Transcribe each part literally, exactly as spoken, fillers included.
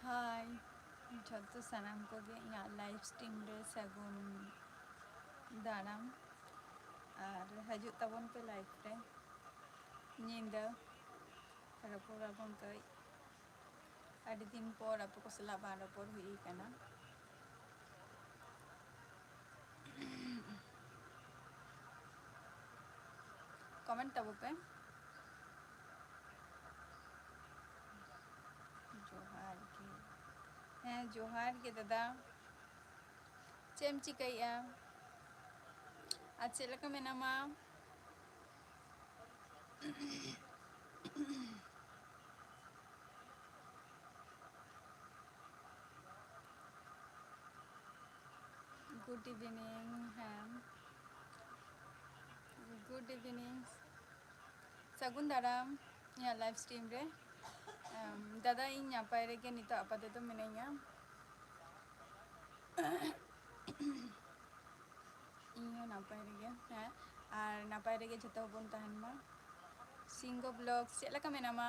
ᱦᱟᱭ ᱡᱷᱚᱛᱚ ᱥᱟᱱᱟᱢ ᱠᱚᱜᱮ ᱤᱧᱟᱹᱜ live stream ᱨᱮ ᱥᱟᱹᱜᱩᱱ ᱫᱟᱨᱟᱢ, ᱟᱨ ᱦᱤᱡᱩᱜ ᱛᱟᱵᱚᱱ ᱯᱮ live ᱨᱮ᱾ ᱧᱤᱫᱟᱹ ᱨᱚᱯᱚᱲ ᱟᱵᱚᱱ ᱠᱟᱹᱡ, ᱟᱹᱰᱤ ᱫᱤᱱ ᱯᱚᱨ ᱟᱯᱮ ᱠᱚ ᱥᱟᱞᱟᱜ ᱵᱟᱝ ᱨᱚᱯᱚᱲ ᱦᱩᱭ ᱠᱟᱱᱟ᱾ Comment ᱛᱟᱵᱚ ᱯᱮ᱾ ᱡᱚᱦᱟᱨ ᱜᱮ᱾ ᱦᱮᱸ, ᱡᱚᱦᱟᱨ ᱜᱮ ᱫᱟᱫᱟ᱾ ᱪᱮᱫ ᱮᱢ ᱪᱤᱠᱟᱹᱭᱮᱫᱼᱟ? ᱟᱨ ᱪᱮᱫ ᱞᱮᱠᱟ ᱢᱮᱱᱟᱢᱟ? Good evening, ᱦᱮᱸ, good evening, ᱥᱟᱹᱜᱩᱱ ᱫᱟᱨᱟᱢ ᱤᱧᱟᱹᱜ live stream ᱨᱮ᱾ ᱮᱢ, ᱫᱟᱫᱟ, ᱤᱧ ᱱᱟᱯᱟᱭ ᱨᱮᱜᱮ ᱱᱤᱛᱚᱜ ᱟᱯᱟᱛᱚᱛᱚ ᱢᱤᱱᱟᱹᱧᱟ᱾ ᱤᱧ ᱦᱚᱸ ᱱᱟᱯᱟᱭ ᱨᱮᱜᱮ, ᱦᱮᱸ, ᱟᱨ ᱱᱟᱯᱟᱭ ᱨᱮᱜᱮ ᱡᱷᱚᱛᱚ ᱵᱚᱱ ᱛᱟᱦᱮᱱ ᱢᱟ᱾ ᱥᱤᱝᱜᱚ Vlogs, ᱪᱮᱫ ᱞᱮᱠᱟ ᱢᱮᱱᱟᱢᱟ?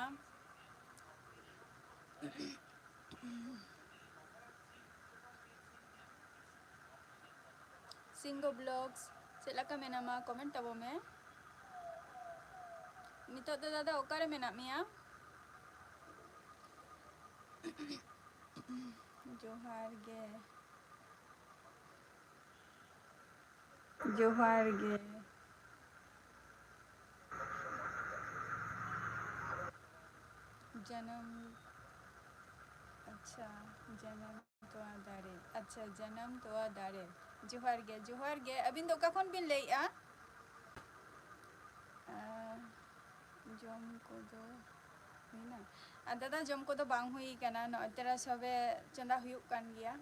ᱥᱤᱝᱜᱚ Vlogs, ᱪᱮᱫ ᱞᱮᱠᱟ ᱢᱮᱱᱟᱢᱟ? Comment ᱛᱟᱵᱚ ᱢᱮ᱾ ᱱᱤᱛᱚᱜ ᱫᱚ ᱫᱟᱫᱟ ᱚᱠᱟᱨᱮ ᱢᱮᱱᱟᱜ ᱢᱮᱭᱟ? ᱡᱚᱦᱟᱨ ᱜᱮ᱾ ᱡᱚᱦᱟᱨ ᱜᱮ᱾ ᱡᱟᱱᱟᱢ, ᱟᱪᱪᱷᱟ, ᱡᱟᱱᱟᱢ ᱛᱚᱣᱟ ᱫᱟᱨᱮ᱾ ᱟᱪᱪᱷᱟ, ᱡᱟᱱᱟᱢ ᱛᱚᱣᱟ ᱫᱟᱨᱮ᱾ ᱡᱚᱦᱟᱨ ᱜᱮ, ᱡᱚᱦᱟᱨ ᱜᱮ᱾ ᱟᱹᱵᱤᱱ ᱫᱚ ᱚᱠᱟ ᱠᱷᱚᱱ ᱵᱤᱱ ᱞᱟᱹᱭᱮᱫᱼᱟ? ᱟᱨ ᱡᱚᱢ ᱠᱚᱫᱚ ᱦᱩᱭᱱᱟ? ᱟᱨ ᱫᱟᱫᱟ, ᱡᱚᱢ ᱠᱚᱫᱚ ᱵᱟᱝ ᱦᱩᱭ ᱠᱟᱱᱟ, ᱱᱚᱜᱼᱚᱭ ᱛᱚᱨᱟ ᱥᱚᱵᱮ ᱪᱚᱸᱫᱟ ᱦᱩᱭᱩᱜ ᱠᱟᱱ ᱜᱮᱭᱟ᱾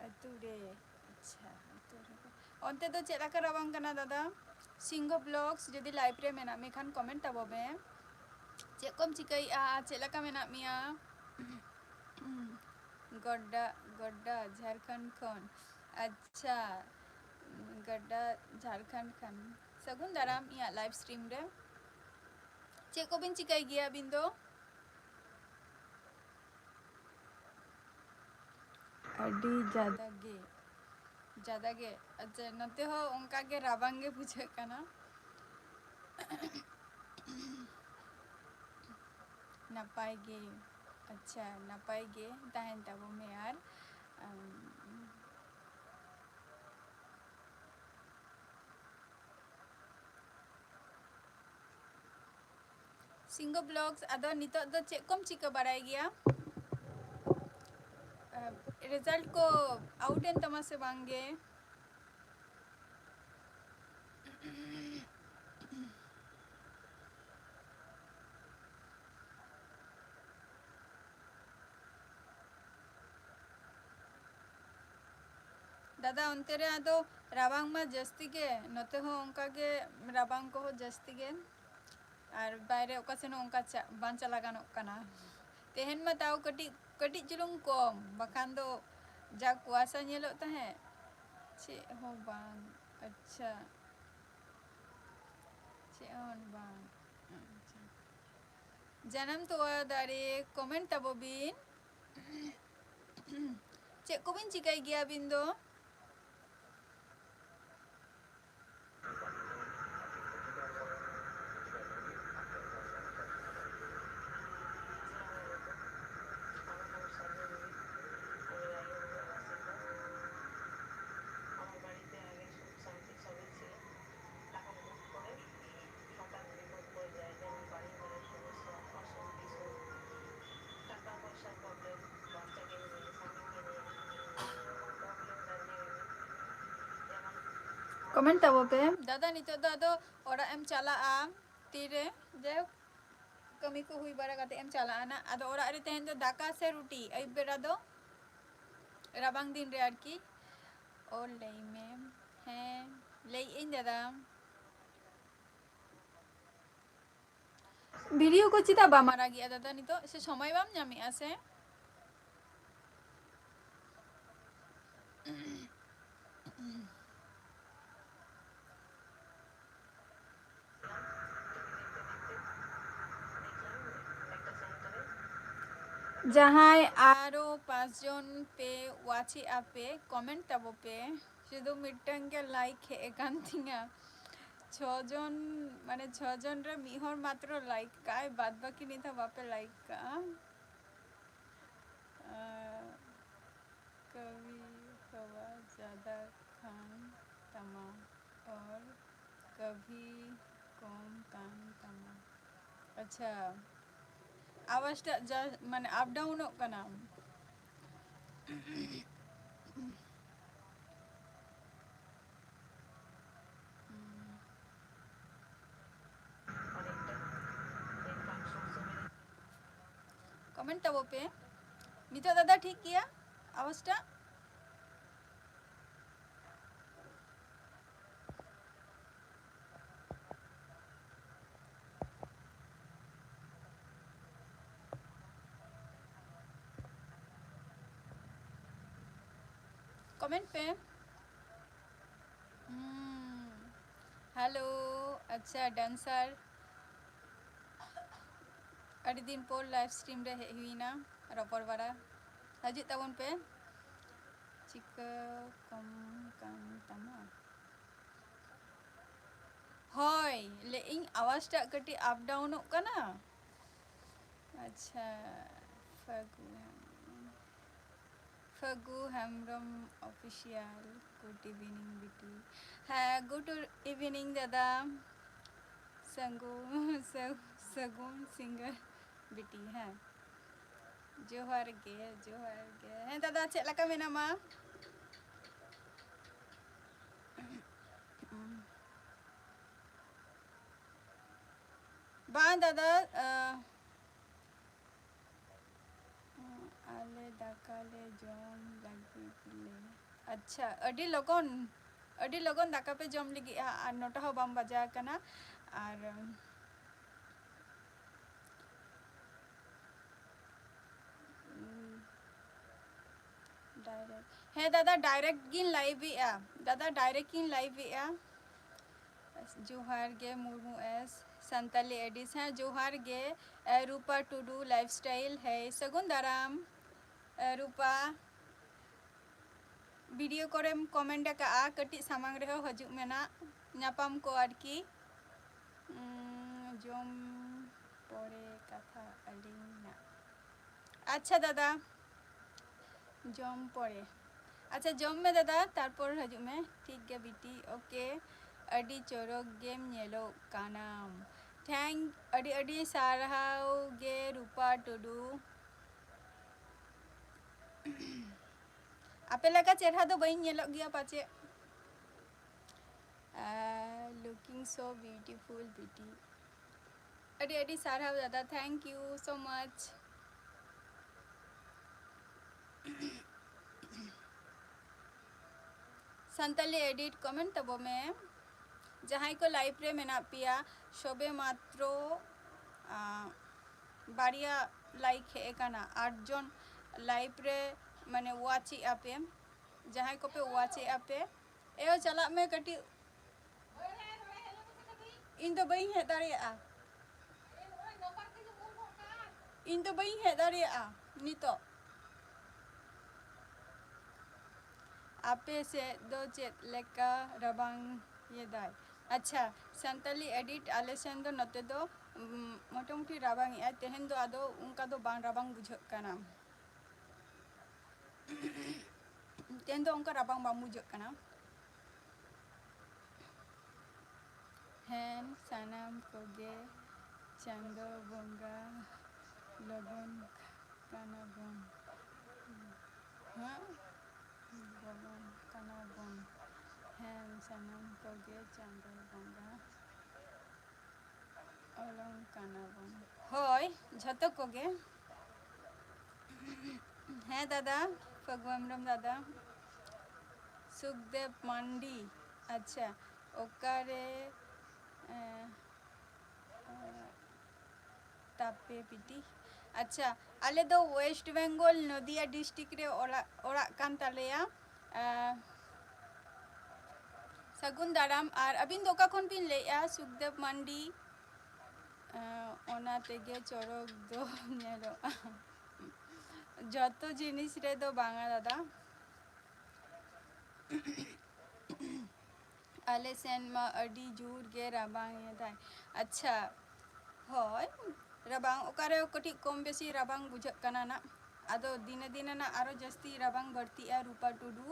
ᱟᱹᱛᱩ ᱨᱮ, ᱟᱪᱪᱷᱟ, ᱟᱹᱛᱩ ᱨᱮ᱾ ᱚᱱᱛᱮ ᱫᱚ ᱪᱮᱫ ᱞᱮᱠᱟ ᱨᱟᱵᱟᱝ ᱠᱟᱱᱟ ᱫᱟᱫᱟ? ᱥᱤᱝᱦᱚ ᱵᱞᱚᱜᱥ, ᱡᱩᱫᱤ ᱞᱟᱭᱤᱵᱷ ᱨᱮ ᱢᱮᱱᱟᱜ ᱢᱮ ᱠᱷᱟᱱ ᱠᱚᱢᱮᱱᱴ ᱛᱟᱵᱚ ᱢᱮ᱾ ᱪᱮᱫ ᱠᱚᱢ ᱪᱤᱠᱟᱹᱭᱮᱫᱼᱟ? ᱪᱮᱫ ᱞᱮᱠᱟ ᱢᱮᱱᱟᱜ ᱢᱮᱭᱟ? ᱜᱚᱰᱰᱟ, ᱜᱚᱰᱰᱟ, ᱡᱷᱟᱲᱠᱷᱚᱸᱰ ᱠᱷᱚᱱ᱾ ᱟᱪᱪᱷᱟ, ᱜᱚᱰᱰᱟ, ᱡᱷᱟᱲᱠᱷᱚᱸᱰ ᱠᱷᱚᱱ᱾ ᱥᱟᱹᱜᱩᱱ ᱫᱟᱨᱟᱢ ᱤᱧᱟᱹᱜ ᱞᱟᱭᱤᱵᱷ ᱥᱴᱨᱤᱢ ᱨᱮ᱾ ᱪᱮᱫ ᱠᱚᱵᱤᱱ ᱪᱤᱠᱟᱹᱭ ᱜᱮᱭᱟ ᱟᱹᱵᱤᱱ ᱫᱚ? ᱟᱹᱰᱤ ᱡᱟᱫᱟ ᱜᱮ, ᱡᱟᱫᱟ ᱜᱮ᱾ ᱟᱪᱪᱷᱟ, ᱱᱚᱛᱮ ᱦᱚᱸ ᱚᱱᱠᱟ ᱜᱮ ᱨᱟᱵᱟᱝ ᱜᱮ ᱵᱩᱡᱷᱟᱹᱜ ᱠᱟᱱᱟ᱾ ᱱᱟᱯᱟᱭ ᱜᱮ, ᱟᱪᱪᱷᱟ, ᱱᱟᱯᱟᱭ ᱜᱮ ᱛᱟᱦᱮᱱ ᱛᱟᱵᱚ ᱢᱮ᱾ ᱟᱨ, ᱟᱢ, ᱥᱤᱝᱦᱚ ᱵᱞᱚᱜᱥ, ᱟᱫᱚ ᱱᱤᱛᱚᱜ ᱫᱚ ᱪᱮᱫ ᱠᱚᱢ ᱪᱤᱠᱟᱹ ᱵᱟᱲᱟᱭ ᱜᱮᱭᱟ? ᱨᱮᱡᱟᱞᱴ ᱠᱚ ᱟᱣᱩᱴ ᱮᱱ ᱛᱟᱢᱟ ᱥᱮ ᱵᱟᱝ ᱜᱮ? ᱫᱟᱫᱟ, ᱚᱱᱛᱮ ᱨᱮ ᱟᱫᱚ ᱨᱟᱵᱟᱝ ᱢᱟ ᱡᱟᱹᱥᱛᱤ ᱜᱮ, ᱱᱚᱛᱮ ᱦᱚᱸ ᱚᱱᱠᱟ ᱜᱮ ᱨᱟᱵᱟᱝ ᱠᱚᱦᱚᱸ ᱡᱟᱹᱥᱛᱤ ᱜᱮ, ᱟᱨ ᱵᱟᱭᱨᱮ ᱚᱠᱟ ᱥᱮᱱ ᱦᱚᱸ ᱚᱱᱠᱟ ᱪᱟ-, ᱵᱟᱝ ᱪᱟᱞᱟᱣ ᱜᱟᱱᱚᱜ ᱠᱟᱱᱟ᱾ ᱛᱮᱦᱮᱧ ᱢᱟ ᱛᱟᱣ ᱠᱟᱹᱴᱤᱡ, ᱠᱟᱹᱴᱤᱡ ᱪᱩᱞᱩᱝ ᱠᱚᱢ, ᱵᱟᱠᱷᱟᱱ ᱫᱚ ᱡᱟ ᱠᱩᱣᱟᱥᱟ ᱧᱮᱞᱚᱜ ᱛᱟᱦᱮᱸᱫ, ᱪᱮᱫ ᱦᱚᱸ ᱵᱟᱝ᱾ ᱟᱪᱪᱷᱟ, ᱪᱮᱫ ᱦᱚᱸ ᱵᱟᱝ᱾ ᱟᱪᱪᱷᱟ᱾ ᱡᱟᱱᱟᱢ ᱛᱚᱣᱟ ᱫᱟᱨᱮ, ᱠᱚᱢᱮᱱᱴ ᱛᱟᱵᱚ ᱵᱤᱱ᱾ ᱪᱮᱫ ᱠᱚᱵᱤᱱ ᱪᱤᱠᱟᱹᱭ ᱜᱮᱭᱟ ᱟᱹᱵᱤᱱ ᱫᱚ? ᱠᱚᱢᱮᱱᱴ ᱛᱟᱵᱚ ᱯᱮ᱾ ᱫᱟᱫᱟ, ᱱᱤᱛᱚᱜ ᱫᱚ ᱟᱫᱚ ᱚᱲᱟᱜ ᱮᱢ ᱪᱟᱞᱟᱜᱼᱟ ᱛᱤᱨᱮ? ᱡᱟᱭᱦᱳᱠ, ᱠᱟᱹᱢᱤ ᱠᱚ ᱦᱩᱭ ᱵᱟᱲᱟ ᱠᱟᱛᱮ ᱮᱢ ᱪᱟᱞᱟᱜᱼᱟ ᱱᱟᱜ᱾ ᱟᱫᱚ ᱚᱲᱟᱜ ᱨᱮ ᱛᱮᱦᱮᱧ ᱫᱚ ᱫᱟᱠᱟ ᱥᱮ ᱨᱩᱴᱤ? ᱟᱹᱭᱩᱵ ᱵᱮᱲᱟ ᱫᱚ, ᱨᱟᱵᱟᱝ ᱫᱤᱱ ᱨᱮ ᱟᱨᱠᱤ᱾ ᱚ, ᱞᱟᱹᱭ ᱢᱮ᱾ ᱦᱮᱸ, ᱞᱟᱹᱭᱮᱫ ᱟᱹᱧ ᱫᱟᱫᱟ᱾ ᱵᱷᱤᱰᱤᱭᱳ ᱠᱚ ᱪᱮᱫᱟᱜ ᱵᱟᱢ ᱟᱲᱟᱜᱮᱜᱼᱟ ᱫᱟᱫᱟ ᱱᱤᱛᱚᱜ? ᱥᱮ ᱥᱚᱢᱚᱭ ᱵᱟᱢ ᱧᱟᱢᱮᱜᱼᱟ ᱥᱮ? ᱡᱟᱦᱟᱸᱭ ᱟᱨᱚ ᱯᱟᱸᱪ ᱡᱚᱱ ᱯᱮ ᱣᱟᱪᱮᱜᱼᱟ ᱯᱮ, ᱠᱚᱢᱮᱱᱴ ᱛᱟᱵᱚ ᱯᱮ᱾ ᱥᱩᱫᱷᱩ ᱢᱤᱫᱴᱟᱝ ᱜᱮ ᱞᱟᱭᱤᱠ ᱦᱮᱡ ᱟᱠᱟᱱ ᱛᱤᱧᱟ᱾ ᱪᱷᱚ ᱡᱚᱱ, ᱢᱟᱱᱮ ᱪᱷᱚ ᱡᱚᱱ ᱨᱮ ᱢᱤᱫ ᱦᱚᱲ ᱢᱟᱛᱨᱚ ᱞᱟᱭᱤᱠ ᱠᱟᱜᱼᱟᱭ, ᱵᱟᱫ ᱵᱟᱹᱠᱤ ᱱᱤᱛ ᱦᱚᱸ ᱵᱟᱯᱮ ᱞᱟᱭᱤᱠ ᱠᱟᱜᱼᱟ᱾ ᱟᱨ ᱠᱟᱵᱷᱤ ᱦᱟᱣᱟ ᱡᱟᱫᱟ ᱠᱟᱱ ᱛᱟᱢᱟ ᱟᱨ ᱠᱟᱵᱷᱤ ᱠᱚᱢ ᱠᱟᱱ ᱛᱟᱢᱟ᱾ ᱟᱪᱪᱷᱟ, ᱟᱣᱟᱡᱽ ᱴᱟᱜ ᱡᱟ, ᱢᱟᱱᱮ ᱟᱯ ᱰᱟᱣᱩᱱᱚᱜ ᱠᱟᱱᱟ᱾ ᱠᱚᱢᱮᱱᱴ ᱛᱟᱵᱚ ᱯᱮ᱾ ᱱᱤᱛᱚᱜ ᱫᱟᱫᱟ ᱴᱷᱤᱠ ᱜᱮᱭᱟ ᱟᱣᱟᱡᱽ ᱴᱟᱜ? ᱠᱚᱢᱮᱱᱴ ᱯᱮ᱾ ᱦᱩᱸ, ᱦᱮᱞᱳ, ᱟᱪᱪᱷᱟ, ᱰᱟᱱᱥᱟᱨ, ᱟᱹᱰᱤ ᱫᱤᱱ ᱯᱚᱨ ᱞᱟᱭᱤᱵᱷ ᱥᱴᱨᱤᱢ ᱨᱮ ᱦᱮᱡ ᱦᱩᱭᱱᱟ, ᱨᱚᱯᱚᱲ ᱵᱟᱲᱟ᱾ ᱦᱤᱡᱩᱜ ᱛᱟᱵᱚᱱ ᱯᱮ᱾ ᱪᱤᱠᱟᱹ ᱠᱚᱢ ᱠᱟᱱ ᱛᱟᱢᱟ? ᱦᱳᱭ, ᱞᱟᱹᱭᱮᱫ ᱟᱹᱧ ᱟᱣᱟᱡᱽ ᱴᱟᱜ ᱠᱟᱹᱴᱤᱡ ᱟᱯ ᱰᱟᱣᱩᱱᱚᱜ ᱠᱟᱱᱟ᱾ ᱟᱪᱪᱷᱟ, ᱯᱷᱟᱹᱜᱩ ᱦᱮᱢᱵᱨᱚᱢ, ᱯᱷᱟᱹᱜᱩ ᱦᱮᱢᱵᱨᱚᱢ ᱚᱯᱷᱤᱥᱤᱭᱟᱞ, ᱜᱩᱰ ᱤᱵᱷᱤᱱᱤᱝ ᱵᱤᱴᱤ᱾ ᱦᱮᱸ, ᱜᱩᱰ ᱤᱵᱷᱤᱱᱤᱝ ᱫᱟᱫᱟ᱾ ᱥᱟᱹᱜᱩ-, ᱥᱟᱹ-, ᱥᱟᱹᱜᱩᱱ ᱥᱤᱸᱜᱟᱹᱲ ᱵᱤᱴᱤ, ᱦᱮᱸ᱾ ᱡᱚᱦᱟᱨ ᱜᱮ, ᱡᱚᱦᱟᱨ ᱜᱮ᱾ ᱦᱮᱸ ᱫᱟᱫᱟ, ᱪᱮᱫ ᱞᱮᱠᱟ ᱢᱮᱱᱟᱢᱟ? ᱵᱟᱝ ᱫᱟᱫᱟ, ᱟᱸ, ᱟᱞᱮ ᱫᱟᱠᱟ ᱞᱮ ᱡᱚᱢ ᱞᱟᱹᱜᱤᱫ ᱞᱮ᱾ ᱟᱪᱪᱷᱟ, ᱟᱹᱰᱤ ᱞᱚᱜᱚᱱ, ᱟᱹᱰᱤ ᱞᱚᱜᱚᱱ ᱫᱟᱠᱟ ᱯᱮ ᱡᱚᱢ ᱞᱟᱹᱜᱤᱫᱼᱟ, ᱟᱨ ᱱᱚᱴᱟ ᱦᱚᱸ ᱵᱟᱝ ᱵᱟᱡᱟᱣ ᱟᱠᱟᱱᱟ᱾ ᱟᱨ, ᱩᱸ, direct, ᱦᱮᱸ ᱫᱟᱫᱟ, direct ᱜᱤᱧ live ᱮᱜᱼᱟ ᱫᱟᱫᱟ, direct ᱜᱤᱧ live ᱮᱜᱼᱟ᱾ ᱡᱚᱦᱟᱨ ᱜᱮ ᱢᱩᱨᱢᱩ ᱮᱥ, ᱥᱟᱱᱛᱟᱞᱤ ᱮᱰᱤᱥ, ᱦᱮᱸ ᱡᱚᱦᱟᱨ ᱜᱮ᱾ ᱮ, ᱨᱩᱯᱟ ᱴᱩᱰᱩ lifestyle, ᱦᱮᱸ ᱥᱟᱹᱜᱩᱱ ᱫᱟᱨᱟᱢ᱾ ᱮ, ᱨᱩᱯᱟ, video ᱠᱚᱨᱮᱢ comment ᱟᱠᱟᱜᱼᱟ, ᱠᱟᱹᱴᱤᱡ ᱥᱟᱢᱟᱝ ᱨᱮᱦᱚᱸ ᱦᱤᱡᱩᱜ ᱢᱮ ᱱᱟᱜ, ᱧᱟᱯᱟᱢ ᱠᱚ ᱟᱨᱠᱤ᱾ ᱩᱸ, ᱡᱚᱢ ᱯᱚᱨᱮ ᱠᱟᱛᱷᱟ ᱟᱹᱞᱤᱧ ᱱᱟᱜ᱾ ᱟᱪᱪᱷᱟ ᱫᱟᱫᱟ, ᱡᱚᱢ ᱯᱚᱨᱮ᱾ ᱟᱪᱪᱷᱟ, ᱡᱚᱢ ᱢᱮ ᱫᱟᱫᱟ, ᱛᱟᱨᱯᱚᱨ ᱦᱤᱡᱩᱜ ᱢᱮ᱾ ᱴᱷᱤᱠ ᱜᱮᱭᱟ ᱵᱤᱴᱤ, okay᱾ ᱟᱹᱰᱤ ᱪᱚᱨᱚᱠ ᱜᱮᱢ ᱧᱮᱞᱚᱜ ᱠᱟᱱᱟᱢ᱾ Thank, ᱟᱹᱰᱤ ᱟᱹᱰᱤ ᱥᱟᱨᱦᱟᱣ ᱜᱮ ᱨᱩᱯᱟ ᱴᱩᱰᱩ᱾ ᱟᱯᱮ ᱞᱮᱠᱟ ᱪᱮᱨᱦᱟ ᱫᱚ ᱵᱟᱹᱧ ᱧᱮᱞᱚᱜ ᱜᱮᱭᱟ ᱯᱟᱪᱮᱫ᱾ Ah, looking so beautiful, ᱵᱤᱴᱤ᱾ ᱟᱹᱰᱤ ᱟᱹᱰᱤ ᱥᱟᱨᱦᱟᱣ ᱫᱟᱫᱟ, thank you so much᱾ Santali edit comment ᱛᱟᱵᱚ ᱢᱮ᱾ ᱡᱟᱦᱟᱸᱭ ᱠᱚ live ᱨᱮ ᱢᱮᱱᱟᱜ ᱯᱮᱭᱟ, ᱥᱚᱵᱮ ᱢᱟᱛᱨᱚ, ᱟᱸ, ᱵᱟᱨᱭᱟ like ᱦᱮᱡ ᱟᱠᱟᱱᱟ, ᱟᱴ ᱡᱚᱱ live ᱨᱮ ᱢᱟᱱᱮ watch ᱮᱜᱼᱟ ᱯᱮ᱾ ᱡᱟᱦᱟᱸᱭ ᱠᱚᱯᱮ watch ᱮᱜᱼᱟ ᱯᱮ, ᱮᱭᱳ ᱪᱟᱞᱟᱜ ᱢᱮ ᱠᱟᱹᱴᱤᱡ᱾ ᱤᱧ ᱫᱚ ᱵᱟᱹᱧ ᱦᱮᱡ ᱫᱟᱲᱮᱭᱟᱜᱼᱟ, ᱤᱧ ᱫᱚ ᱵᱟᱹᱧ ᱦᱮᱡ ᱫᱟᱲᱮᱭᱟᱜᱼᱟ ᱱᱤᱛᱚᱜ᱾ ᱟᱯᱮ ᱥᱮᱫ ᱫᱚ ᱪᱮᱫ ᱞᱮᱠᱟ ᱨᱟᱵᱟᱝ ᱮᱫᱟᱭ? ᱟᱪᱪᱷᱟ, ᱥᱟᱱᱛᱟᱞᱤ ᱮᱰᱤᱴ, ᱟᱞᱮ ᱥᱮᱱ ᱫᱚ ᱱᱚᱛᱮ ᱫᱚ, ᱩᱢ, ᱢᱚᱴᱟᱢᱩᱴᱤ ᱨᱟᱵᱟᱝ ᱮᱜᱼᱟᱭ᱾ ᱛᱮᱦᱮᱧ ᱫᱚ ᱟᱫᱚ ᱚᱱᱠᱟ ᱫᱚ ᱵᱟᱝ ᱨᱟᱵᱟᱝ ᱵᱩᱡᱷᱟᱹᱜ ᱠᱟᱱᱟ᱾ ᱛᱮᱦᱮᱧ ᱫᱚ ᱚᱱᱠᱟ ᱨᱟᱵᱟᱝ ᱵᱟᱝ ᱵᱩᱡᱷᱟᱹᱜ ᱠᱟᱱᱟ᱾ ᱦᱮᱸ, ᱥᱟᱱᱟᱢ ᱠᱚᱜᱮ ᱪᱟᱸᱫᱚ ᱵᱚᱸᱜᱟ ᱞᱚᱜᱚᱱ ᱠᱟᱱᱟ ᱵᱚᱱ᱾ ᱦᱮᱸ? ᱞᱚᱜᱚᱱ ᱠᱟᱱᱟ ᱵᱚᱱ᱾ ᱦᱮᱸ, ᱥᱟᱱᱟᱢ ᱠᱚᱜᱮ ᱪᱟᱸᱫᱚ ᱵᱚᱸᱜᱟ᱾ ᱚᱞᱚᱝ ᱠᱟᱱᱟ ᱵᱚᱱ᱾ ᱦᱳᱭ, ᱡᱷᱚᱛᱚ ᱠᱚᱜᱮ᱾ ᱦᱮᱸ ᱫᱟᱫᱟ, ᱯᱷᱟᱹᱜᱩ ᱦᱮᱢᱵᱨᱚᱢ ᱫᱟᱫᱟ᱾ ᱥᱩᱠᱫᱮᱵ ᱢᱟᱱᱰᱤ, ᱟᱪᱪᱷᱟ, ᱚᱠᱟᱨᱮ, ᱮᱸ, ᱛᱟᱯᱮ ᱯᱤᱴᱤ? ᱟᱪᱪᱷᱟ, ᱟᱞᱮ ᱫᱚ West Bengal, ᱱᱚᱫᱤᱭᱟ district ᱨᱮ ᱚᱲᱟᱜ, ᱚᱲᱟᱜ ᱠᱟᱱ ᱛᱟᱞᱮᱭᱟ᱾ ᱟᱸ, ᱥᱟᱹᱜᱩᱱ ᱫᱟᱨᱟᱢ᱾ ᱟᱨ ᱟᱹᱵᱤᱱ ᱫᱚ ᱚᱠᱟ ᱠᱷᱚᱱ ᱵᱤᱱ ᱞᱟᱹᱭᱮᱫᱼᱟ? ᱥᱩᱠᱫᱮᱵ ᱢᱟᱱᱰᱤ᱾ ᱟᱸ, ᱚᱱᱟ ᱛᱮᱜᱮ ᱪᱚᱨᱚᱠ ᱫᱚ ᱧᱮᱞᱚᱜᱼᱟ᱾ ᱡᱚᱛᱚ ᱡᱤᱱᱤᱥ ᱨᱮᱫᱚ ᱵᱟᱝᱟ ᱫᱟᱫᱟ᱾ ᱟᱞᱮ ᱥᱮᱱ ᱢᱟ ᱟᱹᱰᱤ ᱡᱳᱨ ᱜᱮ ᱨᱟᱵᱟᱝ ᱮᱫᱟᱭ᱾ ᱟᱪᱪᱷᱟ, ᱦᱳᱭ, ᱨᱟᱵᱟᱝ ᱚᱠᱟᱨᱮ ᱠᱟᱹᱴᱤᱡ ᱠᱚᱢ ᱵᱮᱥᱤ ᱨᱟᱵᱟᱝ ᱵᱩᱡᱷᱟᱹᱜ ᱠᱟᱱᱟ ᱱᱟᱜ᱾ ᱟᱫᱚ ᱫᱤᱱᱮ ᱫᱤᱱᱮ ᱱᱟᱜ ᱟᱨᱚ ᱡᱟᱹᱥᱛᱤ ᱨᱟᱵᱟᱝ ᱵᱟᱹᱲᱛᱤᱜᱼᱟ᱾ ᱨᱩᱯᱟ ᱴᱩᱰᱩ,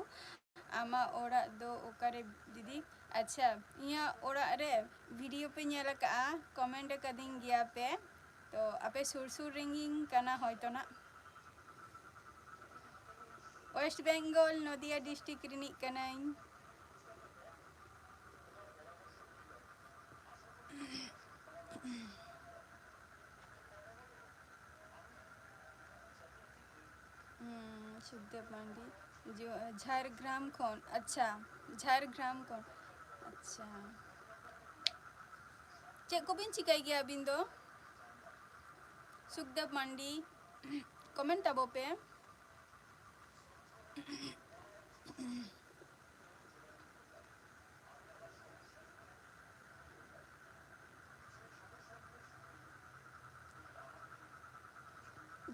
ᱟᱢᱟᱜ ᱚᱲᱟᱜ ᱫᱚ ᱚᱠᱟᱨᱮ ᱫᱤᱫᱤ? ᱟᱪᱪᱷᱟ, ᱤᱧᱟᱹᱜ ᱚᱲᱟᱜ ᱨᱮ video ᱯᱮ ᱧᱮᱞ ᱟᱠᱟᱫᱼᱟ, comment ᱟᱠᱟᱫᱤᱧ ᱜᱮᱭᱟ ᱯᱮ᱾ ᱛᱚ ᱟᱯᱮ ᱥᱩᱨ ᱥᱩᱨ ᱨᱮᱱ ᱜᱤᱧ ᱠᱟᱱᱟ ᱦᱚᱭᱛᱚ ᱱᱟᱜ᱾ West Bengal, ᱱᱚᱫᱤᱭᱟ district ᱨᱤᱱᱤᱡ ᱠᱟᱹᱱᱟᱹᱧ᱾ ᱦᱩᱸ, ᱥᱩᱠᱫᱮᱵ ᱢᱟᱱᱰᱤ, ᱡᱚ-, ᱡᱷᱟᱲᱜᱨᱟᱢ ᱠᱷᱚᱱ᱾ ᱟᱪᱪᱷᱟ, ᱡᱷᱟᱲᱜᱨᱟᱢ ᱠᱷᱚᱱ᱾ ᱟᱪᱪᱷᱟ, ᱪᱮᱫ ᱠᱚᱵᱤᱱ ᱪᱤᱠᱟᱹᱭ ᱜᱮᱭᱟ ᱟᱹᱵᱤᱱ ᱫᱚ? ᱥᱩᱠᱫᱮᱵ ᱢᱟᱱᱰᱤ, comment ᱛᱟᱵᱚ ᱯᱮ᱾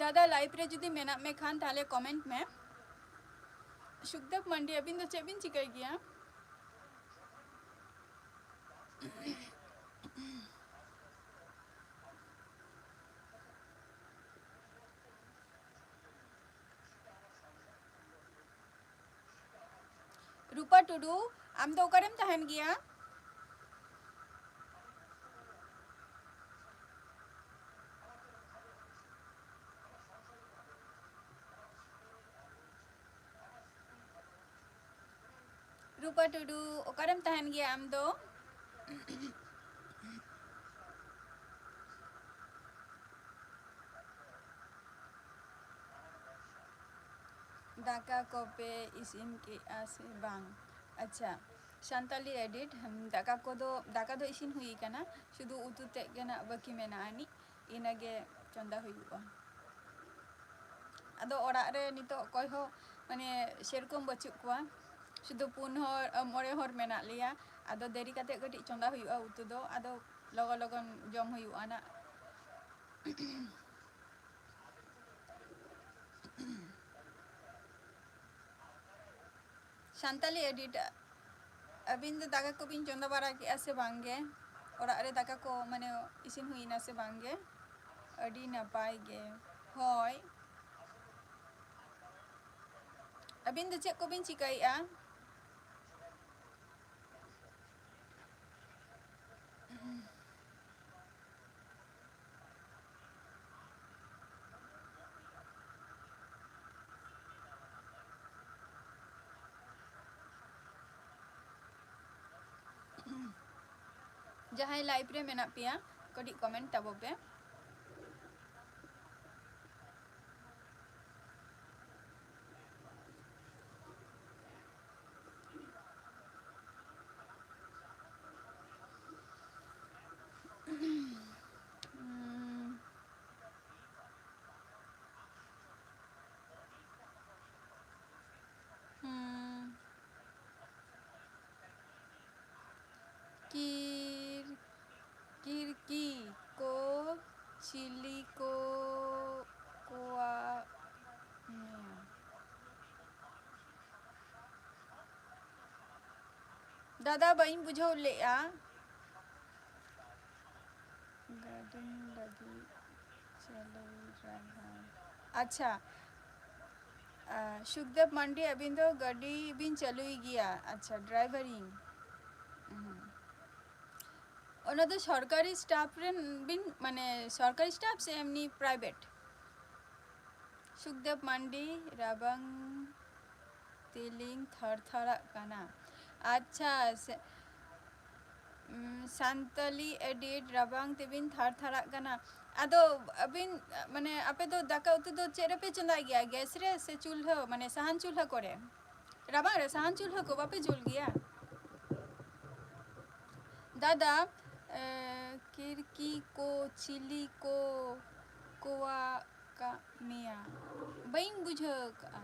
ᱫᱟᱫᱟ, live ᱨᱮ ᱡᱩᱫᱤ ᱢᱮᱱᱟᱜ ᱢᱮ ᱠᱷᱟᱱ, ᱛᱟᱦᱞᱮ comment ᱢᱮ᱾ ᱥᱩᱠᱫᱮᱵ ᱢᱟᱱᱰᱤ, ᱟᱹᱵᱤᱱ ᱫᱚ ᱪᱮᱫ ᱵᱤᱱ ᱪᱤᱠᱟᱹᱭ ᱜᱮᱭᱟ? ᱨᱩᱯᱟ ᱴᱩᱰᱩ, ᱟᱢ ᱫᱚ ᱚᱠᱟᱨᱮᱢ ᱛᱟᱦᱮᱱ ᱜᱮᱭᱟ? ᱨᱩᱯᱟ ᱴᱩᱰᱩ, ᱚᱠᱟᱨᱮᱢ ᱛᱟᱦᱮᱱ ᱜᱮᱭᱟ ᱟᱢ ᱫᱚ? ᱫᱟᱠᱟ ᱠᱚᱯᱮ ᱤᱥᱤᱱ ᱠᱮᱜᱼᱟ ᱥᱮ ᱵᱟᱝ? ᱟᱪᱪᱷᱟ, ᱥᱟᱱᱛᱟᱞᱤ ᱮᱰᱤᱴ, ᱦᱩᱸ, ᱫᱟᱠᱟ ᱠᱚᱫᱚ, ᱫᱟᱠᱟ ᱫᱚ ᱤᱥᱤᱱ ᱦᱩᱭ ᱟᱠᱟᱱᱟ, ᱥᱩᱫᱷᱩ ᱩᱛᱩ ᱛᱮᱫ ᱜᱮ ᱱᱟᱜ ᱵᱟᱹᱠᱤ ᱢᱮᱱᱟᱜ ᱟᱹᱱᱤᱡ, ᱤᱱᱟᱹᱜᱮ ᱪᱚᱸᱫᱟ ᱦᱩᱭᱩᱜᱼᱟ᱾ ᱟᱫᱚ ᱚᱲᱟᱜ ᱨᱮ ᱱᱤᱛᱚᱜ ᱚᱠᱚᱭ ᱦᱚᱸ ᱢᱟᱱᱮ ᱥᱮᱨᱚᱠᱚᱢ ᱵᱟᱹᱪᱩᱜ ᱠᱚᱣᱟ, ᱥᱩᱫᱷᱩ ᱯᱩᱱ ᱦᱚᱲ, ᱢᱚᱬᱮ ᱦᱚᱲ ᱢᱮᱱᱟᱜ ᱞᱮᱭᱟ᱾ ᱟᱫᱚ ᱫᱮᱨᱤ ᱠᱟᱛᱮᱫ ᱠᱟᱹᱴᱤᱡ ᱪᱚᱸᱫᱟ ᱦᱩᱭᱩᱜᱼᱟ ᱩᱛᱩ ᱫᱚ, ᱟᱫᱚ ᱞᱚᱜᱚᱱ ᱞᱚᱜᱚᱱ ᱡᱚᱢ ᱦᱩᱭᱩᱜᱼᱟ ᱱᱟᱜ᱾ ᱥᱟᱱᱛᱟᱞᱤ ᱮᱰᱤᱴ, ᱟᱹᱵᱤᱱ ᱫᱚ ᱫᱟᱠᱟ ᱠᱚᱵᱤᱱ ᱪᱚᱸᱫᱟ ᱵᱟᱲᱟ ᱠᱮᱜᱼᱟ ᱥᱮ ᱵᱟᱝ ᱜᱮ? ᱚᱲᱟᱜ ᱨᱮ ᱫᱟᱠᱟ ᱠᱚ ᱢᱟᱱᱮ ᱤᱥᱤᱱ ᱦᱩᱭᱱᱟ ᱥᱮ ᱵᱟᱝ ᱜᱮ? ᱟᱹᱰᱤ ᱱᱟᱯᱟᱭ ᱜᱮ᱾ ᱦᱳᱭ, ᱟᱹᱵᱤᱱ ᱫᱚ ᱪᱮᱫ ᱠᱚᱵᱤᱱ ᱪᱤᱠᱟᱹᱭᱮᱜᱼᱟ? ᱡᱟᱦᱟᱸᱭ ᱞᱟᱭᱤᱵᱷ ᱨᱮ ᱢᱮᱱᱟᱜ ᱯᱮᱭᱟ, ᱠᱟᱹᱴᱤᱡ ᱠᱚᱢᱮᱱᱴ ᱛᱟᱵᱚ ᱯᱮ᱾ ᱠᱤᱨ, ᱠᱤᱨᱠᱤ ᱠᱚ ᱪᱤᱞᱤ ᱠᱚ ᱠᱚᱣᱟᱜ ᱢᱮᱭᱟ? ᱫᱟᱫᱟ, ᱵᱟᱹᱧ ᱵᱩᱡᱷᱟᱹᱣ ᱞᱮᱜᱼᱟ᱾ ᱜᱟᱹᱰᱤ ᱞᱟᱹᱜᱤᱫ ᱪᱟᱹᱞᱩᱭ ᱰᱨᱟᱭᱵᱷᱟᱨ᱾ ᱟᱪᱪᱷᱟ, ᱟ, ᱥᱩᱠᱫᱮᱵ ᱢᱟᱱᱰᱤ, ᱟᱹᱵᱤᱱ ᱫᱚ ᱜᱟᱹᱰᱤ ᱵᱤᱱ ᱪᱟᱹᱞᱩᱭ ᱜᱮᱭᱟ? ᱟᱪᱪᱷᱟ, ᱰᱨᱟᱭᱵᱷᱟᱨᱤᱝ᱾ ᱦᱩᱸ᱾ ᱚᱱᱟ ᱫᱚ ᱥᱚᱨᱠᱟᱨᱤ ᱥᱴᱟᱯ ᱨᱮᱱ ᱵᱤᱱ, ᱢᱟᱱᱮ, ᱥᱚᱨᱠᱟᱨᱤ ᱥᱴᱟᱯ ᱥᱮ ᱮᱢᱱᱤ ᱯᱨᱟᱭᱵᱷᱮᱴ? ᱥᱩᱠᱫᱮᱵ ᱢᱟᱱᱰᱤ, ᱨᱟᱵᱟᱝ ᱛᱮᱞᱤᱧ ᱛᱷᱟᱨ ᱛᱷᱟᱨᱟᱜ ᱠᱟᱱᱟ᱾ ᱟᱪᱪᱷᱟ, ᱥᱮ, ᱩᱢ, ᱥᱟᱱᱛᱟᱞᱤ ᱮᱰᱤᱴ, ᱨᱟᱵᱟᱝ ᱛᱮᱵᱤᱱ ᱛᱷᱟᱨ ᱛᱷᱟᱨᱟᱜ ᱠᱟᱱᱟ᱾ ᱟᱫᱚ ᱟᱹᱵᱤᱱ, ᱢᱟᱱᱮ, ᱟᱯᱮ ᱫᱚ ᱫᱟᱠᱟ ᱩᱛᱩ ᱫᱚ ᱪᱮᱫ ᱨᱮᱯᱮ ᱪᱚᱸᱫᱟᱭ ᱜᱮᱭᱟ? ᱜᱮᱥ ᱨᱮ ᱥᱮ ᱪᱩᱞᱦᱟᱹ, ᱢᱟᱱᱮ, ᱥᱟᱦᱟᱱ ᱪᱩᱞᱦᱟᱹ ᱠᱚᱨᱮ? ᱨᱟᱵᱟᱝ ᱨᱮ ᱥᱟᱦᱟᱱ ᱪᱩᱞᱦᱟᱹ ᱠᱚ ᱵᱟᱯᱮ ᱡᱩᱞ ᱜᱮᱭᱟ? ᱫᱟᱫᱟ, ᱮ, ᱠᱤᱨᱠᱤ ᱠᱚ ᱪᱤᱞᱤ ᱠᱚ ᱠᱚᱣᱟᱜ ᱠᱟᱜ ᱢᱮᱭᱟ? ᱵᱟᱹᱧ ᱵᱩᱡᱷᱟᱹᱣ ᱠᱟᱜᱼᱟ᱾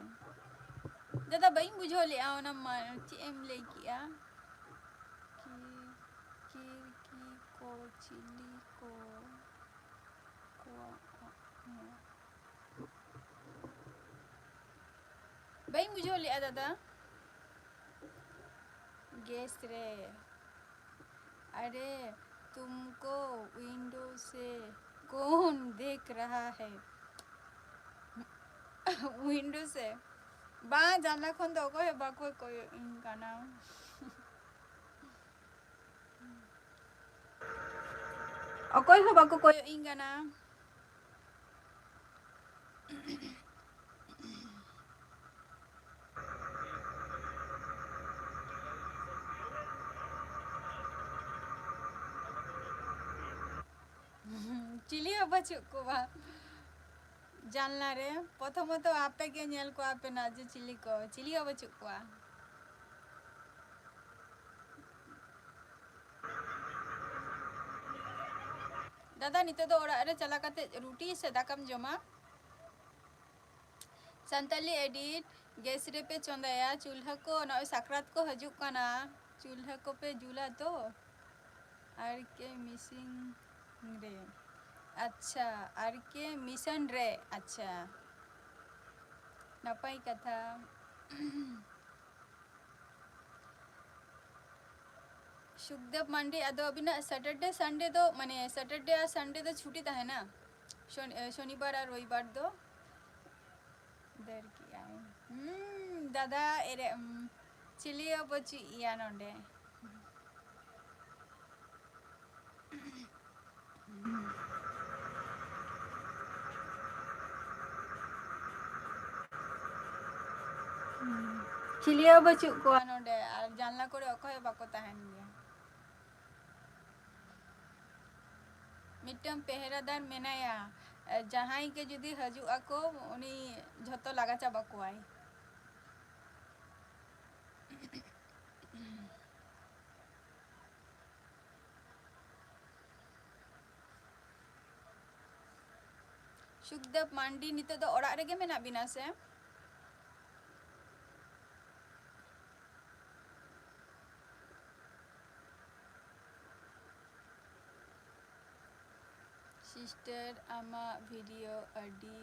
ᱫᱟᱫᱟ, ᱵᱟᱹᱧ ᱵᱩᱡᱷᱟᱹᱣ ᱞᱮᱜᱼᱟ ᱚᱱᱟ ᱢᱟ, ᱪᱮᱫ ᱮᱢ ᱞᱟᱹᱭ ᱠᱮᱜᱼᱟ? ᱠᱤ-, ᱠᱤᱨᱠᱤ ᱠᱚ ᱪᱤᱞᱤ ᱠᱚ ᱠᱚᱣᱟᱜ ᱢᱮᱭᱟ? ᱵᱟᱹᱧ ᱵᱩᱡᱷᱟᱹᱣ ᱞᱮᱜᱼᱟ ᱫᱟᱫᱟ᱾ ᱜᱮᱥ ᱨᱮ᱾ अरे, तुमको विंडो से कौन देख रहा है? विंडो से? ᱵᱟᱝ, ᱡᱟᱱᱞᱟ ᱠᱷᱚᱱ ᱫᱚ ᱚᱠᱚᱭ ᱦᱚᱸ ᱵᱟᱠᱚ ᱠᱚᱭᱚᱜ ᱤᱧ ᱠᱟᱱᱟ᱾ ᱚᱠᱚᱭ ᱦᱚᱸ ᱵᱟᱠᱚ ᱠᱚᱭᱚᱜ ᱤᱧ ᱠᱟᱱᱟ᱾ ᱪᱤᱞᱤ ᱦᱚᱸ ᱵᱟᱹᱪᱩᱜ ᱠᱚᱣᱟ ᱡᱟᱱᱞᱟ ᱨᱮ᱾ ᱯᱨᱚᱛᱷᱚᱢᱚᱛᱚ ᱟᱯᱮ ᱜᱮ ᱧᱮᱞ ᱠᱚᱣᱟ ᱯᱮ ᱱᱟ ᱡᱮ ᱪᱤᱞᱤ ᱠᱚ, ᱪᱤᱞᱤ ᱦᱚᱸ ᱵᱟᱹᱪᱩᱜ ᱠᱚᱣᱟ᱾ ᱫᱟᱫᱟ, ᱱᱤᱛᱚᱜ ᱫᱚ ᱚᱲᱟᱜ ᱨᱮ ᱪᱟᱞᱟᱣ ᱠᱟᱛᱮ ᱨᱩᱴᱤ ᱥᱮ ᱫᱟᱠᱟᱢ ᱡᱚᱢᱟ? ᱥᱟᱱᱛᱟᱞᱤ ᱮᱰᱤᱴ, ᱜᱮᱥ ᱨᱮᱯᱮ ᱪᱚᱸᱫᱟᱭᱟ, ᱪᱩᱞᱦᱟᱹ ᱠᱚ, ᱱᱚᱜᱼᱚᱭ ᱥᱟᱠᱨᱟᱛ ᱠᱚ ᱦᱤᱡᱩᱜ ᱠᱟᱱᱟ, ᱪᱩᱞᱦᱟᱹ ᱠᱚᱯᱮ ᱡᱩᱞᱟ ᱛᱚ? ᱟᱨ ᱠᱮ ᱢᱤᱥᱤᱱ ᱨᱮ, ᱟᱪᱪᱷᱟ, ᱟᱨ ᱠᱮ ᱢᱤᱥᱚᱱ ᱨᱮ, ᱟᱪᱪᱷᱟ, ᱱᱟᱯᱟᱭ ᱠᱟᱛᱷᱟ᱾ ᱥᱩᱠᱫᱮᱵ ᱢᱟᱱᱰᱤ, ᱟᱫᱚ ᱟᱹᱵᱤᱱᱟᱜ ᱥᱮᱴᱟᱨᱰᱮ ᱥᱟᱱᱰᱮ ᱫᱚ, ᱢᱟᱱᱮ, ᱥᱮᱴᱟᱨᱰᱮ ᱟᱨ ᱥᱟᱱᱰᱮ ᱫᱚ ᱪᱷᱩᱴᱤ ᱛᱟᱦᱮᱱᱟ? ᱥᱚᱱ-, ᱮ, ᱥᱚᱱᱤᱵᱟᱨ ᱟᱨ ᱨᱚᱵᱤᱵᱟᱨ ᱫᱚ? ᱫᱟᱹᱲ ᱠᱮᱜᱼᱟᱭ᱾ ᱦᱩᱸ, ᱫᱟᱫᱟ, ᱮᱨᱮ, ᱩᱢ, ᱪᱤᱞᱤ ᱦᱚᱸ ᱵᱟᱹᱪᱩᱜ ᱮᱭᱟ ᱱᱚᱰᱮ᱾ ᱪᱤᱞᱤ ᱦᱚᱸ ᱵᱟᱹᱪᱩᱜ ᱠᱚᱣᱟ ᱱᱚᱰᱮ, ᱟᱨ ᱡᱟᱱᱞᱟ ᱠᱚᱨᱮ ᱚᱠᱚᱭ ᱦᱚᱸ ᱵᱟᱠᱚ ᱛᱟᱦᱮᱱ ᱜᱮᱭᱟ᱾ ᱢᱤᱫᱴᱟᱝ ᱯᱮᱦᱨᱟᱫᱟᱨ ᱢᱮᱱᱟᱭᱟ, ᱡᱟᱦᱟᱸᱭ ᱜᱮ ᱡᱩᱫᱤ ᱦᱤᱡᱩᱜ ᱟᱠᱚ, ᱩᱱᱤ ᱡᱷᱚᱛᱚ ᱞᱟᱜᱟ ᱪᱟᱵᱟ ᱠᱚᱣᱟᱭ᱾ ᱥᱩᱠᱫᱮᱵ ᱢᱟᱱᱰᱤ, ᱱᱤᱛᱚᱜ ᱫᱚ ᱚᱲᱟᱜ ᱨᱮᱜᱮ ᱢᱮᱱᱟᱜ ᱵᱤᱱᱟ ᱥᱮ? ᱥᱤᱥᱴᱟᱨ, ᱟᱢᱟᱜ ᱵᱷᱤᱰᱤᱭᱳ ᱟᱹᱰᱤ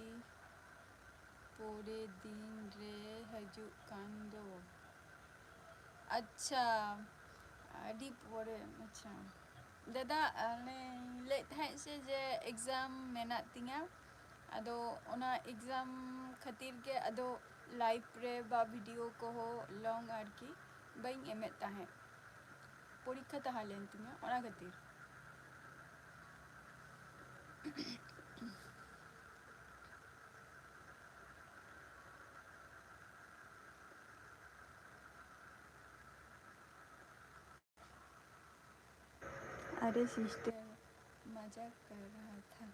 ᱯᱚᱨᱮ ᱫᱤᱱ ᱨᱮ ᱦᱤᱡᱩᱜ ᱠᱟᱱ ᱫᱚ᱾ ᱟᱪᱪᱷᱟ, ᱟᱹᱰᱤ ᱯᱚᱨᱮ᱾ ᱟᱪᱪᱷᱟ ᱫᱟᱫᱟ, ᱚᱱᱮᱧ ᱞᱟᱹᱭᱮᱫ ᱛᱟᱦᱮᱸᱫ ᱥᱮ ᱡᱮ ᱮᱠᱡᱟᱢ ᱢᱮᱱᱟᱜ ᱛᱤᱧᱟᱹ, ᱟᱫᱚ ᱚᱱᱟ ᱮᱠᱡᱟᱢ ᱠᱷᱟᱹᱛᱤᱨ ᱜᱮ ᱟᱫᱚ ᱞᱟᱭᱤᱵᱷ ᱨᱮ ᱵᱟ ᱵᱷᱤᱰᱤᱭᱳ ᱠᱚᱦᱚᱸ ᱞᱚᱝ ᱟᱨᱠᱤ ᱵᱟᱹᱧ ᱮᱢᱮᱫ ᱛᱟᱦᱮᱸᱫ, ᱯᱚᱨᱤᱠᱠᱷᱟ ᱛᱟᱦᱮᱸ ᱞᱮᱱ ᱛᱤᱧᱟᱹ ᱚᱱᱟ ᱠᱷᱟᱹᱛᱤᱨ᱾ अरे सिस्टर, मजाक कर रहा था।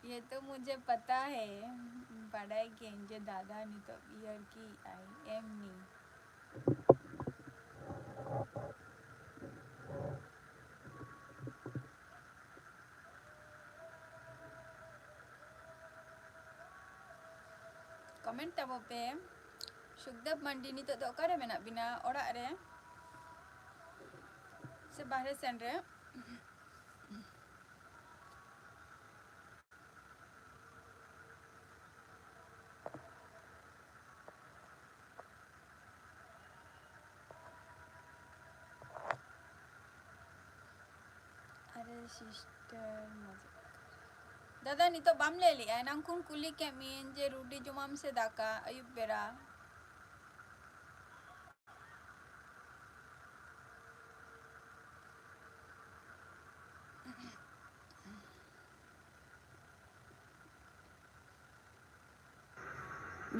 ये तो मुझे पता है, ᱵᱟᱰᱟᱭ ᱜᱤᱭᱟᱹᱧ ᱡᱮ ᱫᱟᱫᱟ ᱱᱤᱛᱚᱜ ᱤᱭᱟᱨᱠᱤ ᱟᱭ, ᱮᱢᱱᱤ᱾ ᱠᱚᱢᱮᱱᱴ ᱛᱟᱵᱚ ᱯᱮ᱾ ᱥᱩᱠᱫᱮᱵ ᱢᱟᱱᱰᱤ, ᱱᱤᱛᱚᱜ ᱫᱚ ᱚᱠᱟᱨᱮ ᱢᱮᱱᱟᱜ ᱵᱤᱱᱟ? ᱚᱲᱟᱜ ᱨᱮ ᱥᱮ ᱵᱟᱦᱨᱮ ᱥᱮᱱ ᱨᱮ? ᱟᱨᱮ ᱥᱤᱥᱴᱟᱨ, ᱢᱚᱡᱟ᱾ ᱫᱟᱫᱟ, ᱱᱤᱛᱚᱜ ᱵᱟᱢ ᱞᱟᱹᱭ ᱞᱮᱜᱼᱟ? ᱮᱱᱟᱝ ᱠᱷᱚᱱ ᱠᱩᱞᱤ ᱠᱮᱫ ᱢᱤᱭᱟᱹᱧ ᱡᱮ ᱨᱩᱴᱤ ᱡᱚᱢᱟᱢ ᱥᱮ ᱫᱟᱠᱟ ᱟᱹᱭᱩᱵ ᱵᱮᱲᱟ?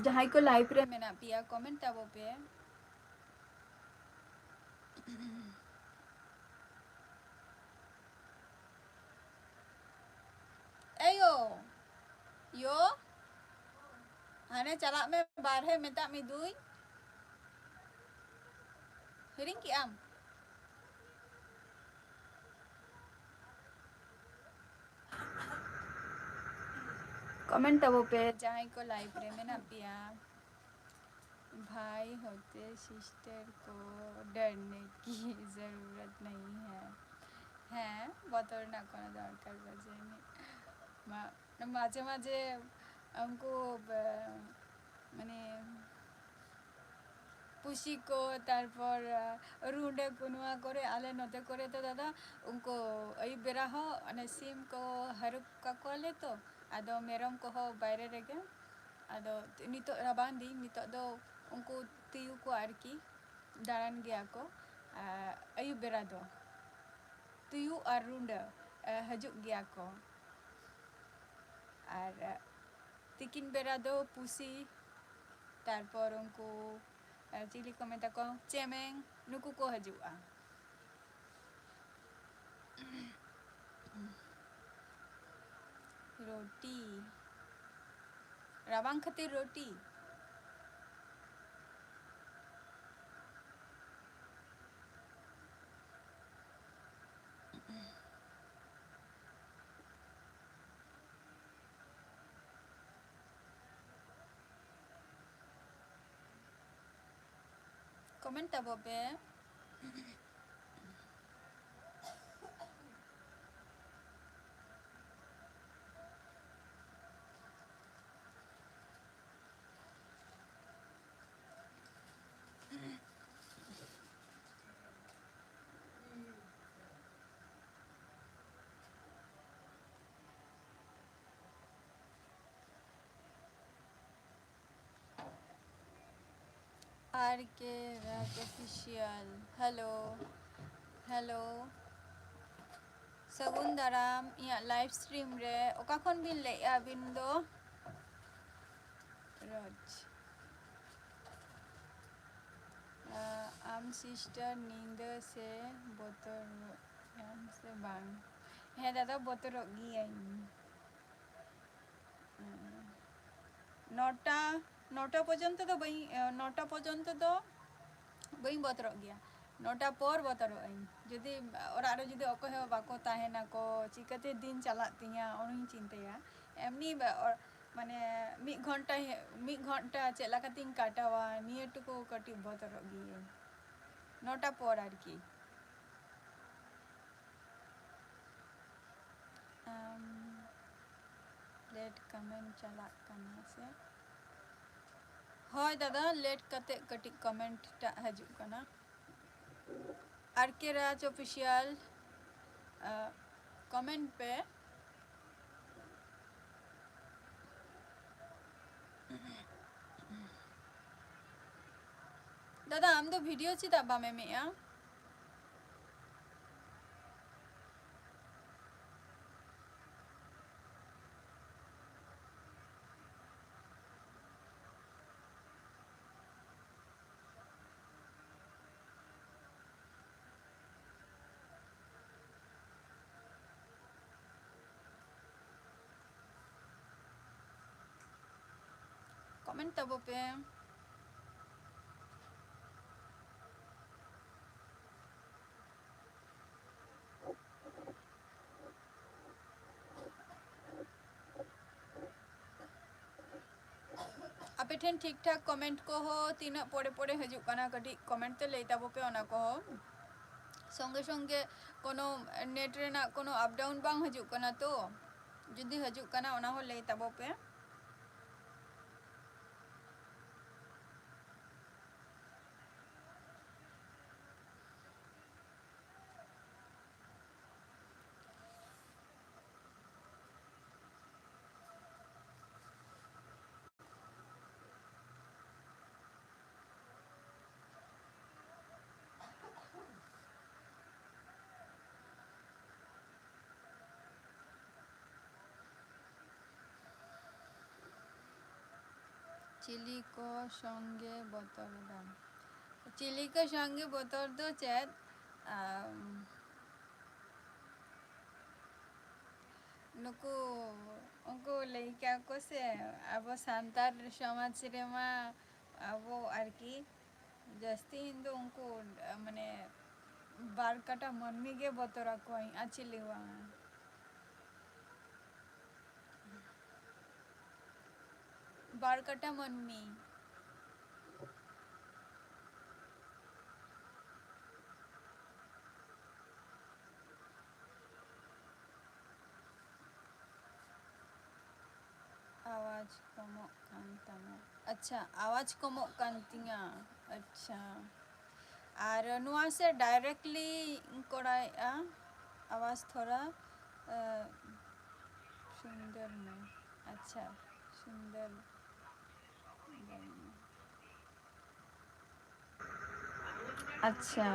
ᱡᱟᱦᱟᱸᱭ ᱠᱚ ᱞᱟᱭᱤᱵᱷ ᱨᱮ ᱢᱮᱱᱟᱜ ᱯᱮᱭᱟ, ᱠᱚᱢᱮᱱᱴ ᱛᱟᱵᱚ ᱯᱮ᱾ ᱪᱟᱞᱟᱜ ᱢᱮ ᱵᱟᱨᱦᱮ, ᱢᱮᱛᱟᱜ ᱢᱮ ᱫᱩᱧ᱾ ᱦᱤᱲᱤᱧ ᱠᱮᱜ ᱟᱢ? ᱠᱚᱢᱮᱱᱴ ᱛᱟᱵᱚ ᱯᱮ ᱡᱟᱦᱟᱸᱭ ᱠᱚ ᱞᱟᱭᱤᱵᱷ ᱨᱮ ᱢᱮᱱᱟᱜ ᱯᱮᱭᱟ᱾ ᱵᱷᱟᱭ ᱦᱚᱛᱮ ᱥᱤᱥᱴᱟᱨ ᱠᱚ ᱰᱟᱨᱱᱮ ᱠᱤ ᱡᱟᱨᱩᱨᱟᱛ ᱱᱟᱦᱤ ᱦᱟᱭ᱾ ᱦᱮᱸ, ᱵᱚᱛᱚᱨ ᱨᱮᱱᱟᱜ ᱠᱳᱱᱳ ᱫᱚᱨᱠᱟᱨ ᱵᱟᱹᱪᱩᱜ ᱟᱹᱱᱤᱡ᱾ ᱢᱟ-, ᱢᱟᱡᱷᱮ ᱢᱟᱡᱷᱮ ᱩᱱᱠᱩ ᱵᱮ-, ᱢᱟᱱᱮ ᱯᱩᱥᱤ ᱠᱚ, ᱛᱟᱨᱯᱚᱨ, ᱟᱸ, ᱨᱩᱸᱰᱟᱹ ᱠᱚ, ᱱᱚᱣᱟ ᱠᱚᱨᱮ, ᱟᱞᱮ ᱱᱚᱛᱮ ᱠᱚᱨᱮ ᱫᱚ ᱫᱟᱫᱟ, ᱩᱱᱠᱩ ᱟᱹᱭᱩᱵ ᱵᱮᱲᱟ ᱦᱚᱸ ᱚᱱᱮ ᱥᱤᱢ ᱠᱚ ᱦᱟᱹᱨᱩᱵ ᱠᱟᱠᱚᱣᱟᱞᱮ ᱛᱚ, ᱟᱫᱚ ᱢᱮᱨᱚᱢ ᱠᱚᱦᱚᱸ ᱵᱟᱭᱨᱮ ᱨᱮᱜᱮ᱾ ᱟᱫᱚ ᱱᱤᱛᱚᱜ ᱨᱟᱵᱟᱝ ᱫᱤᱱ, ᱱᱤᱛᱚᱜ ᱫᱚ ᱩᱱᱠᱩ ᱛᱩᱭᱩ ᱠᱚ ᱟᱨᱠᱤ ᱫᱟᱬᱟᱱ ᱜᱮᱭᱟ ᱠᱚ, ᱟᱸ, ᱟᱹᱭᱩᱵ ᱵᱮᱲᱟ ᱫᱚ ᱛᱩᱭᱩ ᱟᱨ ᱨᱩᱸᱰᱟᱹ, ᱟᱸ, ᱦᱤᱡᱩᱜ ᱜᱮᱭᱟ ᱠᱚ᱾ ᱟᱨ, ᱟᱸ, ᱛᱤᱠᱤᱱ ᱵᱮᱲᱟ ᱫᱚ ᱯᱩᱥᱤ, ᱛᱟᱨᱯᱚᱨ ᱩᱱᱠᱩ, ᱟᱸ, ᱪᱤᱞᱤ ᱠᱚ ᱢᱮᱛᱟ ᱠᱚᱣᱟ, ᱪᱮᱢᱮᱝ, ᱱᱩᱠᱩ ᱠᱚ ᱦᱤᱡᱩᱜᱼᱟ᱾ ᱨᱩᱴᱤ, ᱨᱟᱵᱟᱝ ᱠᱷᱟᱹᱛᱤᱨ ᱨᱩᱴᱤ᱾ ᱠᱚᱢᱮᱱᱴ ᱛᱟᱵᱚ ᱯᱮ᱾ ᱟᱨ ᱠᱮ ᱨᱟᱡᱽ ᱚᱯᱷᱤᱥᱤᱭᱟᱞ, ᱦᱮᱞᱳ, ᱦᱮᱞᱳ, ᱥᱟᱹᱜᱩᱱ ᱫᱟᱨᱟᱢ ᱤᱧᱟᱹᱜ ᱞᱟᱭᱤᱵᱷ ᱥᱴᱨᱤᱢ ᱨᱮ᱾ ᱚᱠᱟ ᱠᱷᱚᱱ ᱵᱤᱱ ᱞᱟᱹᱭᱮᱫᱼᱟ ᱟᱹᱵᱤᱱ ᱫᱚ? ᱨᱟᱡᱽ, ᱟᱢ ᱥᱤᱥᱴᱟᱨ ᱧᱤᱫᱟᱹ ᱥᱮ ᱵᱚᱛᱚᱨᱚᱜ ᱟᱢ ᱥᱮ ᱵᱟᱝ? ᱦᱮᱸ ᱫᱟᱫᱟ, ᱵᱚᱛᱚᱨᱚᱜ ᱜᱤᱭᱟᱹᱧ᱾ ᱱᱚᱴᱟ, ᱱᱚᱴᱟ ᱯᱚᱨᱡᱚᱱᱛᱚ ᱫᱚ ᱵᱟᱹᱧ, ᱱᱚᱴᱟ ᱯᱚᱨᱡᱚᱱᱛᱚ ᱫᱚ ᱵᱟᱹᱧ ᱵᱚᱛᱚᱨᱚᱜ ᱜᱮᱭᱟ᱾ ᱱᱚᱴᱟ ᱯᱚᱨ ᱵᱚᱛᱚᱨᱚᱜ ᱟᱹᱧ᱾ ᱡᱩᱫᱤ ᱚᱲᱟᱜ ᱨᱮ ᱡᱩᱫᱤ ᱚᱠᱚᱭ ᱦᱚᱸ ᱵᱟᱠᱚ ᱛᱟᱦᱮᱱᱟᱠᱚ, ᱪᱤᱠᱟᱹᱛᱮ ᱫᱤᱱ ᱪᱟᱞᱟᱜ ᱛᱤᱧᱟ, ᱚᱱᱟᱧ ᱪᱤᱱᱛᱟᱹᱭᱟ᱾ ᱮᱢᱱᱤ ᱵᱟ-, ᱚ-, ᱢᱟᱱᱮ ᱢᱤᱫ ᱜᱷᱚᱱᱴᱟ, ᱢᱤᱫ ᱜᱷᱚᱱᱴᱟ ᱪᱮᱫ ᱞᱮᱠᱟᱛᱤᱧ ᱠᱟᱴᱟᱣᱟ, ᱱᱤᱭᱟᱹ ᱴᱩᱠᱩ ᱠᱟᱹᱴᱤᱡ ᱵᱚᱛᱚᱨᱚᱜ ᱜᱤᱭᱟᱹᱧ᱾ ᱱᱚᱴᱟ ᱯᱚᱨ ᱟᱨᱠᱤ᱾ ᱟᱢ, late comment ᱪᱟᱞᱟᱜ ᱠᱟᱱᱟ ᱥᱮ? ᱦᱳᱭ ᱫᱟᱫᱟ, late ᱠᱟᱛᱮ ᱠᱟᱹᱴᱤᱡ comment ᱴᱟᱜ ᱦᱤᱡᱩᱜ ᱠᱟᱱᱟ᱾ ᱟᱨ ᱠᱮ ᱨᱟᱡᱽ Official, ᱟᱸ, comment ᱯᱮ᱾ ᱫᱟᱫᱟ, ᱟᱢ ᱫᱚ video ᱪᱮᱫᱟᱜ ᱵᱟᱢ ᱮᱢᱮᱜᱼᱟ? Comment ᱛᱟᱵᱚ ᱯᱮ᱾ ᱟᱯᱮ ᱴᱷᱮᱱ ᱴᱷᱤᱠ ᱴᱷᱟᱠ comment ᱠᱚᱦᱚᱸ ᱛᱤᱱᱟᱹᱜ ᱯᱚᱨᱮ ᱯᱚᱨᱮ ᱦᱤᱡᱩᱜ ᱠᱟᱱᱟ, ᱠᱟᱹᱴᱤᱡ comment ᱛᱮ ᱞᱟᱹᱭ ᱛᱟᱵᱚ ᱯᱮ ᱚᱱᱟ ᱠᱚᱦᱚᱸ᱾ ᱥᱚᱸᱜᱮ ᱥᱚᱸᱜᱮ ᱠᱳᱱᱳ net ᱨᱮᱱᱟᱜ ᱠᱳᱱᱳ up down ᱵᱟᱝ ᱦᱤᱡᱩᱜ ᱠᱟᱱᱟ ᱛᱚ? ᱡᱩᱫᱤ ᱦᱤᱡᱩᱜ ᱠᱟᱱᱟ, ᱚᱱᱟ ᱦᱚᱸ ᱞᱟᱹᱭ ᱛᱟᱵᱚ ᱯᱮ᱾ ᱪᱤᱞᱤ ᱠᱚ ᱥᱚᱝᱜᱮ ᱵᱚᱛᱚᱨ ᱫᱚ? ᱪᱤᱞᱤ ᱠᱚ ᱥᱚᱝᱜᱮ ᱵᱚᱛᱚᱨ ᱫᱚ ᱪᱮᱫ? ᱟᱢ, ᱱᱩᱠᱩ ᱩᱱᱠᱩ ᱞᱟᱹᱭ ᱠᱟᱜ ᱠᱚ ᱥᱮ, ᱟᱵᱚ ᱥᱟᱱᱛᱟᱲ ᱥᱚᱢᱟᱡᱽ ᱨᱮᱢᱟ ᱟᱵᱚ ᱟᱨᱠᱤ ᱡᱟᱹᱥᱛᱤ ᱤᱧ ᱫᱚ ᱩᱱᱠᱩ, ᱢᱟᱱᱮ, ᱵᱟᱨ ᱠᱟᱴᱟ ᱢᱟᱹᱱᱢᱤ ᱜᱮ ᱵᱚᱛᱚᱨ ᱟᱠᱚᱣᱟᱹᱧ, ᱟᱨ ᱪᱤᱞᱤ ᱵᱟᱝ᱾ ᱵᱟᱨ ᱠᱟᱴᱟ ᱢᱟᱹᱱᱢᱤ᱾ ᱟᱣᱟᱡᱽ ᱠᱚᱢᱚᱜ ᱠᱟᱱ ᱛᱟᱢᱟ᱾ ᱟᱪᱪᱷᱟ, ᱟᱣᱟᱡᱽ ᱠᱚᱢᱚᱜ ᱠᱟᱱ ᱛᱤᱧᱟ᱾ ᱟᱪᱪᱷᱟ, ᱟᱨ ᱱᱚᱣᱟ ᱥᱮ directly ᱠᱚᱨᱟᱣᱮᱫᱼᱟ, ᱟᱣᱟᱡᱽ ᱛᱷᱚᱲᱟ, ᱮ, ᱥᱩᱱᱫᱚᱨ ᱢᱮ᱾ ᱟᱪᱪᱷᱟ, ᱥᱩᱱᱫᱚᱨ᱾ ᱟᱪᱪᱷᱟ᱾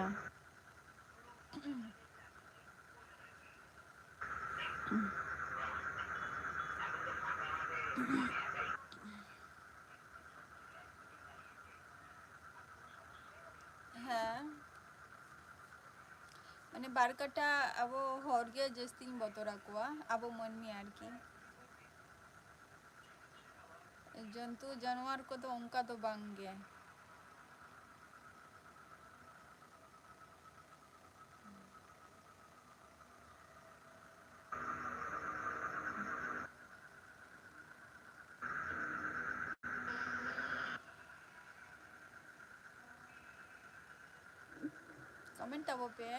ᱦᱮᱸ, ᱢᱟᱱᱮ, ᱵᱟᱨ ᱠᱟᱴᱟ ᱟᱵᱚ ᱦᱚᱲ ᱜᱮ ᱡᱟᱹᱥᱛᱤᱧ ᱵᱚᱛᱚᱨ ᱟᱠᱚᱣᱟ, ᱟᱵᱚ ᱢᱟᱹᱱᱢᱤ ᱟᱨᱠᱤ᱾ ᱡᱚᱱᱛᱩ ᱡᱟᱱᱣᱟᱨ ᱠᱚᱫᱚ ᱚᱱᱠᱟ ᱫᱚ ᱵᱟᱝ ᱜᱮ᱾ Comment ᱛᱟᱵᱚ ᱯᱮ,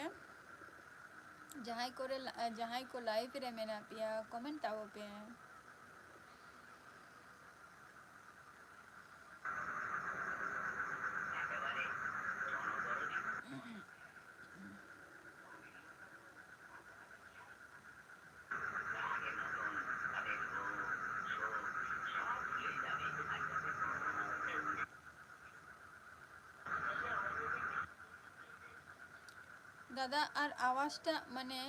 ᱡᱟᱦᱟᱸᱭ ᱠᱚᱨᱮ, ᱡᱟᱦᱟᱸᱭ ᱠᱚ live ᱨᱮ ᱢᱮᱱᱟᱜ ᱯᱮᱭᱟ, comment ᱛᱟᱵᱚ ᱯᱮ᱾ ᱫᱟᱫᱟ, ᱟᱨ ᱟᱣᱟᱡᱽ ᱴᱟᱜ ᱢᱟᱱᱮ,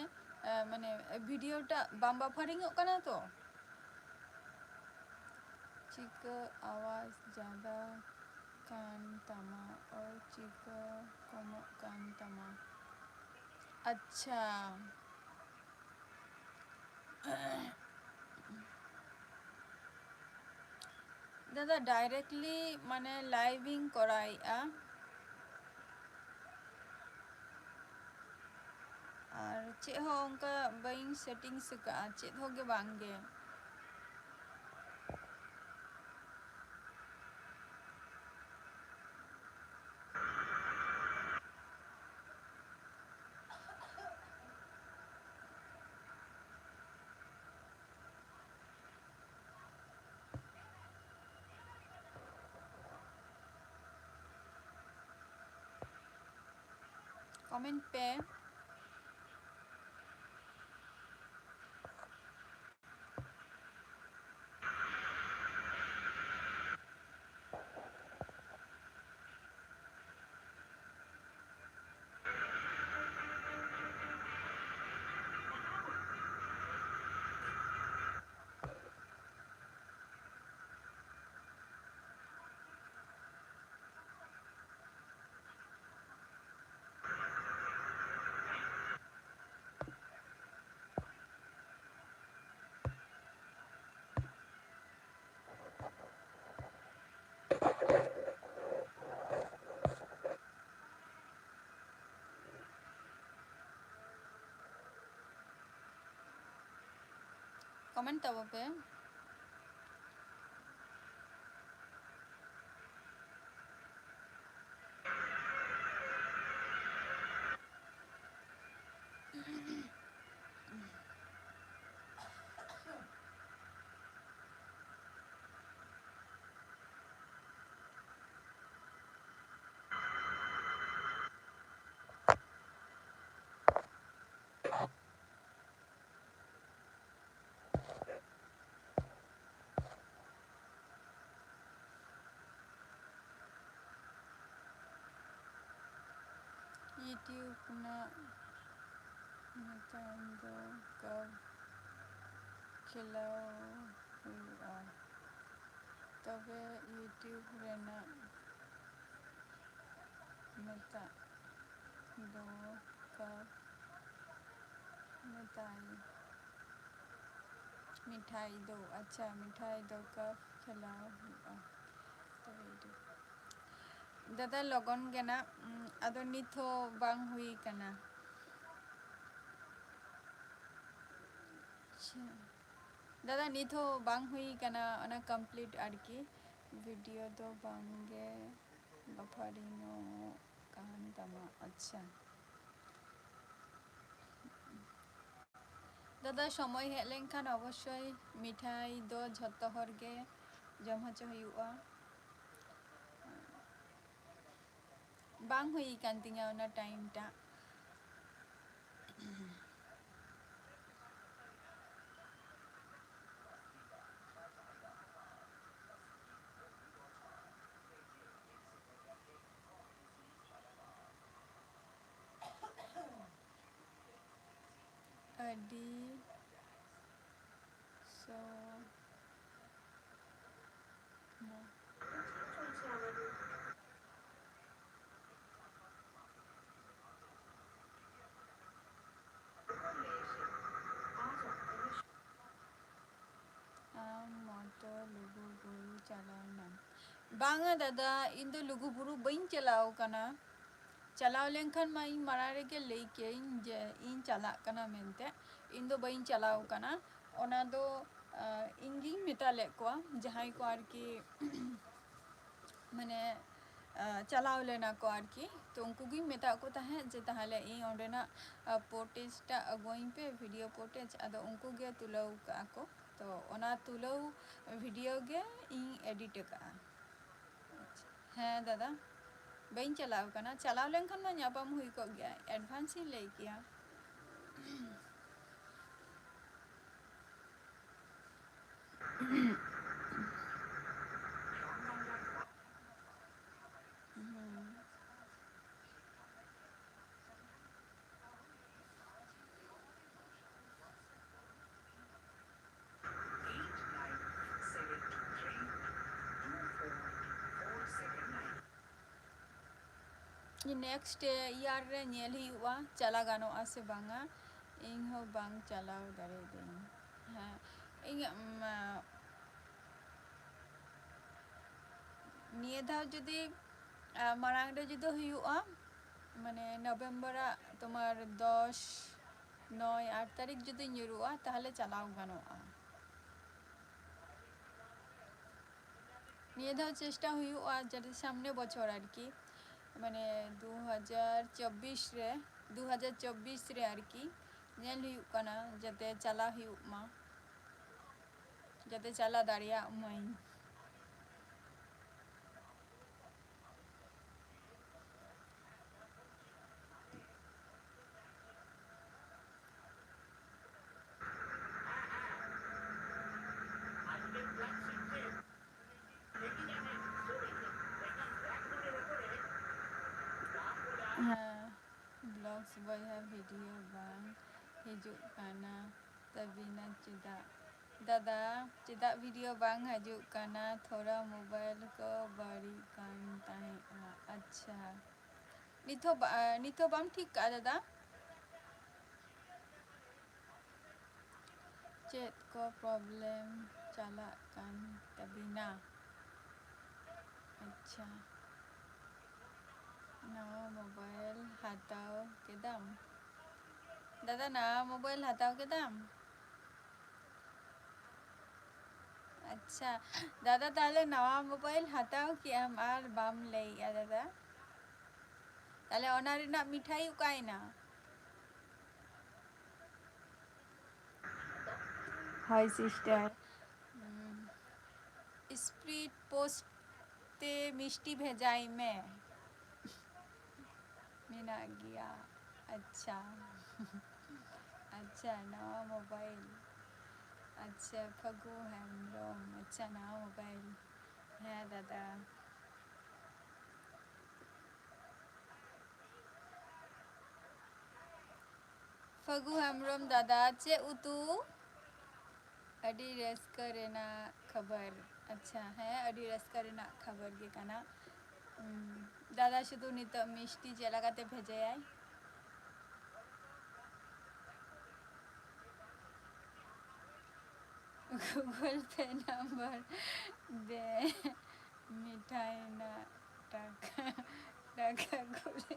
ᱮ, ᱢᱟᱱᱮ video ᱴᱟᱜ ᱵᱟᱝ buffering ᱚᱜ ᱠᱟᱱᱟ ᱛᱚ? ᱪᱤᱠᱟᱹ ᱟᱣᱟᱡᱽ ᱡᱟᱫᱟ ᱠᱟᱱ ᱛᱟᱢᱟ, ᱚ, ᱪᱤᱠᱟᱹ ᱠᱚᱢᱚᱜ ᱠᱟᱱ ᱛᱟᱢᱟ? ᱟᱪᱪᱷᱟ᱾ ᱫᱟᱫᱟ, directly ᱢᱟᱱᱮ live ᱤᱧ ᱠᱚᱨᱟᱣᱮᱫᱼᱟ᱾ ᱟᱨ ᱪᱮᱫ ᱦᱚᱸ ᱚᱱᱠᱟ ᱵᱟᱹᱧ settings ᱟᱠᱟᱫᱼᱟ, ᱪᱮᱫ ᱦᱚᱸ ᱜᱮ ᱵᱟᱝ ᱜᱮ᱾ Comment ᱯᱮ᱾ Comment ᱛᱟᱵᱚ ᱯᱮ᱾ YouTube ᱨᱮᱱᱟᱜ ᱢᱤᱫᱴᱟᱝ ᱫᱚ ᱠᱟᱯ ᱠᱷᱮᱞᱟᱣ ᱦᱩᱭᱩᱜᱼᱟ, ᱛᱚᱵᱮ YouTube ᱨᱮᱱᱟᱜ ᱢᱮᱛᱟᱜ ᱫᱚ ᱠᱟᱯ ᱢᱮᱛᱟᱭ ᱢᱤᱴᱷᱟᱭ ᱫᱚ, ᱟᱪᱪᱷᱟ, ᱢᱤᱴᱷᱟᱭ ᱫᱚ ᱠᱟᱯ ᱪᱟᱞᱟᱣ ᱦᱩᱭᱩᱜᱼᱟ᱾ ᱛᱚᱵᱮ ᱤᱫᱤ᱾ ᱫᱟᱫᱟ, ᱞᱚᱜᱚᱱ ᱜᱮ ᱱᱟᱜ, ᱩᱸ, ᱟᱫᱚ ᱱᱤᱛ ᱦᱚᱸ ᱵᱟᱝ ᱦᱩᱭ ᱠᱟᱱᱟ᱾ ᱟᱪᱪᱷᱟ᱾ ᱫᱟᱫᱟ, ᱱᱤᱛ ᱦᱚᱸ ᱵᱟᱝ ᱦᱩᱭ ᱠᱟᱱᱟ ᱚᱱᱟ complete ᱟᱨᱠᱤ᱾ video ᱫᱚ ᱵᱟᱝ ᱜᱮ buffering ᱚᱜ ᱠᱟᱱ ᱛᱟᱢᱟ᱾ ᱟᱪᱪᱷᱟ᱾ ᱫᱟᱫᱟ, ᱥᱚᱢᱚᱭ ᱦᱮᱡ ᱞᱮᱱᱠᱷᱟᱱ ᱚᱵᱚᱥᱥᱳᱭ ᱢᱤᱴᱷᱟᱭ ᱫᱚ ᱡᱷᱚᱛᱚ ᱦᱚᱲ ᱜᱮ ᱡᱚᱢ ᱦᱚᱪᱚ ᱦᱩᱭᱩᱜᱼᱟ᱾ ᱵᱟᱝ ᱦᱩᱭ ᱠᱟᱱ ᱛᱤᱧᱟᱹ ᱚᱱᱟ time ᱴᱟᱜ᱾ ᱟᱹᱰᱤ ᱥᱚ ᱢᱚ᱾ ᱟᱢ ᱢᱚᱛᱚ ᱞᱩᱜᱩ ᱵᱩᱨᱩ ᱪᱟᱞᱟᱣ ᱱᱟᱢ? ᱵᱟᱝᱟ ᱫᱟᱫᱟ, ᱤᱧ ᱫᱚ ᱞᱩᱜᱩ ᱵᱩᱨᱩ ᱵᱟᱹᱧ ᱪᱟᱞᱟᱣ ᱠᱟᱱᱟ᱾ ᱪᱟᱞᱟᱣ ᱞᱮᱱᱠᱷᱟᱱ ᱢᱟ ᱤᱧ ᱢᱟᱲᱟᱝ ᱨᱮᱜᱮ ᱞᱟᱹᱭ ᱠᱮᱭᱟᱹᱧ ᱡᱮ ᱤᱧ ᱪᱟᱞᱟᱜ ᱠᱟᱱᱟ ᱢᱮᱱᱛᱮ᱾ ᱤᱧ ᱫᱚ ᱵᱟᱹᱧ ᱪᱟᱞᱟᱣ ᱠᱟᱱᱟ᱾ ᱚᱱᱟ ᱫᱚ, ᱟᱸ, ᱤᱧ ᱜᱤᱧ ᱢᱮᱛᱟ ᱞᱮᱫ ᱠᱚᱣᱟ, ᱡᱟᱦᱟᱸᱭ ᱠᱚ ᱟᱨᱠᱤ ᱢᱟᱱᱮ, ᱟᱸ, ᱪᱟᱞᱟᱣ ᱞᱮᱱᱟ ᱠᱚ ᱟᱨᱠᱤ᱾ ᱛᱚ ᱩᱱᱠᱩ ᱜᱤᱧ ᱢᱮᱛᱟᱫ ᱠᱚ ᱛᱟᱦᱮᱸᱫ ᱡᱮ ᱛᱟᱦᱚᱞᱮ ᱤᱧ ᱚᱸᱰᱮᱱᱟᱜ, ᱟᱸ, footage ᱴᱟᱜ ᱟᱹᱜᱩᱣᱟᱹᱧ ᱯᱮ, video footage᱾ ᱟᱫᱚ ᱩᱱᱠᱩ ᱜᱮ ᱛᱩᱞᱟᱹᱣ ᱠᱟᱜᱼᱟ ᱠᱚ᱾ ᱛᱚ ᱚᱱᱟ ᱛᱩᱞᱟᱹᱣ video ᱜᱮ ᱤᱧ edit ᱟᱠᱟᱫᱼᱟ᱾ ᱦᱮᱸ ᱫᱟᱫᱟ, ᱵᱟᱹᱧ ᱪᱟᱞᱟᱣ ᱠᱟᱱᱟ᱾ ᱪᱟᱞᱟᱣ ᱞᱮᱱᱠᱷᱟᱱ ᱢᱟ ᱧᱟᱯᱟᱢ ᱦᱩᱭ ᱠᱚᱜ ᱜᱮᱭᱟ, advance ᱤᱧ ᱞᱟᱹᱭ ᱠᱮᱭᱟ᱾ ᱦᱩᱸ᱾ Next year ᱨᱮ ᱧᱮᱞ ᱦᱩᱭᱩᱜᱼᱟ, ᱪᱟᱞᱟᱣ ᱜᱟᱱᱚᱜᱼᱟ ᱥᱮ ᱵᱟᱝᱟ᱾ ᱤᱧ ᱦᱚᱸ ᱵᱟᱝ ᱪᱟᱞᱟᱣ ᱫᱟᱲᱮᱭᱟᱫᱟᱹᱧ᱾ ᱦᱮᱸ, ᱤᱧᱟᱹᱜ, ᱢᱟ, ᱱᱤᱭᱟᱹ ᱫᱷᱟᱣ ᱡᱩᱫᱤ, ᱟ, ᱢᱟᱲᱟᱝ ᱨᱮ ᱡᱩᱫᱤ ᱦᱩᱭᱩᱜᱼᱟ, ᱢᱟᱱᱮ ᱱᱚᱵᱷᱮᱢᱵᱚᱨᱟᱜ ᱛᱳᱢᱟᱨ ᱫᱚᱥ, ᱱᱚᱭ, ᱟᱴ ᱛᱟᱹᱨᱤᱠᱷ ᱡᱩᱫᱤ ᱧᱩᱨᱩᱜᱼᱟ, ᱛᱟᱦᱚᱞᱮ ᱪᱟᱞᱟᱣ ᱜᱟᱱᱚᱜᱼᱟ᱾ ᱱᱤᱭᱟᱹ ᱫᱷᱟᱣ ᱪᱮᱥᱴᱟ ᱦᱩᱭᱩᱜᱼᱟ ᱡᱟᱛᱮ ᱥᱟᱢᱱᱮ ᱵᱚᱪᱷᱚᱨ ᱟᱨᱠᱤ, ᱢᱟᱱᱮ ᱫᱩ ᱦᱟᱡᱟᱨ ᱪᱚᱵᱵᱤᱥ ᱨᱮ, ᱫᱩ ᱦᱟᱡᱟᱨ ᱪᱚᱵᱵᱤᱥ ᱨᱮ ᱟᱨᱠᱤ ᱧᱮᱞ ᱦᱩᱭᱩᱜ ᱠᱟᱱᱟ ᱡᱟᱛᱮ ᱪᱟᱞᱟᱣ ᱦᱩᱭᱩᱜ ᱢᱟ, ᱡᱟᱛᱮ ᱪᱟᱞᱟᱣ ᱫᱟᱲᱮᱭᱟᱜ ᱢᱟᱹᱧ᱾ ᱦᱮᱸ, vlogs ᱵᱚᱭᱦᱟ video ᱵᱟᱝ ᱦᱤᱡᱩᱜ ᱠᱟᱱᱟ ᱛᱟᱹᱵᱤᱱᱟ ᱪᱮᱫᱟᱜ? ᱫᱟᱫᱟ, ᱪᱮᱫᱟᱜ video ᱵᱟᱝ ᱦᱤᱡᱩᱜ ᱠᱟᱱᱟ? ᱛᱷᱚᱲᱟ mobile ᱠᱚ ᱵᱟᱹᱲᱤᱡ ᱠᱟᱱ ᱛᱟᱦᱮᱸᱜᱼᱟ᱾ ᱟᱪᱪᱷᱟ, ᱱᱤᱛ ᱦᱚᱸ ᱵᱟ-, ᱱᱤᱛ ᱦᱚᱸ ᱵᱟᱢ ᱴᱷᱤᱠ ᱠᱟᱜᱼᱟ ᱫᱟᱫᱟ? ᱪᱮᱫ ᱠᱚ problem ᱪᱟᱞᱟᱜ ᱠᱟᱱ ᱛᱟᱵᱤᱱᱟ? ᱟᱪᱪᱷᱟ, ᱱᱟᱣᱟ mobile ᱦᱟᱛᱟᱣ ᱠᱮᱫᱟᱢ? ᱫᱟᱫᱟ, ᱱᱟᱣᱟ mobile ᱦᱟᱛᱟᱣ ᱠᱮᱫᱟᱢ? ᱟᱪᱪᱷᱟ, ᱫᱟᱫᱟ, ᱛᱟᱦᱞᱮ ᱱᱟᱣᱟ mobile ᱦᱟᱛᱟᱣ ᱠᱮᱜᱼᱟᱢ ᱟᱨ ᱵᱟᱢ ᱞᱟᱹᱭᱮᱜᱼᱟ ᱫᱟᱫᱟ? ᱛᱟᱦᱞᱮ ᱚᱱᱟ ᱨᱮᱱᱟᱜ ᱢᱤᱴᱷᱟᱭ ᱚᱠᱟᱭᱮᱱᱟ? ᱦᱳᱭ sister᱾ ᱦᱩᱸ᱾ Speed post ᱛᱮ ᱢᱤᱥᱴᱤ ᱵᱷᱮᱡᱟᱭ ᱢᱮ᱾ ᱢᱮᱱᱟᱜ ᱜᱮᱭᱟ᱾ ᱟᱪᱪᱷᱟ᱾ ᱟᱪᱪᱷᱟ, ᱱᱟᱣᱟ mobile᱾ ᱟᱪᱪᱷᱟ, ᱯᱷᱟᱹᱜᱩ ᱦᱮᱢᱵᱨᱚᱢ᱾ ᱟᱪᱪᱷᱟ, ᱱᱟᱣᱟ mobile᱾ ᱦᱮᱸ ᱫᱟᱫᱟ᱾ ᱯᱷᱟᱹᱜᱩ ᱦᱮᱢᱵᱨᱚᱢ ᱫᱟᱫᱟ, ᱪᱮᱫ ᱩᱛᱩ? ᱟᱹᱰᱤ ᱨᱟᱹᱥᱠᱟᱹ ᱨᱮᱱᱟᱜ ᱠᱷᱚᱵᱚᱨ᱾ ᱟᱪᱪᱷᱟ, ᱦᱮᱸ, ᱟᱹᱰᱤ ᱨᱟᱹᱥᱠᱟᱹ ᱨᱮᱱᱟᱜ ᱠᱷᱚᱵᱚᱨ ᱜᱮ ᱠᱟᱱᱟ᱾ ᱩᱸ, ᱫᱟᱫᱟ ᱥᱩᱫᱷᱩ ᱱᱤᱛᱚᱜ ᱢᱤᱥᱴᱤ ᱪᱮᱫ ᱞᱮᱠᱟᱛᱮ ᱵᱷᱮᱡᱟᱭᱟᱭ? Google Pay number ᱫᱮ᱾ ᱢᱤᱴᱷᱟᱭ ᱨᱮᱱᱟᱜ ᱴᱟᱠᱟ, ᱴᱟᱠᱟ ᱠᱩᱲᱤ᱾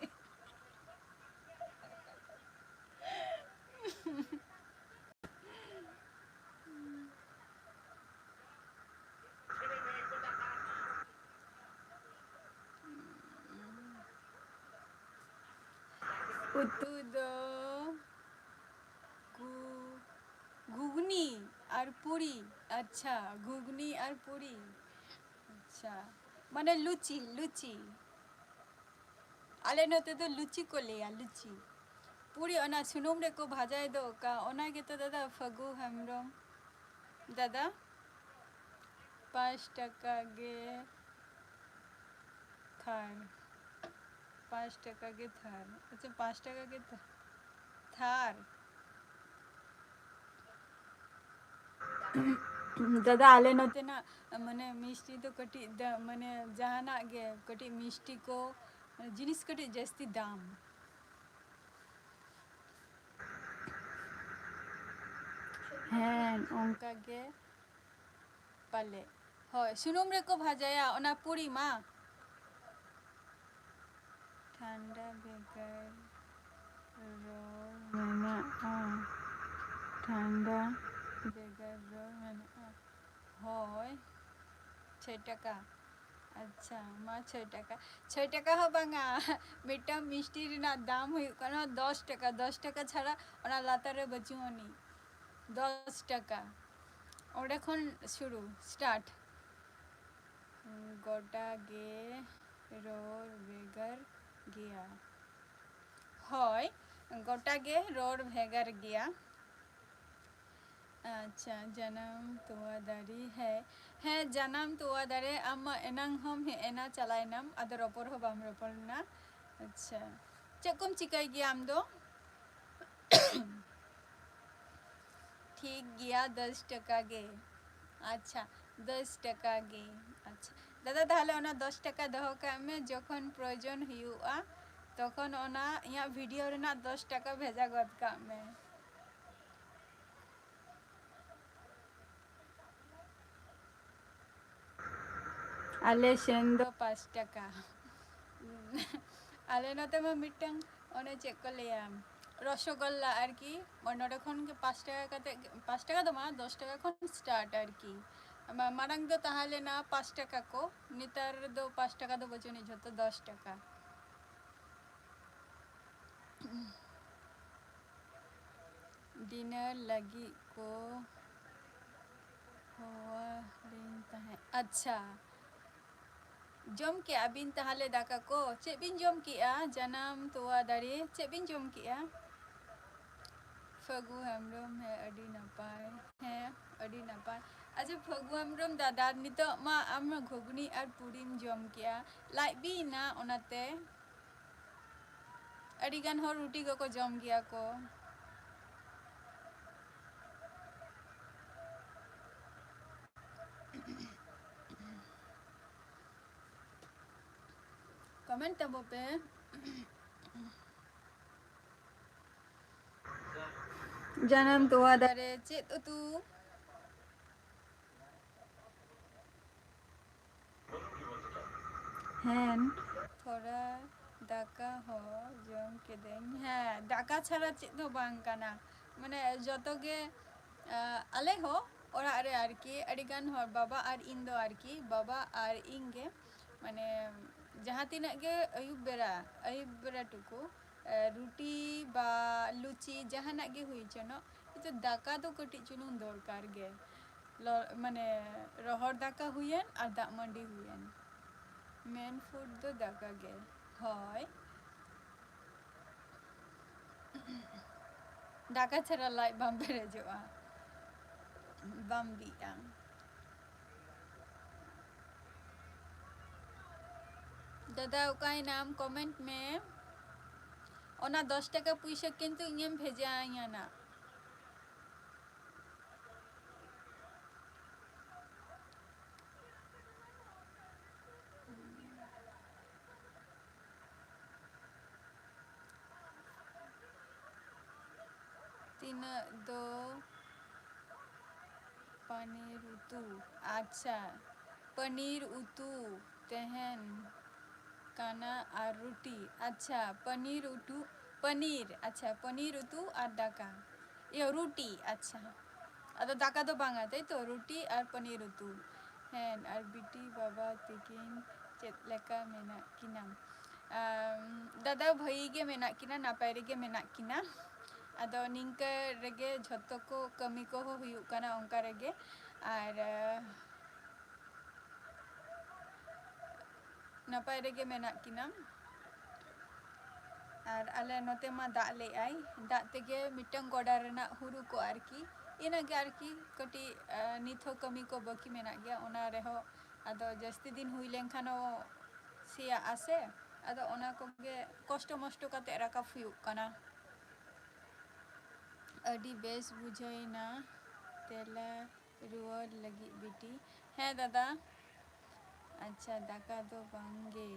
ᱩᱛᱩ ᱫᱚ ᱜᱷᱩ-, ᱜᱷᱩᱜᱽᱱᱤ ᱟᱨ ᱯᱩᱨᱤ᱾ ᱟᱪᱪᱷᱟ, ᱜᱷᱩᱜᱽᱱᱤ ᱟᱨ ᱯᱩᱨᱤ᱾ ᱟᱪᱪᱷᱟ, ᱢᱟᱱᱮ ᱞᱩᱪᱤ, ᱞᱩᱪᱤ᱾ ᱟᱞᱮ ᱱᱚᱛᱮ ᱫᱚ ᱞᱩᱪᱤ ᱠᱚ ᱞᱟᱹᱭᱟ, ᱞᱩᱪᱤ᱾ ᱯᱩᱨᱤ ᱚᱱᱟ ᱥᱩᱱᱩᱢ ᱨᱮᱠᱚ ᱵᱷᱟᱡᱟᱭ ᱫᱚ ᱚᱠᱟ, ᱚᱱᱟ ᱜᱮᱛᱚ ᱫᱟᱫᱟ ᱯᱷᱟᱹᱜᱩ ᱦᱮᱢᱵᱨᱚᱢ᱾ ᱫᱟᱫᱟ, ᱯᱟᱸᱪ ᱴᱟᱠᱟ ᱜᱮ ᱛᱷᱟᱨ᱾ ᱯᱟᱸᱪ ᱴᱟᱠᱟ ᱜᱮ ᱛᱷᱟᱨ᱾ ᱟᱪᱪᱷᱟ, ᱯᱟᱸᱪ ᱴᱟᱠᱟ ᱜᱮ ᱛᱷᱟ-, ᱛᱷᱟᱨ᱾ ᱫᱟᱫᱟ, ᱟᱞᱮ ᱱᱚᱛᱮᱱᱟᱜ ᱢᱟᱱᱮ ᱢᱤᱥᱴᱤ ᱫᱚ ᱠᱟᱹᱴᱤᱡ ᱫᱟ-, ᱢᱟᱱᱮ ᱡᱟᱦᱟᱱᱟᱜ ᱜᱮ ᱠᱟᱹᱴᱤᱡ ᱢᱤᱥᱴᱤ ᱠᱚ, ᱢᱟᱱᱮ ᱡᱤᱱᱤᱥ ᱠᱟᱹᱴᱤᱡ ᱡᱟᱹᱥᱛᱤ ᱫᱟᱢ᱾ ᱦᱮᱸ, ᱚᱱᱠᱟ ᱜᱮ ᱯᱟᱞᱮ᱾ ᱦᱳᱭ, ᱥᱩᱱᱩᱢ ᱨᱮᱠᱚ ᱵᱷᱟᱡᱟᱭᱟ ᱚᱱᱟ ᱯᱩᱨᱤ ᱢᱟ᱾ ᱴᱷᱟᱱᱰᱟ ᱵᱷᱮᱜᱟᱨ ᱨᱚᱲ ᱢᱮᱱᱟᱜᱼᱟ᱾ ᱴᱷᱟᱱᱰᱟ ᱵᱷᱮᱜᱟᱨ ᱨᱚᱲ ᱢᱮᱱᱟᱜᱼᱟ᱾ ᱦᱳᱭ, ᱪᱷᱚᱭ ᱴᱟᱠᱟ᱾ ᱟᱪᱪᱷᱟ, ᱢᱟ ᱪᱷᱚᱭ ᱴᱟᱠᱟ᱾ ᱪᱷᱚᱭ ᱴᱟᱠᱟ ᱦᱚᱸ ᱵᱟᱝᱟ, ᱢᱤᱫᱴᱟᱝ ᱢᱤᱥᱴᱤ ᱨᱮᱱᱟᱜ ᱫᱟᱢ ᱦᱩᱭᱩᱜ ᱠᱟᱱᱟ ᱫᱚᱥ ᱴᱟᱠᱟ᱾ ᱫᱚᱥ ᱴᱟᱠᱟ ᱪᱷᱟᱲᱟ ᱚᱱᱟ ᱞᱟᱛᱟᱨ ᱨᱮ ᱵᱟᱹᱪᱩᱜ ᱟᱹᱱᱤᱡ᱾ ᱫᱚᱥ ᱴᱟᱠᱟ᱾ ᱚᱸᱰᱮ ᱠᱷᱚᱱ ᱥᱩᱨᱩ, start᱾ ᱜᱚᱴᱟ ᱜᱮ ᱨᱚᱲ ᱵᱷᱮᱜᱟᱨ ᱜᱮᱭᱟ᱾ ᱦᱳᱭ, ᱜᱚᱴᱟ ᱜᱮ ᱨᱚᱲ ᱵᱷᱮᱜᱟᱨ ᱜᱮᱭᱟ᱾ ᱟᱪᱪᱷᱟ, ᱡᱟᱱᱟᱢ ᱛᱚᱣᱟ ᱫᱟᱨᱮ, ᱦᱮᱸ, ᱦᱮᱸ, ᱡᱟᱱᱟᱢ ᱛᱚᱣᱟ ᱫᱟᱨᱮ᱾ ᱟᱢ ᱢᱟ ᱮᱱᱟᱝ ᱦᱚᱸᱢ ᱦᱮᱡ ᱮᱱᱟ, ᱪᱟᱞᱟᱣ ᱮᱱᱟᱢ, ᱟᱫᱚ ᱨᱚᱯᱚᱲ ᱦᱚᱸ ᱵᱟᱢ ᱨᱚᱯᱚᱲ ᱞᱮᱱᱟ᱾ ᱟᱪᱪᱷᱟ, ᱪᱮᱫ ᱠᱚᱢ ᱪᱤᱠᱟᱹᱭ ᱜᱮᱭᱟ ᱟᱢ ᱫᱚ? ᱴᱷᱤᱠ ᱜᱮᱭᱟ, ᱫᱚᱥ ᱴᱟᱠᱟ ᱜᱮ᱾ ᱟᱪᱪᱷᱟ, ᱫᱚᱥ ᱴᱟᱠᱟ ᱜᱮ᱾ ᱟᱪᱪᱷᱟ ᱫᱟᱫᱟ, ᱛᱟᱦᱚᱞᱮ ᱚᱱᱟ ᱫᱚᱥ ᱴᱟᱠᱟ ᱫᱚᱦᱚ ᱠᱟᱜ ᱢᱮ, ᱡᱚᱠᱷᱚᱱ ᱯᱨᱚᱭᱳᱡᱚᱱ ᱦᱩᱭᱩᱜᱼᱟ ᱛᱚᱠᱷᱚᱱ ᱚᱱᱟ ᱤᱧᱟᱹᱜ ᱵᱷᱤᱰᱤᱭᱳ ᱨᱮᱱᱟᱜ ᱫᱚᱥ ᱴᱟᱠᱟ ᱵᱷᱮᱡᱟ ᱜᱚᱫ ᱠᱟᱜ ᱢᱮ᱾ ᱟᱞᱮ ᱥᱮᱱ ᱫᱚ ᱯᱟᱸᱪ ᱴᱟᱠᱟ᱾ ᱟᱞᱮ ᱱᱚᱛᱮ ᱢᱟ ᱢᱤᱫᱴᱟᱝ ᱚᱱᱮ ᱪᱮᱫ ᱠᱚ ᱞᱟᱹᱭᱟ, ᱨᱚᱥᱚᱜᱚᱞᱞᱟ ᱟᱨᱠᱤ, ᱱᱚᱰᱮ ᱠᱷᱚᱱ ᱜᱮ ᱯᱟᱸᱪ ᱴᱟᱠᱟ ᱠᱟᱛᱮ, ᱯᱟᱸᱪ ᱴᱟᱠᱟ ᱫᱚ ᱵᱟᱝ, ᱫᱚᱥ ᱴᱟᱠᱟ ᱠᱷᱚᱱ start ᱟᱨᱠᱤ᱾ ᱢᱟ-, ᱢᱟᱲᱟᱝ ᱫᱚ ᱛᱟᱦᱮᱸ ᱞᱮᱱᱟ ᱯᱟᱸᱪ ᱴᱟᱠᱟ ᱠᱚ, ᱱᱮᱛᱟᱨ ᱫᱚ ᱯᱟᱸᱪ ᱴᱟᱠᱟ ᱫᱚ ᱵᱟᱹᱪᱩᱜ ᱟᱹᱱᱤᱡ, ᱡᱷᱚᱛᱚ ᱫᱚᱥ ᱴᱟᱠᱟ᱾ Dinner ᱞᱟᱹᱜᱤᱫ ᱠᱚ ᱦᱚᱦᱚᱣᱟᱞᱤᱧ ᱛᱟᱦᱮᱸᱫ᱾ ᱟᱪᱪᱷᱟ, ᱡᱚᱢ ᱠᱮᱜᱼᱟ ᱵᱤᱱ ᱛᱟᱦᱚᱞᱮ ᱫᱟᱠᱟ ᱠᱚ? ᱪᱮᱫ ᱵᱤᱱ ᱡᱚᱢ ᱠᱮᱜᱼᱟ? ᱡᱟᱱᱟᱢ ᱛᱚᱣᱟ ᱫᱟᱨᱮ, ᱪᱮᱫ ᱵᱤᱱ ᱡᱚᱢ ᱠᱮᱜᱼᱟ? ᱯᱷᱟᱹᱜᱩ ᱦᱮᱢᱵᱨᱚᱢ, ᱦᱮᱸ, ᱟᱹᱰᱤ ᱱᱟᱯᱟᱭ᱾ ᱦᱮᱸ, ᱟᱹᱰᱤ ᱱᱟᱯᱟᱭ᱾ ᱟᱪᱪᱷᱟ, ᱯᱷᱟᱹᱜᱩ ᱦᱮᱢᱵᱨᱚᱢ ᱫᱟᱫᱟ, ᱱᱤᱛᱚᱜ ᱢᱟ ᱟᱢ ᱜᱷᱩᱜᱽᱱᱤ ᱟᱨ ᱯᱩᱨᱤᱢ ᱡᱚᱢ ᱠᱮᱜᱼᱟ, ᱞᱟᱡ ᱵᱤᱭᱮᱱᱟ, ᱚᱱᱟᱛᱮ ᱟᱹᱰᱤ ᱜᱟᱱ ᱦᱚᱲ ᱨᱩᱴᱤ ᱠᱚᱠᱚ ᱡᱚᱢ ᱜᱮᱭᱟ ᱠᱚ᱾ Comment ᱛᱟᱵᱚ ᱯᱮ᱾ ᱡᱟᱱᱟᱢ ᱛᱚᱣᱟ ᱫᱟᱨᱮ, ᱪᱮᱫ ᱩᱛᱩ? ᱦᱮᱸ, ᱛᱷᱚᱲᱟ ᱫᱟᱠᱟ ᱦᱚᱸ ᱡᱚᱢ ᱠᱤᱫᱟᱹᱧ᱾ ᱦᱮᱸ, ᱫᱟᱠᱟ ᱪᱷᱟᱲᱟ ᱪᱮᱫ ᱦᱚᱸ ᱵᱟᱝ ᱠᱟᱱᱟ᱾ ᱢᱟᱱᱮ ᱡᱚᱛᱚ ᱜᱮ, ᱟᱸ, ᱟᱞᱮ ᱦᱚᱸ ᱚᱲᱟᱜ ᱨᱮ ᱟᱨᱠᱤ ᱟᱹᱰᱤ ᱜᱟᱱ ᱦᱚᱲ, ᱵᱟᱵᱟ ᱟᱨ ᱤᱧ ᱫᱚ ᱟᱨᱠᱤ, ᱵᱟᱵᱟ ᱟᱨ ᱤᱧ ᱜᱮ, ᱢᱟᱱᱮ ᱡᱟᱦᱟᱸ ᱛᱤᱱᱟᱹᱜ ᱜᱮ ᱟᱹᱭᱩᱵ ᱵᱮᱲᱟ, ᱟᱹᱭᱩᱵ ᱵᱮᱲᱟ ᱴᱩᱠᱩ, ᱮ, ᱨᱩᱴᱤ ᱵᱟ ᱞᱩᱪᱤ ᱡᱟᱦᱟᱱᱟᱜ ᱜᱮ ᱦᱩᱭ ᱦᱚᱪᱚᱱᱚᱜ, ᱠᱤᱱᱛᱩ ᱫᱟᱠᱟ ᱫᱚ ᱠᱟᱹᱴᱤᱡ ᱪᱩᱞᱩᱝ ᱫᱚᱨᱠᱟᱨ ᱜᱮ᱾ ᱞᱚ-, ᱢᱟᱱᱮ ᱨᱚᱦᱚᱲ ᱫᱟᱠᱟ ᱦᱩᱭᱮᱱ ᱟᱨ ᱫᱟᱜ ᱢᱟᱹᱰᱤ ᱦᱩᱭᱮᱱ, main food ᱫᱚ ᱫᱟᱠᱟ ᱜᱮ᱾ ᱦᱳᱭ, ᱫᱟᱠᱟ ᱪᱷᱟᱲᱟ ᱞᱟᱡ ᱵᱟᱝ ᱯᱮᱨᱮᱡᱚᱜᱼᱟ, ᱵᱟᱢ ᱵᱤᱜᱼᱟ᱾ ᱫᱟᱫᱟ, ᱚᱠᱟᱭᱮᱱᱟᱢ? Comment ᱢᱮ᱾ ᱚᱱᱟ ᱫᱚᱥ ᱴᱟᱠᱟ ᱯᱩᱭᱥᱟᱹ ᱠᱤᱱᱛᱩ ᱤᱧᱮᱢ ᱵᱷᱮᱡᱟ ᱟᱹᱧᱟ ᱱᱟᱜ᱾ ᱛᱤᱱᱟᱹᱜ ᱫᱚ ᱯᱟᱱᱤᱨ ᱩᱛᱩ? ᱟᱪᱪᱷᱟ, ᱯᱟᱱᱤᱨ ᱩᱛᱩ ᱛᱟᱦᱮᱱ ᱠᱟᱱᱟ ᱟᱨ ᱨᱩᱴᱤ᱾ ᱟᱪᱪᱷᱟ, ᱯᱟᱱᱤᱨ ᱩᱛᱩ, ᱯᱟᱱᱤᱨ, ᱟᱪᱪᱷᱟ, ᱯᱟᱱᱤᱨ ᱩᱛᱩ ᱟᱨ ᱫᱟᱠᱟ, ᱤᱭᱟᱹ, ᱨᱩᱴᱤ, ᱟᱪᱪᱷᱟ᱾ ᱟᱫᱚ ᱫᱟᱠᱟ ᱫᱚ ᱵᱟᱝᱟ, ᱛᱟᱭ ᱛᱚ? ᱨᱩᱴᱤ ᱟᱨ ᱯᱟᱱᱤᱨ ᱩᱛᱩ᱾ ᱦᱮᱸ, ᱟᱨ ᱵᱤᱴᱤ ᱵᱟᱵᱟ ᱛᱤᱠᱤᱱ ᱪᱮᱫ ᱞᱮᱠᱟ ᱢᱮᱱᱟᱜ ᱠᱤᱱᱟ? ᱟᱢ, ᱫᱟᱫᱟ ᱵᱷᱟᱹᱜᱤ ᱜᱮ ᱢᱮᱱᱟᱜ ᱠᱤᱱᱟ, ᱱᱟᱯᱟᱭ ᱨᱮᱜᱮ ᱢᱮᱱᱟᱜ ᱠᱤᱱᱟ᱾ ᱟᱫᱚ ᱱᱤᱝᱠᱟᱹ ᱨᱮᱜᱮ ᱡᱷᱚᱛᱚ ᱠᱚ ᱠᱟᱹᱢᱤ ᱠᱚᱦᱚᱸ ᱦᱩᱭᱩᱜ ᱠᱟᱱᱟ ᱚᱱᱠᱟ ᱨᱮᱜᱮ᱾ ᱟᱨ, ᱟᱸ, ᱱᱟᱯᱟᱭ ᱨᱮᱜᱮ ᱢᱮᱱᱟᱜ ᱠᱤᱱᱟ᱾ ᱟᱨ ᱟᱞᱮ ᱱᱚᱛᱮ ᱢᱟ ᱫᱟᱜ ᱞᱮᱜᱼᱟᱭ, ᱫᱟᱜ ᱛᱮᱜᱮ ᱢᱤᱫᱴᱟᱝ ᱜᱚᱰᱟ ᱨᱮᱱᱟᱜ ᱦᱩᱲᱩ ᱠᱚ ᱟᱨᱠᱤ, ᱤᱱᱟᱹᱜᱮ ᱟᱨᱠᱤ ᱠᱟᱹᱴᱤᱡ, ᱟᱸ, ᱱᱤᱛ ᱦᱚᱸ ᱠᱟᱹᱢᱤ ᱠᱚ ᱵᱟᱹᱠᱤ ᱢᱮᱱᱟᱜ ᱜᱮᱭᱟ᱾ ᱚᱱᱟ ᱨᱮᱦᱚᱸ ᱟᱫᱚ ᱡᱟᱹᱥᱛᱤ ᱫᱤᱱ ᱦᱩᱭ ᱞᱮᱱᱠᱷᱟᱱ ᱦᱚᱸ ᱥᱮᱭᱟᱜᱼᱟ ᱥᱮ, ᱟᱫᱚ ᱚᱱᱟ ᱠᱚᱜᱮ ᱠᱚᱥᱴᱚ ᱢᱚᱥᱴᱚ ᱠᱟᱛᱮ ᱨᱟᱠᱟᱵ ᱦᱩᱭᱩᱜ ᱠᱟᱱᱟ᱾ ᱟᱹᱰᱤ ᱵᱮᱥ ᱵᱩᱡᱷᱟᱹᱣᱮᱱᱟ ᱛᱮᱞᱟ ᱨᱩᱣᱟᱹᱲ ᱞᱟᱹᱜᱤᱫ ᱵᱤᱴᱤ᱾ ᱦᱮᱸ ᱫᱟᱫᱟ᱾ ᱟᱪᱪᱷᱟ, ᱫᱟᱠᱟ ᱫᱚ ᱵᱟᱝᱜᱮ᱾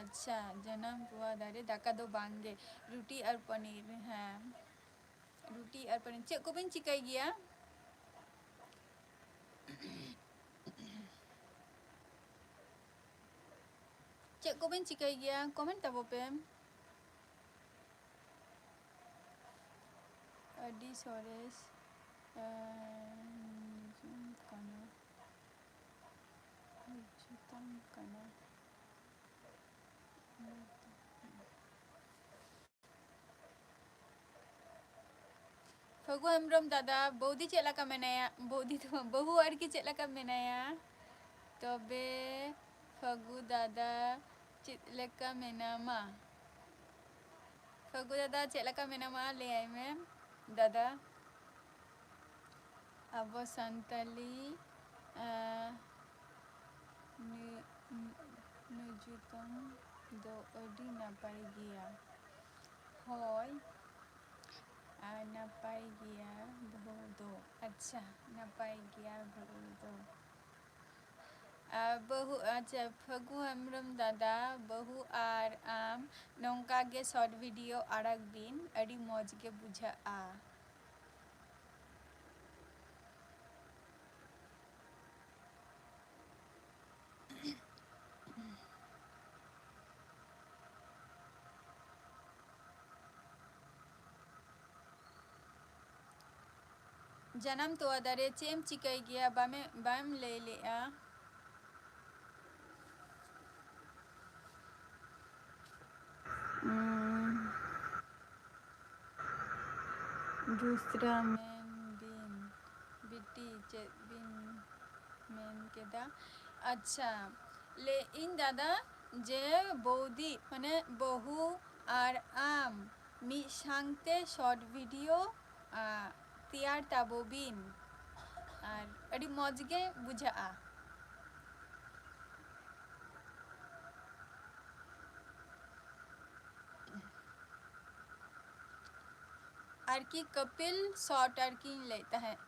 ᱟᱪᱪᱷᱟ, ᱡᱟᱱᱟᱢ ᱛᱚᱣᱟ ᱫᱟᱨᱮ, ᱫᱟᱠᱟ ᱫᱚ ᱵᱟᱝᱜᱮ᱾ ᱨᱩᱴᱤ ᱟᱨ ᱯᱟᱱᱤᱨ, ᱦᱮᱸ᱾ ᱨᱩᱴᱤ ᱟᱨ ᱯᱟᱱᱤᱨ᱾ ᱪᱮᱫ ᱠᱚᱵᱮᱱ ᱪᱤᱠᱟᱹᱭ ᱜᱮᱭᱟ? ᱪᱮᱫ ᱠᱚᱵᱮᱱ ᱪᱤᱠᱟᱹᱭ ᱜᱮᱭᱟ? Comment ᱛᱟᱵᱚ ᱯᱮ᱾ ᱟᱹᱰᱤ ᱥᱚᱨᱮᱥ, ᱮᱸ, ᱠᱟᱱᱟ᱾ ᱡᱩᱛᱟᱹᱢ ᱠᱟᱱᱟ᱾ ᱯᱷᱟᱹᱜᱩ ᱦᱮᱢᱵᱨᱚᱢ ᱫᱟᱫᱟ, ᱵᱟᱹᱣᱫᱤ ᱪᱮᱫ ᱞᱮᱠᱟ ᱢᱮᱱᱟᱭᱟ? ᱵᱟᱹᱣᱫᱤ ᱫᱚ ᱵᱟᱝ, ᱵᱟᱹᱦᱩ ᱟᱨᱠᱤ ᱪᱮᱫ ᱞᱮᱠᱟ ᱢᱮᱱᱟᱭᱟ? ᱛᱚᱵᱮ ᱯᱷᱟᱹᱜᱩ ᱫᱟᱫᱟ ᱪᱮᱫ ᱞᱮᱠᱟ ᱢᱮᱱᱟᱢᱟ? ᱯᱷᱟᱹᱜᱩ ᱫᱟᱫᱟ ᱪᱮᱫ ᱞᱮᱠᱟ ᱢᱮᱱᱟᱢᱟ? ᱞᱟᱹᱭᱟᱭ ᱢᱮ ᱫᱟᱫᱟ᱾ ᱟᱵᱚ ᱥᱟᱱᱛᱟᱞᱤ, ᱟᱸ, ᱱᱤ-, ᱱᱤ-, ᱱᱤᱡᱩᱛᱚᱢ ᱫᱚ ᱟᱹᱰᱤ ᱱᱟᱯᱟᱭ ᱜᱮᱭᱟ᱾ ᱦᱳᱭ, ᱟᱨ ᱱᱟᱯᱟᱭ ᱜᱮᱭᱟ ᱵᱟᱹᱦᱩ ᱫᱚ᱾ ᱟᱪᱪᱷᱟ, ᱱᱟᱯᱟᱭ ᱜᱮᱭᱟ ᱵᱟᱹᱦᱩ ᱫᱚ᱾ ᱟᱨ ᱵᱟᱹᱦᱩ, ᱟᱪᱪᱷᱟ, ᱯᱷᱟᱹᱜᱩ ᱦᱮᱢᱵᱨᱚᱢ ᱫᱟᱫᱟ, ᱵᱟᱹᱦᱩ ᱟᱨ ᱟᱢ ᱱᱚᱝᱠᱟ ᱜᱮ short video ᱟᱲᱟᱜ ᱵᱤᱱ, ᱟᱹᱰᱤ ᱢᱚᱡᱽ ᱜᱮ ᱵᱩᱡᱷᱟᱹᱜᱼᱟ᱾ ᱡᱟᱱᱟᱢ ᱛᱚᱣᱟ ᱫᱟᱨᱮ, ᱪᱮᱫ ᱮᱢ ᱪᱤᱠᱟᱹᱭ ᱜᱮᱭᱟ? ᱵᱟᱢᱮ-, ᱵᱟᱢ ᱞᱟᱹᱭ ᱞᱮᱜᱼᱟ᱾ ᱩᱸ, ᱫᱩᱥᱨᱟ ᱢᱮᱱ ᱵᱤᱱ, ᱵᱤᱴᱤ, ᱪᱮᱫ ᱵᱤᱱ ᱢᱮᱱ ᱠᱮᱫᱟ? ᱟᱪᱪᱷᱟ, ᱞᱟᱹᱭ ᱤᱧ ᱫᱟᱫᱟ ᱡᱮ ᱵᱳᱣᱫᱤ, ᱢᱟᱱᱮ ᱵᱟᱹᱦᱩ ᱟᱨ ᱟᱢ ᱢᱤᱫ ᱥᱟᱝᱛᱮ short video, ᱟ, ᱛᱮᱭᱟᱨ ᱛᱟᱵᱚ ᱵᱤᱱ, ᱟᱨ ᱟᱹᱰᱤ ᱢᱚᱡᱽ ᱜᱮ ᱵᱩᱡᱷᱟᱹᱜᱼᱟ᱾ ᱟᱨᱠᱤ ᱠᱟᱯᱤᱞ short ᱟᱨᱠᱤᱧ ᱞᱟᱹᱭᱮᱫ ᱛᱟᱦᱮᱸᱫ,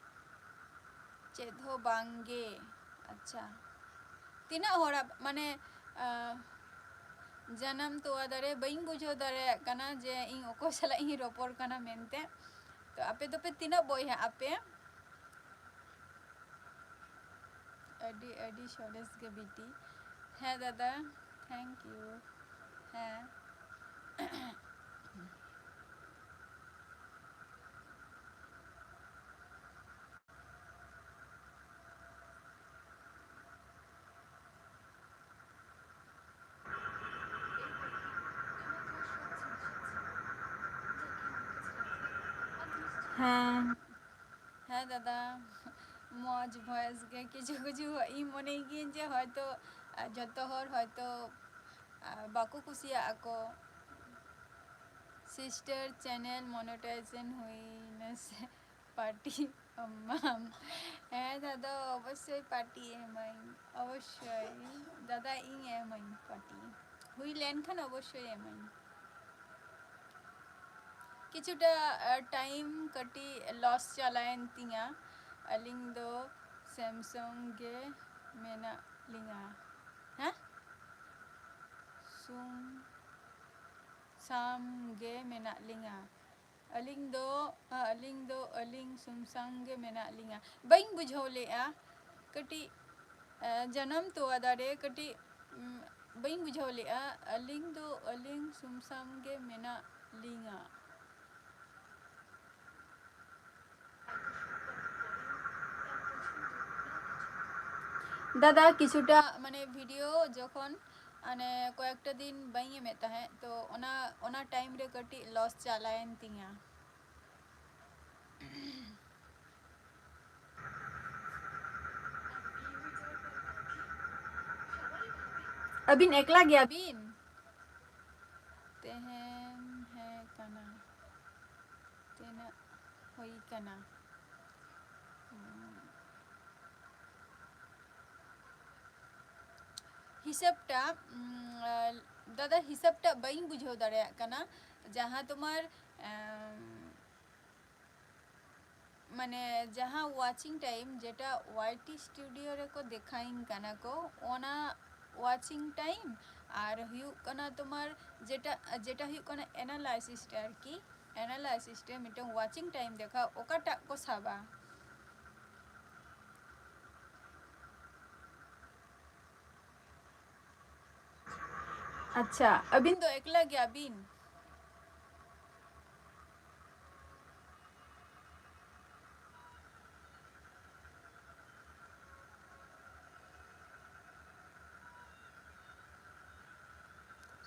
ᱪᱮᱫ ᱦᱚᱸ ᱵᱟᱝ ᱜᱮ᱾ ᱟᱪᱪᱷᱟ, ᱛᱤᱱᱟᱹᱜ ᱦᱚᱲᱟᱜ, ᱢᱟᱱᱮ, ᱟᱸ, ᱡᱟᱱᱟᱢ ᱛᱚᱣᱟ ᱫᱟᱨᱮ, ᱵᱟᱹᱧ ᱵᱩᱡᱷᱟᱹᱣ ᱫᱟᱲᱮᱭᱟᱜ ᱠᱟᱱᱟ ᱡᱮ ᱤᱧ ᱚᱠᱚᱭ ᱥᱟᱞᱟᱜ ᱤᱧ ᱨᱚᱯᱚᱲ ᱠᱟᱱᱟ ᱢᱮᱱᱛᱮ᱾ ᱛᱚ ᱟᱯᱮ ᱫᱚᱯᱮ ᱛᱤᱱᱟᱹᱜ ᱵᱚᱭᱦᱟᱜ ᱟᱯᱮ? ᱟᱹᱰᱤ, ᱟᱹᱰᱤ ᱥᱚᱨᱮᱥ ᱜᱮ ᱵᱤᱴᱤ᱾ ᱦᱮᱸ ᱫᱟᱫᱟ, thank you᱾ ᱦᱮᱸ᱾ ᱦᱮᱸ᱾ ᱦᱮᱸ ᱫᱟᱫᱟ, ᱢᱚᱡᱽ voice ᱜᱮ᱾ ᱠᱤᱪᱷᱩ ᱠᱤᱪᱷᱩ ᱤᱧ ᱢᱚᱱᱮᱭ ᱜᱤᱭᱟᱹᱧ ᱡᱮ ᱦᱚᱭᱛᱳ, ᱟ, ᱡᱚᱛᱚ ᱦᱚᱲ ᱦᱚᱭᱛᱳ, ᱟ, ᱵᱟᱠᱚ ᱠᱩᱥᱤᱭᱟᱜᱼᱟ ᱠᱚ᱾ Sister, channel monetization ᱦᱩᱭᱱᱟ ᱥᱮ? Party ᱮᱢᱟᱢ᱾ ᱦᱮᱸ ᱫᱟᱫᱟ, ᱚᱵᱚᱥᱥᱳᱭ party ᱮᱢᱟᱹᱧ, ᱚᱵᱚᱥᱥᱳᱭ᱾ ᱫᱟᱫᱟ, ᱤᱧ ᱮᱢᱟᱹᱧ party, ᱦᱩᱭ ᱞᱮᱱᱠᱷᱟᱱ ᱚᱵᱚᱥᱥᱳᱭ ᱮᱢᱟᱹᱧ᱾ ᱠᱤᱪᱷᱩᱴᱟ, ᱟ, time ᱠᱟᱹᱴᱤᱡ loss ᱪᱟᱞᱟᱣᱮᱱ ᱛᱤᱧᱟ᱾ ᱟᱹᱞᱤᱧ ᱫᱚ ᱥᱮᱢᱥᱚᱝ ᱜᱮ ᱢᱮᱱᱟᱜ ᱞᱤᱧᱟ᱾ ᱦᱮᱸ? ᱥᱩᱢ ᱥᱟᱢ ᱜᱮ ᱢᱮᱱᱟᱜ ᱞᱤᱧᱟ᱾ ᱟᱹᱞᱤᱧ ᱫᱚ, ᱟᱹᱞᱤᱧ ᱫᱚ ᱟᱹᱞᱤᱧ ᱥᱩᱢᱥᱟᱢ ᱜᱮ ᱢᱮᱱᱟᱜ ᱞᱤᱧᱟ᱾ ᱵᱟᱹᱧ ᱵᱩᱡᱷᱟᱹᱣ ᱞᱮᱜᱼᱟ ᱠᱟᱹᱴᱤᱡ, ᱮ, ᱡᱟᱱᱟᱢ ᱛᱚᱣᱟ ᱫᱟᱨᱮ ᱠᱟᱹᱴᱤᱡ, ᱩᱢ, ᱵᱟᱹᱧ ᱵᱩᱡᱷᱟᱹᱣ ᱞᱮᱜᱼᱟ᱾ ᱟᱹᱞᱤᱧ ᱫᱚ ᱟᱹᱞᱤᱧ ᱥᱩᱢᱥᱟᱢ ᱜᱮ ᱢᱮᱱᱟᱜ ᱞᱤᱧᱟ᱾ ᱫᱟᱫᱟ, ᱠᱤᱪᱷᱩᱴᱟ ᱢᱟᱱᱮ ᱵᱷᱤᱰᱤᱭᱳ ᱡᱚᱠᱷᱚᱱ ᱢᱟᱱᱮ ᱠᱚᱭᱮᱠᱴᱟ ᱫᱤᱱ ᱵᱟᱹᱧ ᱮᱢᱮᱫ ᱛᱟᱦᱮᱸᱫ, ᱛᱚ ᱚᱱᱟ, ᱚᱱᱟ ᱴᱟᱭᱤᱢ ᱨᱮ ᱠᱟᱹᱴᱤᱡ ᱞᱚᱥ ᱪᱟᱞᱟᱣᱮᱱ ᱛᱤᱧᱟ᱾ ᱟᱹᱵᱤᱱ ᱮᱠᱞᱟ ᱜᱮᱭᱟ ᱵᱤᱱ? ᱛᱮᱦᱮᱧ ᱦᱮᱸ ᱠᱟᱱᱟ, ᱛᱤᱱᱟᱹᱜ ᱦᱩᱭ ᱠᱟᱱᱟ? ᱦᱤᱥᱟᱹᱵᱴᱟ, ᱩᱢ, ᱫᱟᱫᱟ, ᱦᱤᱥᱟᱹᱵᱴᱟ ᱵᱟᱹᱧ ᱵᱩᱡᱷᱟᱹᱣ ᱫᱟᱲᱮᱭᱟᱜ ᱠᱟᱱᱟ᱾ ᱡᱟᱦᱟᱸ ᱛᱳᱢᱟᱨ, ᱮᱢ, ᱢᱟᱱᱮ ᱡᱟᱦᱟᱸ watching time ᱡᱮᱴᱟ ᱳᱣᱟᱭ ᱴᱤ ᱥᱴᱩᱰᱤᱭᱳ ᱨᱮᱠᱚ ᱫᱮᱠᱷᱟᱣᱤᱧ ᱠᱟᱱᱟ ᱠᱚ, ᱚᱱᱟ watching time ᱟᱨ ᱦᱩᱭᱩᱜ ᱠᱟᱱᱟ ᱛᱳᱢᱟᱨ ᱡᱮᱴᱟ, ᱡᱮᱴᱟ ᱦᱩᱭᱩᱜ ᱠᱟᱱᱟ ᱮᱱᱟᱞᱟᱭᱥᱤᱥ ᱨᱮ ᱟᱨᱠᱤ, ᱮᱱᱟᱞᱟᱭᱥᱤᱥ ᱨᱮ ᱢᱤᱫᱴᱟᱝ watching time ᱫᱮᱠᱷᱟᱣ, ᱚᱠᱟᱴᱟᱜ ᱠᱚ ᱥᱟᱵᱟ? ᱟᱪᱪᱷᱟ, ᱟᱹᱵᱤᱱ ᱫᱚ ᱮᱠᱞᱟ ᱜᱮᱭᱟ ᱵᱤᱱ?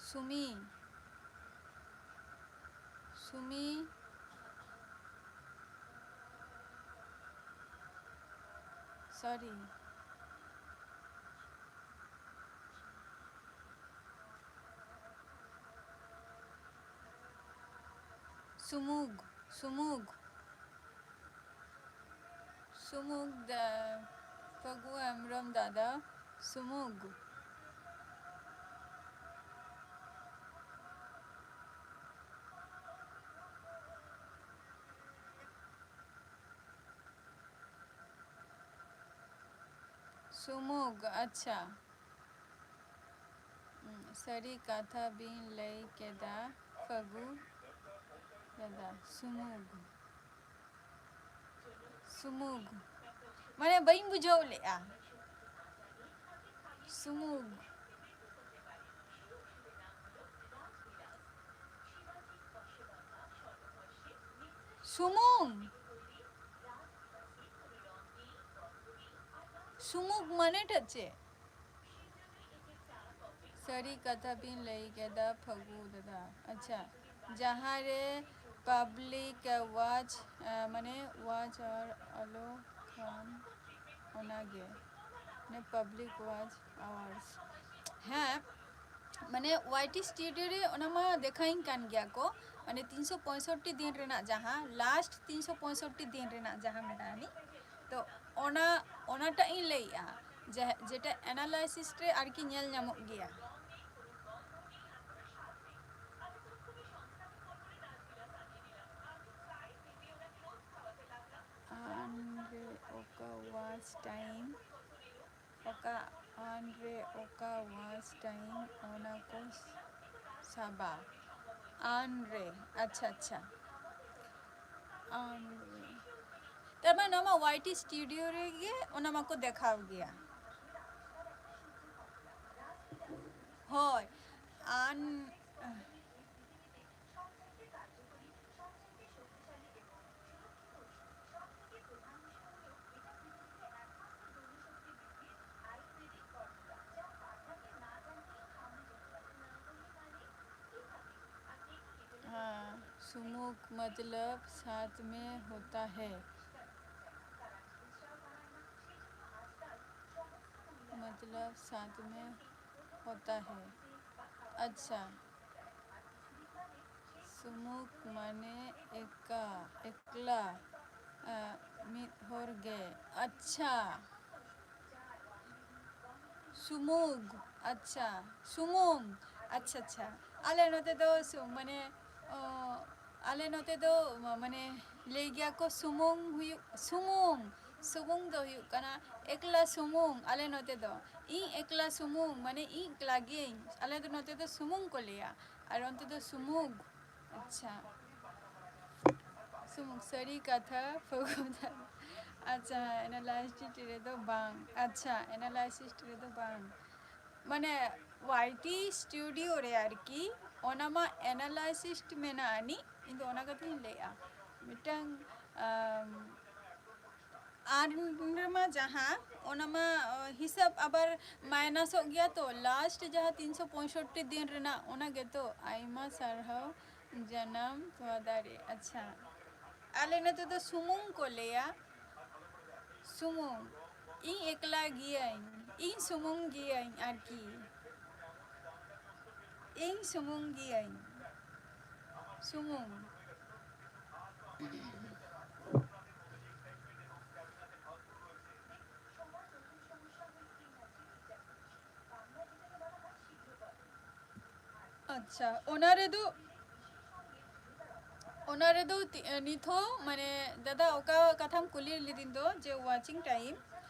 ᱥᱩᱢᱤ, ᱥᱩᱢᱤ, sorry᱾ ᱥᱩᱢᱩᱜᱽ, ᱥᱩᱢᱩᱜᱽ, ᱥᱩᱢᱩᱜᱽ ᱫᱟ-, ᱯᱷᱟᱹᱜᱩ ᱦᱮᱢᱵᱨᱚᱢ ᱫᱟᱫᱟ, ᱥᱩᱢᱩᱜᱽ᱾ ᱥᱩᱢᱩᱜᱽ, ᱟᱪᱪᱷᱟ᱾ ᱩᱸ, ᱥᱟᱹᱨᱤ ᱠᱟᱛᱷᱟ ᱵᱤᱱ ᱞᱟᱹᱭ ᱠᱮᱫᱟ, ᱯᱷᱟᱹᱜᱩ ᱫᱟᱫᱟ᱾ ᱥᱩᱢᱩᱜᱽ᱾ ᱥᱩᱢᱩᱜᱽ᱾ ᱢᱟᱱᱮ, ᱵᱟᱹᱧ ᱵᱩᱡᱷᱟᱹᱣ ᱞᱮᱜᱼᱟ᱾ ᱥᱩᱢᱩᱜᱽ᱾ ᱥᱩᱢᱩᱝ᱾ ᱥᱩᱢᱩᱠ ᱢᱟᱱᱮᱴᱟᱜ ᱪᱮᱫ? ᱥᱟᱹᱨᱤ ᱠᱟᱛᱷᱟ ᱵᱤᱱ ᱞᱟᱹᱭ ᱠᱮᱫᱟ ᱯᱷᱟᱹᱜᱩ ᱫᱟᱫᱟ᱾ ᱟᱪᱪᱷᱟ, ᱡᱟᱦᱟᱸ ᱨᱮ public watch, ᱟᱸ, ᱢᱟᱱᱮ watch hour ᱟᱞᱚ ᱠᱷᱟᱱ ᱚᱱᱟᱜᱮ, ᱢᱟᱱᱮ public watch hours᱾ ᱦᱮᱸ, ᱢᱟᱱᱮ ᱳᱣᱟᱭ ᱴᱤ studio ᱨᱮ ᱚᱱᱟ ᱢᱟ ᱫᱮᱠᱷᱟᱣᱤᱧ ᱠᱟᱱ ᱜᱮᱭᱟ ᱠᱚ, ᱢᱟᱱᱮ ᱛᱤᱱᱥᱚ ᱯᱚᱸᱭᱥᱚᱴᱴᱤ ᱫᱤᱱ ᱨᱮᱱᱟᱜ ᱡᱟᱦᱟᱸ last ᱛᱤᱱᱥᱚ ᱯᱚᱸᱭᱥᱚᱴᱴᱤ ᱫᱤᱱ ᱨᱮᱱᱟᱜ ᱡᱟᱦᱟᱸ ᱢᱮᱱᱟᱜᱼᱟ ᱱᱤᱡ, ᱛᱚ ᱚᱱᱟ, ᱚᱱᱟᱴᱟᱜ ᱤᱧ ᱞᱟᱹᱭᱮᱜᱼᱟ, ᱡᱮ, ᱡᱮᱴᱟ analysis ᱨᱮ ᱟᱨᱠᱤ ᱧᱮᱞ ᱧᱟᱢᱚᱜ ᱜᱮᱭᱟ᱾ ᱟᱱ ᱨᱮ ᱚᱠᱟ watch time, ᱚᱠᱟ ᱟᱱ ᱨᱮ ᱚᱠᱟ watch time, ᱚᱱᱟ ᱠᱚ ᱥᱟᱵᱟ᱾ ᱟᱱ ᱨᱮ, ᱟᱪᱪᱷᱟ, ᱟᱪᱪᱷᱟ᱾ ᱟᱱ ᱨᱮ᱾ ᱛᱟᱨ ᱢᱟᱱᱮ ᱱᱚᱣᱟ ᱢᱟ ᱳᱣᱟᱭ ᱴᱤ studio ᱨᱮᱜᱮ ᱚᱱᱟ ᱢᱟᱠᱚ ᱫᱮᱠᱷᱟᱣ ᱜᱮᱭᱟ᱾ ᱦᱳᱭ, ᱟᱱ हाँ, सुमुख मतलब साथ में होता है। मतलब साथ में होता है। अच्छा। ᱥᱩᱢᱩᱠ ᱢᱟᱱᱮ ᱮᱠᱟ, ᱮᱠᱞᱟ, ᱟ, ᱢᱤᱫ ᱦᱚᱲ ᱜᱮ᱾ ᱟᱪᱪᱷᱟ᱾ ᱥᱩᱢᱩᱜᱽ, ᱟᱪᱪᱷᱟ, ᱥᱩᱢᱩᱝ, ᱟᱪᱪᱷᱟ, ᱟᱪᱪᱷᱟ᱾ ᱟᱞᱮ ᱱᱚᱛᱮ ᱫᱚ ᱥᱩ-, ᱢᱟᱱᱮ, ᱚ, ᱟᱞᱮ ᱱᱚᱛᱮ ᱫᱚ, ᱢᱟ-, ᱢᱟᱱᱮ, ᱞᱟᱹᱭ ᱜᱮᱭᱟ ᱠᱚ ᱥᱩᱢᱩᱝ ᱦᱩᱭᱩᱜ, ᱥᱩᱢᱩᱝ, ᱥᱩᱢᱩᱝ ᱫᱚ ᱦᱩᱭᱩᱜ ᱠᱟᱱᱟ ᱮᱠᱞᱟ ᱥᱩᱢᱩᱝ᱾ ᱟᱞᱮ ᱱᱚᱛᱮ ᱫᱚ ᱤᱧ ᱮᱠᱞᱟ ᱥᱩᱢᱩᱝ, ᱢᱟᱱᱮ, ᱤᱧ ᱮᱠᱞᱟ ᱜᱤᱭᱟᱹᱧ᱾ ᱟᱞᱮ ᱫᱚ ᱱᱚᱛᱮ ᱫᱚ ᱥᱩᱢᱩᱝ ᱠᱚ ᱞᱟᱹᱭᱟ, ᱟᱨ ᱚᱱᱛᱮ ᱫᱚ ᱥᱩᱢᱩᱜᱽ᱾ ᱟᱪᱪᱷᱟ, ᱥᱩᱢᱩᱝ, ᱥᱟᱹᱨᱤ ᱠᱟᱛᱷᱟ, ᱯᱷᱟᱹᱜᱩ ᱫᱟ᱾ ᱟᱪᱪᱷᱟ, analysis ᱨᱮᱫᱚ ᱵᱟᱝ᱾ ᱟᱪᱪᱷᱟ, analysis ᱨᱮᱫᱚ ᱵᱟᱝ᱾ ᱢᱟᱱᱮ, ᱳᱣᱟᱭ ᱴᱤ studio ᱨᱮ ᱟᱨᱠᱤ, ᱚᱱᱟ ᱢᱟ analysis ᱢᱮᱱᱟᱜ ᱟᱹᱱᱤᱡ, ᱤᱧ ᱫᱚ ᱚᱱᱟ ᱠᱟᱛᱷᱟᱧ ᱞᱟᱹᱭᱮᱜᱼᱟ᱾ ᱢᱤᱫᱴᱟᱝ, ᱟᱢ, ᱨᱮᱢᱟ ᱡᱟᱦᱟᱸ, ᱚᱱᱟ ᱢᱟ, ᱚ, ᱦᱤᱥᱟᱹᱵ ᱟᱵᱟᱨ ᱢᱟᱭᱱᱟᱥᱚᱜ ᱜᱮᱭᱟ ᱛᱚ, ᱞᱟᱥᱴ ᱡᱟᱦᱟᱸ ᱛᱤᱱᱥᱚ ᱯᱚᱸᱭᱥᱚᱴᱴᱤ ᱫᱤᱱ ᱨᱮᱱᱟᱜ, ᱚᱱᱟ ᱜᱮᱛᱚ᱾ ᱟᱭᱢᱟ ᱥᱟᱨᱦᱟᱣ ᱡᱟᱱᱟᱢ ᱛᱚᱣᱟ ᱫᱟᱨᱮ᱾ ᱟᱪᱪᱷᱟ, ᱟᱞᱮ ᱱᱚᱛᱮ ᱫᱚ ᱥᱩᱢᱩᱝ ᱠᱚ ᱞᱟᱹᱭᱟ, ᱥᱩᱢᱩᱝ᱾ ᱤᱧ ᱮᱠᱞᱟ ᱜᱤᱭᱟᱹᱧ, ᱤᱧ ᱥᱩᱢᱩᱝ ᱜᱤᱭᱟᱹᱧ ᱟᱨᱠᱤ, ᱤᱧ ᱥᱩᱢᱩᱝ ᱜᱤᱭᱟᱹᱧ, ᱥᱩᱢᱩᱝ᱾ ᱟᱪᱪᱷᱟ, ᱚᱱᱟ ᱨᱮᱫᱚ, ᱚᱱᱟ ᱨᱮᱫᱚ ᱛᱤ-, ᱱᱤᱛ ᱦᱚᱸ, ᱢᱟᱱᱮ, ᱫᱟᱫᱟ, ᱚᱠᱟ ᱠᱟᱛᱷᱟᱢ ᱠᱩᱞᱤ ᱞᱤᱫᱤᱧ ᱫᱚ, ᱡᱮ watching time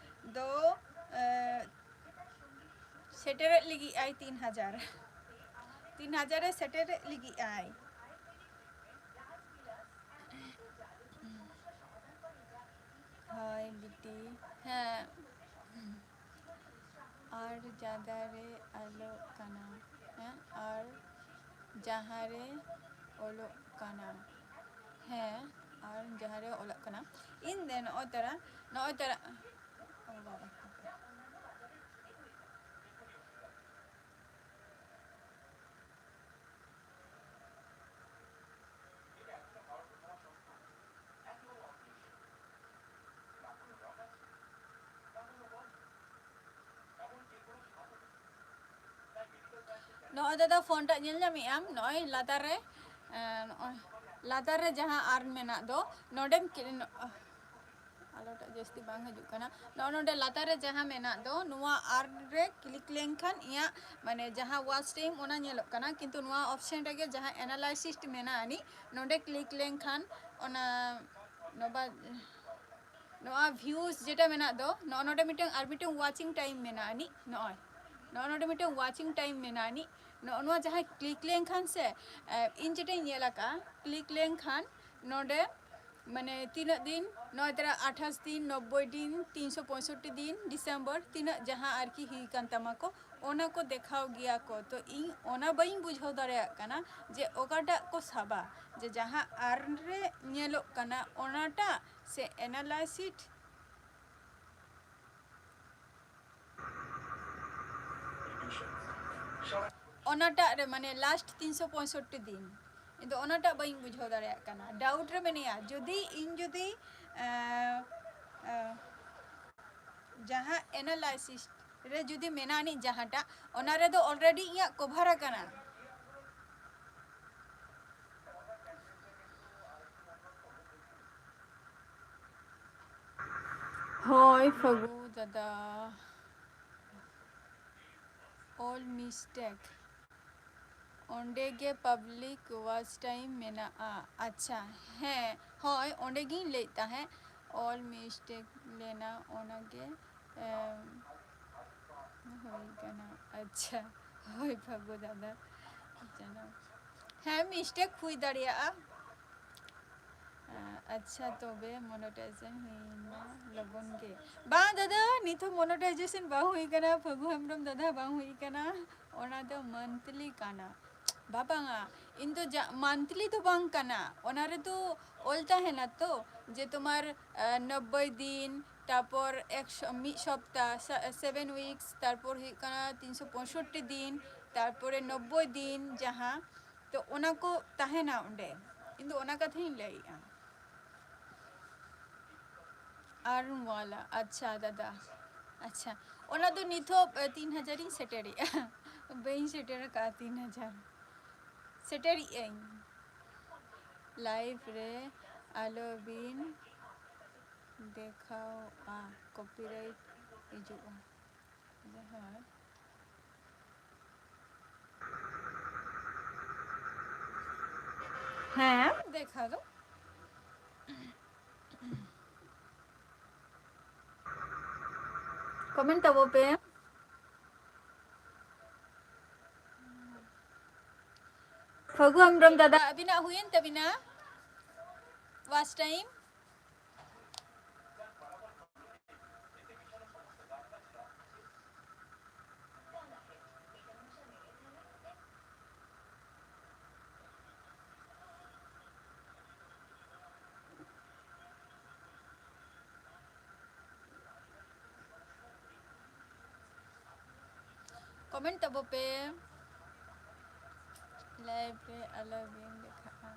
ᱫᱚ, ᱮ, ᱥᱮᱴᱮᱨᱮᱫ ᱞᱟᱹᱜᱤᱫ ᱟᱭ ᱛᱤᱱ ᱦᱟᱡᱟᱨ, ᱛᱤᱱ ᱦᱟᱡᱟᱨᱮ ᱥᱮᱴᱮᱨᱮᱫ ᱞᱟᱹᱜᱤᱫ ᱟᱭ᱾ ᱦᱳᱭ ᱵᱤᱴᱤ, ᱦᱮᱸ᱾ ᱟᱨ ᱡᱟᱫᱟ ᱨᱮ ᱚᱞᱚᱜ ᱠᱟᱱᱟ, ᱦᱮᱸ, ᱟᱨ ᱡᱟᱦᱟᱸ ᱨᱮ ᱚᱞᱚᱜ ᱠᱟᱱᱟ, ᱦᱮᱸ, ᱟᱨ ᱡᱟᱦᱟᱸ ᱨᱮ ᱚᱞᱚᱜ ᱠᱟᱱᱟ᱾ ᱤᱧ ᱫᱚ ᱱᱚᱜᱼᱚᱭ ᱛᱟᱨᱟ, ᱱᱚᱜᱼᱚᱭ ᱛᱟᱨᱟ, ᱚ ᱵᱟᱵᱟ᱾ ᱱᱚᱜᱼᱚᱭ ᱫᱟᱫᱟ, ᱯᱷᱳᱱ ᱴᱟᱜ ᱧᱮᱞ ᱧᱟᱢᱮᱜ ᱟᱢ? ᱱᱚᱜᱼᱚᱭ ᱞᱟᱛᱟᱨ ᱨᱮ, ᱮᱸ, ᱱᱚᱜᱼᱚᱭ ᱞᱟᱛᱟᱨ ᱨᱮ ᱡᱟᱦᱟᱸ ᱟᱨ ᱢᱮᱱᱟᱜ ᱫᱚ, ᱱᱚᱰᱮᱢ ᱠᱤ-, ᱱᱚ-, ᱟᱞᱚᱴᱟᱜ ᱡᱟᱹᱥᱛᱤ ᱵᱟᱝ ᱦᱤᱡᱩᱜ ᱠᱟᱱᱟ᱾ ᱱᱚᱜᱼᱚ ᱱᱚᱰᱮ ᱞᱟᱛᱟᱨ ᱨᱮ ᱡᱟᱦᱟᱸ ᱢᱮᱱᱟᱜ ᱫᱚ, ᱱᱚᱣᱟ ᱟᱨ ᱨᱮ ᱠᱞᱤᱠ ᱞᱮᱱᱠᱷᱟᱱ ᱤᱧᱟᱹᱜ, ᱢᱟᱱᱮ, ᱡᱟᱦᱟᱸ watch time ᱚᱱᱟ ᱧᱮᱞᱚᱜ ᱠᱟᱱᱟ, ᱠᱤᱱᱛᱩ ᱱᱚᱣᱟ ᱚᱯᱥᱮᱱ ᱨᱮᱜᱮ ᱡᱟᱦᱟᱸ analysis ᱢᱮᱱᱟᱜ ᱟᱹᱱᱤᱡ, ᱱᱚᱰᱮ ᱠᱞᱤᱠ ᱞᱮᱱᱠᱷᱟᱱ ᱚᱱᱟ, ᱱᱚᱵᱟ-, ᱱᱚᱣᱟ views ᱡᱮᱴᱟ ᱢᱮᱱᱟᱜ ᱫᱚ, ᱱᱚᱜᱼᱚ ᱱᱚᱰᱮ ᱢᱤᱫᱴᱟᱝ, ᱟᱨ ᱢᱤᱫᱴᱟᱝ watching time ᱢᱮᱱᱟᱜ ᱟᱹᱱᱤᱡ, ᱱᱚᱜᱼᱚᱭ ᱱᱚᱜᱼᱚ ᱱᱚᱰᱮ ᱢᱤᱫᱴᱟᱝ watching time ᱢᱮᱱᱟᱜ ᱟᱹᱱᱤᱡ᱾ ᱱᱚᱜᱼᱚ ᱱᱚᱣᱟ ᱡᱟᱦᱟᱸ ᱠᱞᱤᱠ ᱞᱮᱱᱠᱷᱟᱱ ᱥᱮ, ᱮ, ᱤᱧ ᱡᱮᱴᱟᱧ ᱧᱮᱞ ᱟᱠᱟᱫᱼᱟ, ᱠᱞᱤᱠ ᱞᱮᱱᱠᱷᱟᱱ ᱱᱚᱰᱮ, ᱢᱟᱱᱮ, ᱛᱤᱱᱟᱹᱜ ᱫᱤᱱ, ᱱᱚᱜᱼᱚᱭ ᱛᱟᱨᱟ ᱟᱴᱷᱟᱥ ᱫᱤᱱ, ᱱᱚᱵᱵᱳᱭ ᱫᱤᱱ, ᱛᱤᱱᱥᱚ ᱯᱚᱸᱭᱥᱚᱴᱴᱤ ᱫᱤᱱ, ᱰᱤᱥᱮᱢᱵᱚᱨ, ᱛᱤᱱᱟᱹᱜ ᱡᱟᱦᱟᱸ ᱟᱨᱠᱤ ᱦᱩᱭ ᱠᱟᱱ ᱛᱟᱢᱟ ᱠᱚ, ᱚᱱᱟ ᱠᱚ ᱫᱮᱠᱷᱟᱣ ᱜᱮᱭᱟ ᱠᱚ᱾ ᱛᱚ, ᱤᱧ ᱚᱱᱟ ᱵᱟᱹᱧ ᱵᱩᱡᱷᱟᱹᱣ ᱫᱟᱲᱮᱭᱟᱜ ᱠᱟᱱᱟ ᱡᱮ ᱚᱠᱟᱴᱟᱜ ᱠᱚ ᱥᱟᱵᱟ, ᱡᱮ ᱡᱟᱦᱟᱸ ᱟᱨ ᱨᱮ ᱧᱮᱞᱚᱜ ᱠᱟᱱᱟ ᱚᱱᱟᱴᱟᱜ, ᱥᱮ analysis ᱚᱱᱟᱴᱟᱜ ᱨᱮ ᱢᱟᱱᱮ last ᱛᱤᱱᱥᱚ ᱯᱚᱸᱭᱥᱚᱴᱴᱤ ᱫᱤᱱ, ᱤᱧ ᱫᱚ ᱚᱱᱟᱴᱟᱜ ᱵᱟᱹᱧ ᱵᱩᱡᱷᱟᱹᱣ ᱫᱟᱲᱮᱭᱟᱜ ᱠᱟᱱᱟ᱾ Doubt ᱨᱮ ᱢᱮᱱᱟᱭᱟ, ᱡᱩᱫᱤ ᱤᱧ ᱡᱩᱫᱤ ᱮᱸ, ᱮᱸ, ᱡᱟᱦᱟᱸ analysis ᱨᱮ ᱡᱩᱫᱤ ᱢᱮᱱᱟᱜ ᱟᱹᱱᱤᱡ ᱡᱟᱦᱟᱸᱴᱟᱜ, ᱚᱱᱟ ᱨᱮᱫᱚ already ᱤᱧᱟᱹᱜ cover ᱟᱠᱟᱱᱟ᱾ ᱦᱳᱭ ᱯᱷᱟᱹᱜᱩ ᱫᱟᱫᱟ, all mistake᱾ ᱚᱸᱰᱮ ᱜᱮ public watch time ᱢᱮᱱᱟᱜᱼᱟ᱾ ᱟᱪᱪᱷᱟ, ᱦᱮᱸ, ᱦᱳᱭ, ᱚᱸᱰᱮ ᱜᱤᱧ ᱞᱟᱹᱭᱮᱫ ᱛᱟᱦᱮᱸᱫ, all mistake ᱞᱮᱱᱟ, ᱚᱱᱟᱜᱮ, ᱮᱢ, ᱦᱩᱭ ᱠᱟᱱᱟ᱾ ᱟᱪᱪᱷᱟ, ᱦᱳᱭ ᱯᱷᱟᱹᱜᱩ ᱫᱟᱫᱟ, ᱡᱟᱱᱟᱢ᱾ ᱦᱮᱸ, mistake ᱦᱩᱭ ᱫᱟᱲᱮᱭᱟᱜᱼᱟ᱾ ᱟᱪᱪᱷᱟ, ᱛᱚᱵᱮ monetization ᱦᱩᱭᱱᱟ ᱞᱚᱜᱚᱱ ᱜᱮ? ᱵᱟᱝ ᱫᱟᱫᱟ, ᱱᱤᱛ ᱦᱚᱸ monetization ᱵᱟᱝ ᱦᱩᱭ ᱠᱟᱱᱟ᱾ ᱯᱷᱟᱹᱜᱩ ᱦᱮᱢᱵᱨᱚᱢ ᱫᱟᱫᱟ, ᱵᱟᱝ ᱦᱩᱭ ᱠᱟᱱᱟ᱾ ᱚᱱᱟ ᱫᱚ monthly ᱠᱟᱱᱟ᱾ ᱵᱟᱵᱟᱝᱟ, ᱤᱧ ᱫᱚ ᱡᱟ-, monthly ᱫᱚ ᱵᱟᱝ ᱠᱟᱱᱟ᱾ ᱚᱱᱟ ᱨᱮᱫᱚ ᱚᱞ ᱛᱟᱦᱮᱱᱟ ᱛᱚ, ᱡᱮ ᱛᱳᱢᱟᱨ, ᱟᱸ, ᱱᱚᱵᱵᱳᱭ ᱫᱤᱱ, ᱛᱟᱨᱯᱚᱨ ᱮᱠ ᱥᱚ-, ᱢᱤᱫ ᱥᱚᱯᱛᱟ, ᱥᱟ-, seven weeks, ᱛᱟᱨᱯᱚᱨ ᱦᱩᱭᱩᱜ ᱠᱟᱱᱟ ᱛᱤᱱᱥᱚ ᱯᱚᱸᱭᱥᱚᱴᱴᱤ ᱫᱤᱱ, ᱛᱟᱨᱯᱚᱨᱮ ᱱᱚᱵᱵᱳᱭ ᱫᱤᱱ ᱡᱟᱦᱟᱸ, ᱛᱚ ᱚᱱᱟ ᱠᱚ ᱛᱟᱦᱮᱱᱟ ᱚᱸᱰᱮ᱾ ᱤᱧ ᱫᱚ ᱚᱱᱟ ᱠᱟᱛᱷᱟᱧ ᱞᱟᱹᱭᱮᱜᱼᱟ᱾ ᱟᱨ ᱣᱟᱞᱟ, ᱟᱪᱪᱷᱟ ᱫᱟᱫᱟ, ᱟᱪᱪᱷᱟ, ᱚᱱᱟ ᱫᱚ ᱱᱤᱛᱚᱜ, ᱮ, ᱛᱤᱱ ᱦᱟᱡᱟᱨᱤᱧ ᱥᱮᱴᱮᱨᱮᱜᱼᱟ᱾ ᱵᱟᱹᱧ ᱥᱮᱴᱮᱨ ᱟᱠᱟᱫᱼᱟ ᱛᱤᱱ ᱦᱟᱡᱟᱨ᱾ ᱥᱮᱴᱮᱨᱮᱜᱼᱟᱹᱧ᱾ Live ᱨᱮ ᱟᱞᱚᱵᱤᱱ ᱫᱮᱠᱷᱟᱣᱟ, copyright ᱦᱤᱡᱩᱜᱼᱟ᱾ ᱡᱟᱦᱟᱸ, ᱦᱮᱸ, ᱫᱮᱠᱷᱟᱣ ᱫᱚ᱾ Comment ᱛᱟᱵᱚ ᱯᱮ᱾ ᱯᱷᱟᱹᱜᱩ ᱦᱮᱢᱵᱨᱚᱢ ᱫᱟᱫᱟ, ᱟᱹᱵᱤᱱᱟᱜ ᱦᱩᱭᱮᱱ ᱛᱟᱹᱵᱤᱱᱟ watch time? ᱠᱚᱢᱮᱱᱴ ᱛᱟᱵᱚ ᱯᱮ᱾ ᱞᱟᱭᱤᱵᱷ ᱨᱮ ᱟᱞᱚ ᱵᱤᱱ ᱫᱮᱠᱷᱟᱜᱼᱟ᱾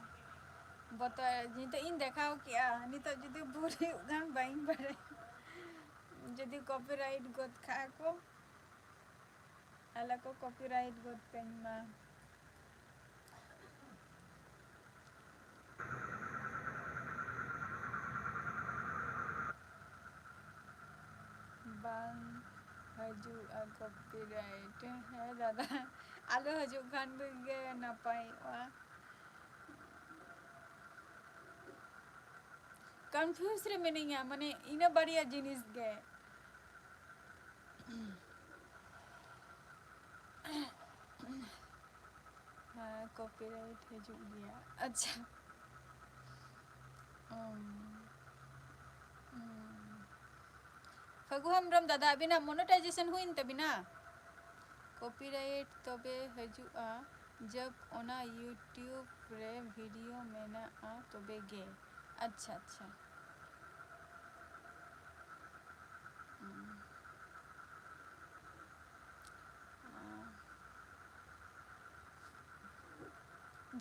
ᱵᱚᱛᱚᱨ, ᱱᱤᱛᱚᱜ ᱤᱧ ᱫᱮᱠᱷᱟᱣ ᱠᱮᱜᱼᱟ, ᱱᱤᱛᱚᱜ ᱡᱩᱫᱤ ᱵᱷᱩᱞ ᱦᱩᱭᱩᱜ ᱠᱷᱟᱱ ᱵᱟᱹᱧ ᱵᱟᱲᱟᱭᱟ᱾ ᱡᱩᱫᱤ ᱠᱚᱯᱤᱨᱟᱭᱤᱴ ᱜᱚᱫ ᱠᱟᱜᱼᱟ ᱠᱚ, ᱟᱞᱚ ᱠᱚ ᱠᱚᱯᱤᱨᱟᱭᱤᱴ ᱜᱚᱫ ᱠᱟᱹᱧ ᱢᱟ᱾ ᱵᱟᱝ ᱦᱤᱡᱩᱜᱼᱟ ᱠᱚᱯᱤᱨᱟᱭᱤᱴ᱾ ᱦᱮᱸ ᱫᱟᱫᱟ, ᱟᱞᱚ ᱦᱤᱡᱩᱜ ᱠᱷᱟᱱ ᱜᱮ ᱱᱟᱯᱟᱭᱚᱜᱼᱟ᱾ ᱠᱚᱱᱯᱷᱤᱭᱩᱡᱽ ᱨᱮ ᱢᱤᱱᱟᱹᱧᱟ, ᱢᱟᱱᱮ ᱤᱱᱟᱹ ᱵᱟᱨᱭᱟ ᱡᱤᱱᱤᱥ ᱜᱮ᱾ ᱦᱮᱸ, ᱠᱚᱯᱤᱨᱟᱭᱤᱴ ᱦᱤᱡᱩᱜ ᱜᱮᱭᱟ᱾ ᱟᱪᱪᱷᱟ᱾ ᱩᱢ, ᱩᱢ᱾ ᱯᱷᱟᱹᱜᱩ ᱦᱮᱢᱵᱨᱚᱢ ᱫᱟᱫᱟ, ᱟᱹᱵᱤᱱᱟᱜ ᱢᱚᱱᱮᱴᱟᱭᱡᱮᱥᱚᱱ ᱦᱩᱭᱮᱱ ᱛᱟᱹᱵᱤᱱᱟ? ᱠᱚᱯᱤᱨᱟᱭᱤᱴ ᱛᱚᱵᱮ ᱦᱤᱡᱩᱜᱼᱟ, ᱡᱟᱵ ᱚᱱᱟ YouTube ᱨᱮ ᱵᱷᱤᱰᱤᱭᱳ ᱢᱮᱱᱟᱜᱼᱟ ᱛᱚᱵᱮ ᱜᱮ᱾ ᱟᱪᱪᱷᱟ, ᱟᱪᱪᱷᱟ᱾ ᱩᱢ᱾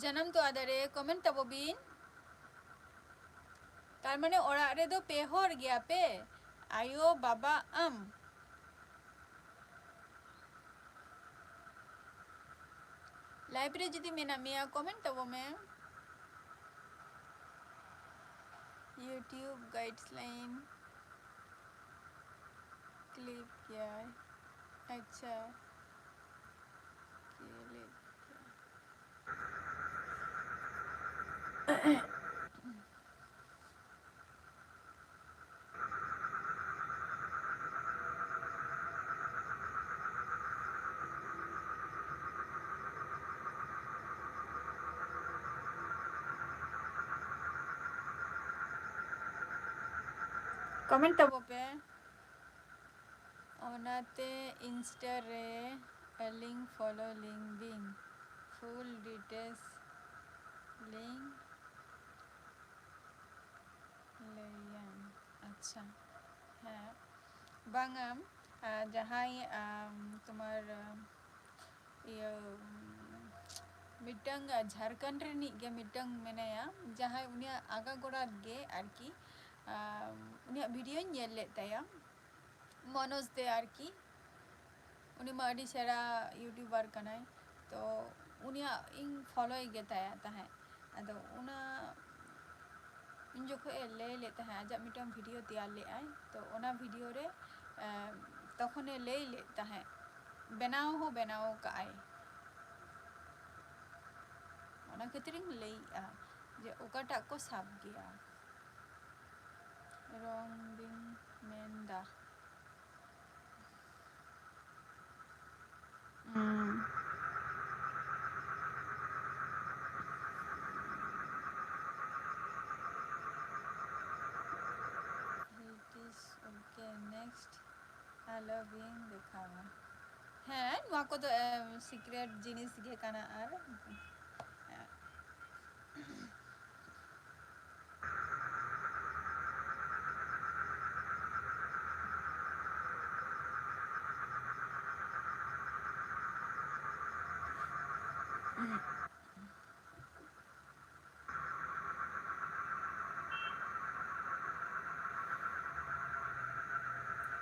ᱡᱟᱱᱟᱢ ᱛᱚᱣᱟ ᱫᱟᱨᱮ, ᱠᱚᱢᱮᱱᱴ ᱛᱟᱵᱚ ᱵᱤᱱ᱾ ᱛᱟᱨ ᱢᱟᱱᱮ ᱚᱲᱟᱜ ᱨᱮᱫᱚ ᱯᱮ ᱦᱚᱲ ᱜᱮᱭᱟ ᱯᱮ, ᱟᱭᱳ, ᱵᱟᱵᱟ, ᱟᱢ᱾ ᱞᱟᱭᱤᱵᱷ ᱨᱮ ᱡᱩᱫᱤ ᱢᱮᱱᱟᱜ ᱢᱮᱭᱟ, ᱠᱚᱢᱮᱱᱴ ᱛᱟᱵᱚ ᱢᱮ᱾ YouTube guideline clip ᱜᱮᱭᱟᱭ᱾ ᱟᱪᱪᱷᱟ, clip ᱜᱮᱭᱟᱭ᱾ ᱠᱚᱢᱮᱱᱴ ᱛᱟᱵᱚ ᱯᱮ᱾ ᱚᱱᱟᱛᱮ Insta ᱨᱮ ᱟᱹᱞᱤᱧ ᱯᱷᱚᱞᱳ ᱞᱤᱧ ᱵᱤᱱ, ᱯᱷᱩᱞ ᱰᱤᱴᱮᱞᱥ ᱞᱤᱧ ᱞᱟᱹᱭᱟ᱾ ᱟᱪᱪᱷᱟ, ᱦᱮᱸ, ᱵᱟᱝᱟ, ᱟᱨ ᱡᱟᱦᱟᱸᱭ, ᱟᱢ, ᱛᱳᱢᱟᱨ, ᱟᱢ, ᱤᱭᱟᱹ, ᱩᱢ, ᱢᱤᱫᱴᱟᱝ ᱡᱷᱟᱲᱠᱷᱚᱸᱰ ᱨᱤᱱᱤᱡ ᱜᱮ ᱢᱤᱫᱴᱟᱝ ᱢᱮᱱᱟᱭᱟ, ᱡᱟᱦᱟᱸᱭ ᱩᱱᱤᱭᱟᱜ ᱟᱜᱟ ᱜᱚᱲᱟ ᱜᱮ ᱟᱨᱠᱤ, ᱟᱢ, ᱩᱱᱤᱭᱟᱜ ᱵᱷᱤᱰᱤᱭᱳᱧ ᱧᱮᱞ ᱞᱮᱫ ᱛᱟᱭᱟ, ᱢᱚᱱᱳᱡᱽ ᱫᱮ ᱟᱨᱠᱤ᱾ ᱩᱱᱤ ᱢᱟ ᱟᱹᱰᱤ ᱥᱮᱬᱟ ᱭᱩᱴᱩᱵᱟᱨ ᱠᱟᱱᱟᱭ, ᱛᱚ ᱩᱱᱤᱭᱟᱜ ᱤᱧ ᱯᱷᱚᱞᱳᱭ ᱜᱮ ᱛᱟᱭᱟ ᱛᱟᱦᱮᱸᱫ᱾ ᱟᱫᱚ ᱚᱱᱟ ᱩᱱ ᱡᱚᱠᱷᱚᱡ ᱮ ᱞᱟᱹᱭ ᱞᱮᱫ ᱛᱟᱦᱮᱸᱫ, ᱟᱡᱟᱜ ᱢᱤᱫᱴᱟᱝ ᱵᱷᱤᱰᱤᱭᱳ ᱛᱮᱭᱟᱨ ᱞᱮᱫᱟᱭ, ᱛᱚ ᱚᱱᱟ ᱵᱷᱤᱰᱤᱭᱳ ᱨᱮ, ᱮᱸ, ᱛᱚᱠᱷᱚᱱᱮ ᱞᱟᱹᱭ ᱞᱮᱫ ᱛᱟᱦᱮᱸᱫ, ᱵᱮᱱᱟᱣ ᱦᱚᱸ ᱵᱮᱱᱟᱣ ᱠᱟᱜᱼᱟᱭ᱾ ᱚᱱᱟ ᱠᱷᱟᱹᱛᱤᱨᱤᱧ ᱞᱟᱹᱭᱮᱜᱼᱟ ᱡᱮ ᱚᱠᱟᱴᱟᱜ ᱠᱚ ᱥᱟᱵ ᱜᱮᱭᱟ᱾ ᱨᱚᱝ ᱵᱤᱱ ᱢᱮᱱᱫᱟ᱾ ᱦᱩᱸ᱾ It is okay, next ᱟᱞᱚᱵᱤᱱ ᱫᱮᱠᱷᱟᱣᱟ᱾ ᱦᱮᱸ, ᱱᱚᱣᱟ ᱠᱚᱫᱚ, ᱮᱢ, ᱥᱤᱠᱨᱮᱴ ᱡᱤᱱᱤᱥ ᱜᱮ ᱠᱟᱱᱟ᱾ ᱟᱨ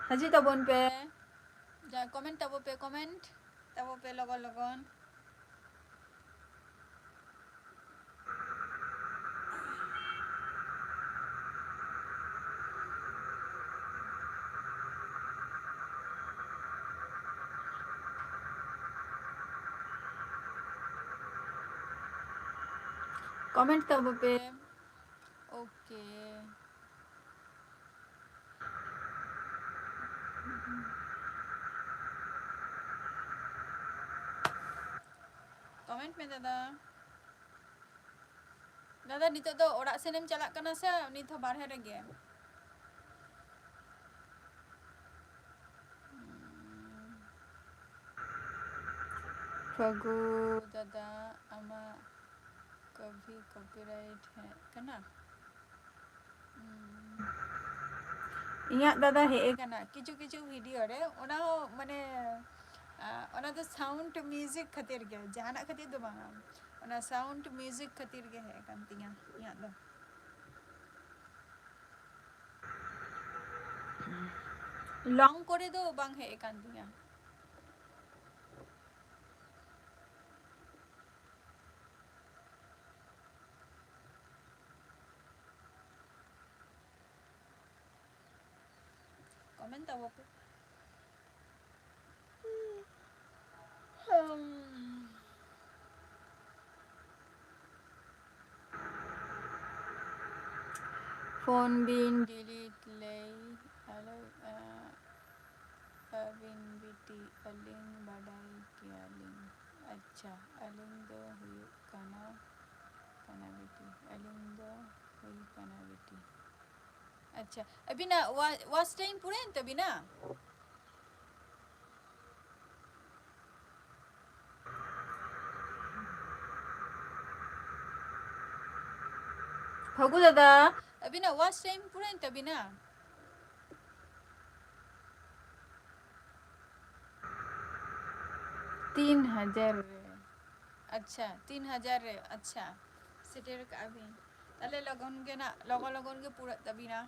ᱦᱤᱡᱩᱜ ᱛᱟᱵᱚᱱ ᱯᱮ, ᱡᱟ comment ᱛᱟᱵᱚ ᱯᱮ, comment ᱛᱟᱵᱚ ᱯᱮ ᱞᱚᱜᱚᱱ ᱞᱚᱜᱚᱱ᱾ Comment ᱛᱟᱵᱚ ᱯᱮ᱾ Okay. Comment ᱢᱮ ᱫᱟᱫᱟ᱾ ᱫᱟᱫᱟ, ᱱᱤᱛᱚᱜ ᱫᱚ ᱚᱲᱟᱜ ᱥᱮᱱᱮᱢ ᱪᱟᱞᱟᱜ ᱠᱟᱱᱟ ᱥᱮ ᱱᱤᱛ ᱦᱚᱸ ᱵᱟᱨᱦᱮ ᱨᱮᱜᱮ? ᱯᱷᱟᱹᱜᱩ ᱫᱟᱫᱟ, ᱟᱢᱟᱜ ᱠᱟᱹᱵᱷᱤ copyright ᱦᱮᱡ ᱠᱟᱱᱟ? ᱩᱸ, ᱤᱧᱟᱹᱜ ᱫᱟᱫᱟ ᱦᱮᱡ ᱟᱠᱟᱱᱟ ᱠᱤᱪᱷᱩ ᱠᱤᱪᱷᱩ ᱵᱷᱤᱰᱤᱭᱳ ᱨᱮ, ᱚᱱᱟ ᱦᱚᱸ ᱢᱟᱱᱮ, ᱟ, ᱚᱱᱟ ᱫᱚ ᱥᱟᱣᱩᱱᱰ ᱢᱤᱣᱡᱤᱠ ᱠᱷᱟᱹᱛᱤᱨ ᱜᱮ, ᱡᱟᱦᱟᱱᱟᱜ ᱠᱷᱟᱹᱛᱤᱨ ᱫᱚ ᱵᱟᱝᱟ, ᱚᱱᱟ ᱥᱟᱣᱩᱱᱰ ᱢᱤᱣᱡᱤᱠ ᱠᱷᱟᱹᱛᱤᱨ ᱜᱮ ᱦᱮᱡ ᱟᱠᱟᱱ ᱛᱤᱧᱟᱹ ᱤᱧᱟᱹᱜ ᱫᱚ᱾ ᱞᱚᱝ ᱠᱚᱨᱮ ᱫᱚ ᱵᱟᱝ ᱦᱮᱡ ᱟᱠᱟᱱ ᱛᱤᱧᱟᱹ᱾ ᱠᱚᱢᱮᱱᱴ ᱛᱟᱵᱚ ᱯᱮ᱾ ᱯᱷᱳᱱ ᱵᱤᱱ ᱰᱤᱞᱤᱴ ᱞᱟᱹᱭ ᱟᱞᱚ, ᱟ, ᱟᱹᱵᱤᱱ ᱵᱤᱴᱤ, ᱟᱹᱞᱤᱧ ᱵᱟᱰᱟᱭ ᱜᱮᱭᱟᱞᱤᱧ᱾ ᱟᱪᱪᱷᱟ, ᱟᱹᱞᱤᱧ ᱫᱚ ᱦᱩᱭᱩᱜ ᱠᱟᱱᱟ, ᱠᱟᱱᱟ ᱵᱤᱴᱤ, ᱟᱹᱞᱤᱧ ᱫᱚ ᱦᱩᱭ ᱠᱟᱱᱟ ᱵᱤᱴᱤ᱾ ᱟᱪᱪᱷᱟ, ᱟᱹᱵᱤᱱᱟᱜ ᱣᱟ-, ᱣᱟᱪ ᱴᱟᱭᱤᱢ ᱯᱩᱨᱟᱹᱭᱮᱱ ᱛᱟᱹᱵᱤᱱᱟ? ᱯᱷᱟᱹᱜᱩ ᱫᱟᱫᱟ, ᱟᱹᱵᱤᱱᱟᱜ ᱣᱟᱪ ᱴᱟᱭᱤᱢ ᱯᱩᱨᱟᱹᱭᱮᱱ ᱛᱟᱹᱵᱤᱱᱟ? ᱛᱤᱱ ᱦᱟᱡᱟᱨ ᱨᱮ᱾ ᱟᱪᱪᱷᱟ, ᱛᱤᱱ ᱦᱟᱡᱟᱨ ᱨᱮ᱾ ᱟᱪᱪᱷᱟ, ᱥᱮᱴᱮᱨ ᱠᱟᱜᱼᱟ ᱵᱤᱱ᱾ ᱛᱟᱦᱞᱮ ᱞᱚᱜᱚᱱ ᱜᱮ ᱱᱟᱜ, ᱞᱚᱜᱚᱱ ᱞᱚᱜᱚᱱ ᱜᱮ ᱯᱩᱨᱟᱹᱜ ᱛᱟᱹᱵᱤᱱᱟ᱾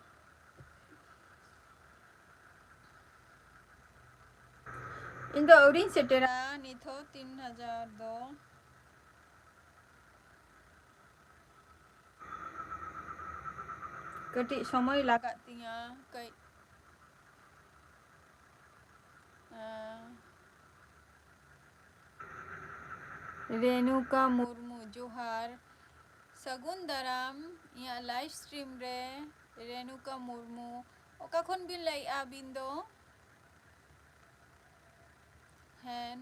ᱤᱧ ᱫᱚ ᱟᱹᱣᱨᱤᱧ ᱥᱮᱴᱮᱨᱟ ᱱᱤᱛ ᱦᱚᱸ ᱛᱤᱱ ᱦᱟᱡᱟᱨ ᱫᱚ᱾ ᱠᱟᱹᱴᱤᱡ ᱥᱚᱢᱚᱭ ᱞᱟᱜᱟᱜ ᱛᱤᱧᱟ, ᱠᱟᱹᱡ, ᱟᱸ, ᱨᱮᱱᱩᱠᱟ ᱢᱩᱨᱢᱩ, ᱡᱚᱦᱟᱨ᱾ ᱥᱟᱹᱜᱩᱱ ᱫᱟᱨᱟᱢ ᱤᱧᱟᱹᱜ ᱞᱟᱭᱤᱵᱷ ᱥᱴᱨᱤᱢ ᱨᱮ, ᱨᱮᱱᱩᱠᱟ ᱢᱩᱨᱢᱩ᱾ ᱚᱠᱟ ᱠᱷᱚᱱ ᱵᱤᱱ ᱞᱟᱹᱭᱮᱜᱼᱟ ᱟᱹᱵᱤᱱ ᱫᱚ? ᱦᱮᱸ,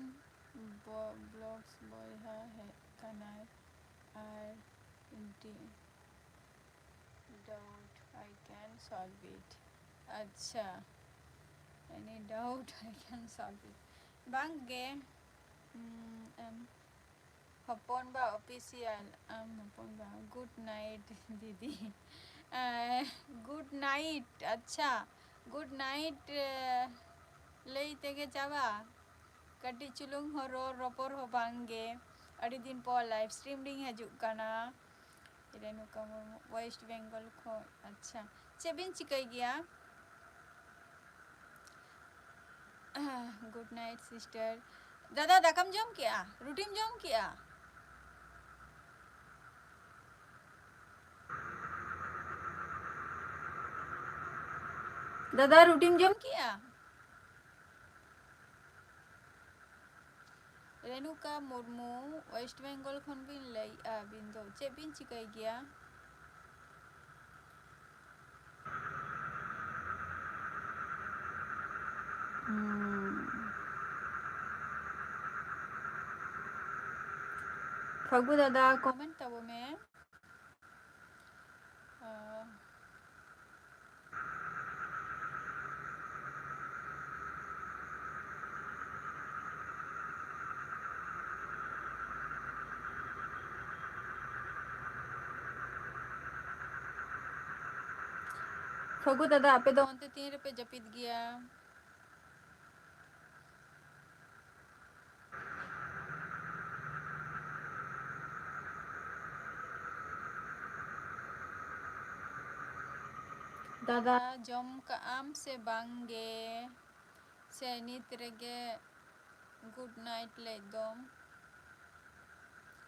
ᱵᱚ-, ᱵᱞᱚᱜᱥ ᱵᱚᱭᱦᱟ ᱦᱮᱡ ᱠᱟᱱᱟᱭ ᱟᱨ ᱰᱤ-, doubt, I can solve it. ᱟᱪᱪᱷᱟ, any doubt, I can solve it. ᱵᱟᱝ ᱜᱮ, ᱩᱸ, ᱮᱢ, ᱦᱚᱯᱚᱱ ᱵᱟ ᱚᱯᱷᱤᱥᱤᱭᱟᱞ, ᱟᱢ ᱦᱚᱯᱚᱱ ᱵᱟ, good night ᱫᱤᱫᱤ᱾ ᱮᱸ, good night, ᱟᱪᱪᱷᱟ, Good night, ᱞᱟᱹᱭ ᱛᱮᱜᱮ ᱪᱟᱵᱟ? ᱠᱟᱹᱴᱤᱡ ᱪᱩᱞᱩᱝ ᱦᱚᱸ ᱨᱚᱲ ᱨᱚᱯᱚᱲ ᱦᱚᱸ ᱵᱟᱝ ᱜᱮ᱾ ᱟᱹᱰᱤ ᱫᱤᱱ ᱯᱚᱨ live stream ᱨᱤᱧ ᱦᱤᱡᱩᱜ ᱠᱟᱱᱟ᱾ ᱨᱮᱱᱩᱠᱟ ᱢᱩᱨᱢᱩ, West Bengal ᱠᱷᱚᱱ᱾ ᱟᱪᱪᱷᱟ, ᱪᱮᱫ ᱵᱤᱱ ᱪᱤᱠᱟᱹᱭ ᱜᱮᱭᱟ? Good night sister. ᱫᱟᱫᱟ, ᱫᱟᱠᱟᱢ ᱡᱚᱢ ᱠᱮᱜᱼᱟ? ᱨᱩᱴᱤᱢ ᱡᱚᱢ ᱠᱮᱜᱼᱟ? ᱫᱟᱫᱟ, ᱨᱩᱴᱤᱢ ᱡᱚᱢ ᱠᱮᱜᱼᱟ? ᱨᱮᱱᱩᱠᱟ ᱢᱩᱨᱢᱩ, West Bengal ᱠᱷᱚᱱ ᱵᱤᱱ ᱞᱟᱹᱭᱮᱜᱼᱟ ᱟᱹᱵᱤᱱ ᱫᱚ᱾ ᱪᱮᱫ ᱵᱤᱱ ᱪᱤᱠᱟᱹᱭ ᱜᱮᱭᱟ? ᱦᱩᱸ᱾ ᱯᱷᱟᱹᱜᱩ ᱫᱟᱫᱟ, comment ᱛᱟᱵᱚ ᱢᱮ᱾ ᱚ᱾ ᱯᱷᱟᱹᱜᱩ ᱫᱟᱫᱟ, ᱟᱯᱮ ᱫᱚ ᱚᱱᱛᱮ ᱛᱤᱱ ᱨᱮᱯᱮ ᱡᱟᱹᱯᱤᱫ ᱜᱮᱭᱟ? ᱫᱟᱫᱟ, ᱡᱚᱢ ᱠᱟᱜ ᱟᱢ ᱥᱮ ᱵᱟᱝ ᱜᱮ? ᱥᱮ ᱱᱤᱛ ᱨᱮᱜᱮ good night ᱞᱟᱹᱭ ᱫᱚᱢ?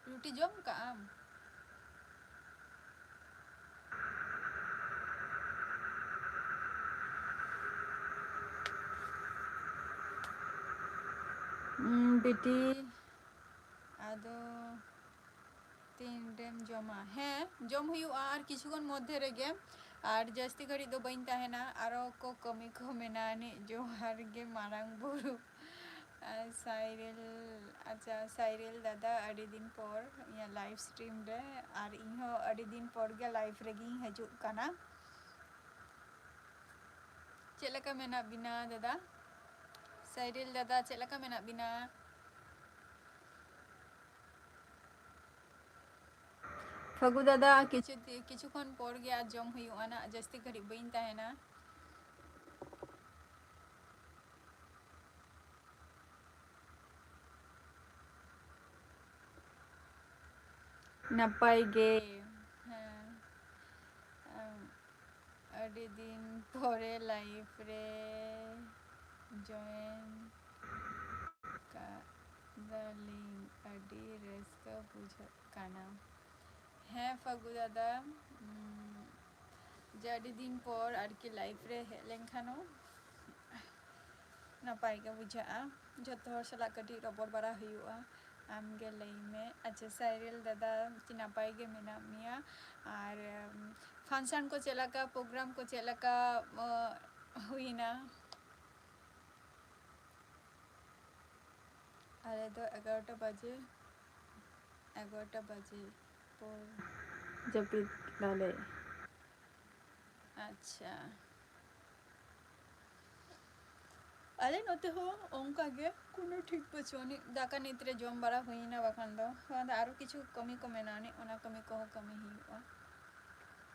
ᱨᱩᱴᱤ ᱡᱚᱢ ᱠᱟᱜ ᱟᱢ? ᱩᱸ, ᱵᱤᱴᱤ, ᱟᱫᱚ ᱛᱤᱱ ᱨᱮᱢ ᱡᱚᱢᱟ? ᱦᱮᱸ, ᱡᱚᱢ ᱦᱩᱭᱩᱜᱼᱟ ᱟᱨ ᱠᱤᱪᱷᱩ ᱠᱷᱚᱱ ᱢᱚᱫᱽᱫᱷᱮ ᱨᱮᱜᱮ, ᱟᱨ ᱡᱟᱹᱥᱛᱤ ᱜᱷᱟᱹᱲᱤᱡ ᱫᱚ ᱵᱟᱹᱧ ᱛᱟᱦᱮᱱᱟ, ᱟᱨᱚ ᱠᱚ ᱠᱟᱹᱢᱤ ᱠᱚ ᱢᱮᱱᱟᱜ ᱟᱹᱱᱤᱡ᱾ ᱡᱚᱦᱟᱨ ᱜᱮ ᱢᱟᱨᱟᱝ ᱵᱩᱨᱩ᱾ ᱟᱨ ᱥᱟᱭᱨᱮᱞ, ᱟᱪᱪᱷᱟ, ᱥᱟᱭᱨᱮᱞ ᱫᱟᱫᱟ, ᱟᱹᱰᱤ ᱫᱤᱱ ᱯᱚᱨ ᱤᱧᱟᱹᱜ live stream ᱨᱮ, ᱟᱨ ᱤᱧ ᱦᱚᱸ ᱟᱹᱰᱤ ᱫᱤᱱ ᱯᱚᱨ ᱜᱮ live ᱨᱮᱜᱤᱧ ᱦᱤᱡᱩᱜ ᱠᱟᱱᱟ᱾ ᱪᱮᱫ ᱞᱮᱠᱟ ᱢᱮᱱᱟᱜ ᱵᱤᱱᱟ ᱫᱟᱫᱟ? ᱥᱟᱭᱨᱮᱞ ᱫᱟᱫᱟ, ᱪᱮᱫ ᱞᱮᱠᱟ ᱢᱮᱱᱟᱜ ᱵᱤᱱᱟ? ᱯᱷᱟᱹᱜᱩ ᱫᱟᱫᱟ, ᱠᱤᱪᱷᱩ ᱫᱤ-, ᱠᱤᱪᱷᱩ ᱠᱷᱚᱱ ᱯᱚᱨ ᱜᱮ ᱟᱨ ᱡᱚᱢ ᱦᱩᱭᱩᱜᱼᱟ ᱱᱟᱜ, ᱡᱟᱹᱥᱛᱤ ᱜᱷᱟᱹᱲᱤᱡ ᱵᱟᱹᱧ ᱛᱟᱦᱮᱱᱟ᱾ ᱱᱟᱯᱟᱭ ᱜᱮ᱾ ᱦᱮᱸ᱾ ᱟᱢ, ᱟᱹᱰᱤ ᱫᱤᱱ ᱯᱚᱨᱮ live ᱨᱮ join ᱠᱟᱫᱟᱞᱤᱧ, ᱟᱹᱰᱤ ᱨᱟᱹᱥᱠᱟᱹ ᱵᱩᱡᱷᱟᱹᱜ ᱠᱟᱱᱟ᱾ ᱦᱮᱸ ᱯᱷᱟᱹᱜᱩ ᱫᱟᱫᱟ, ᱩᱢ, ᱡᱮ ᱟᱹᱰᱤ ᱫᱤᱱ ᱯᱚᱨ ᱟᱨᱠᱤ live ᱨᱮ ᱦᱮᱡ ᱞᱮᱱᱠᱷᱟᱱ ᱦᱚᱸ ᱱᱟᱯᱟᱭ ᱜᱮ ᱵᱩᱡᱷᱟᱹᱜᱼᱟ, ᱡᱷᱚᱛᱚ ᱦᱚᱲ ᱥᱟᱞᱟᱜ ᱠᱟᱹᱴᱤᱡ ᱨᱚᱯᱚᱲ ᱵᱟᱲᱟ ᱦᱩᱭᱩᱜᱼᱟ᱾ ᱟᱢ ᱜᱮ ᱞᱟᱹᱭ ᱢᱮ᱾ ᱟᱪᱪᱷᱟ, ᱥᱟᱭᱨᱮᱞ ᱫᱟᱫᱟ, ᱪᱮ ᱱᱟᱯᱟᱭ ᱜᱮ ᱢᱮᱱᱟᱜ ᱢᱮᱭᱟ? ᱟᱨ, ᱩᱢ, function ᱠᱚ ᱪᱮᱫ ᱞᱮᱠᱟ, program ᱠᱚ ᱪᱮᱫ ᱞᱮᱠᱟ, ᱚ, ᱦᱩᱭᱱᱟ? ᱟᱞᱮ ᱫᱚ ᱮᱜᱟᱨᱚᱴᱟ ᱵᱟᱡᱮ, ᱮᱜᱟᱨᱚᱴᱟ ᱵᱟᱡᱮ ᱯᱚᱨ ᱡᱟᱹᱯᱤᱫ ᱫᱟᱞᱮ᱾ ᱟᱪᱪᱷᱟ, ᱟᱞᱮ ᱱᱚᱛᱮ ᱦᱚᱸ ᱚᱱᱠᱟ ᱜᱮ, ᱠᱳᱱᱳ ᱴᱷᱤᱠ ᱵᱟᱹᱪᱩᱜ ᱟᱹᱱᱤᱡ᱾ ᱫᱟᱠᱟ ᱱᱤᱛ ᱨᱮ ᱡᱚᱢ ᱵᱟᱲᱟ ᱦᱩᱭᱱᱟ, ᱵᱟᱠᱷᱟᱱ ᱫᱚ, ᱵᱟᱠᱷᱟᱱ ᱫᱚ ᱟᱨᱚ ᱠᱤᱪᱷᱩ ᱠᱟᱹᱢᱤ ᱠᱚ ᱢᱮᱱᱟᱜ ᱟᱹᱱᱤᱡ, ᱚᱱᱟ ᱠᱟᱹᱢᱤ ᱠᱚᱦᱚᱸ ᱠᱟᱹᱢᱤ ᱦᱩᱭᱩᱜᱼᱟ᱾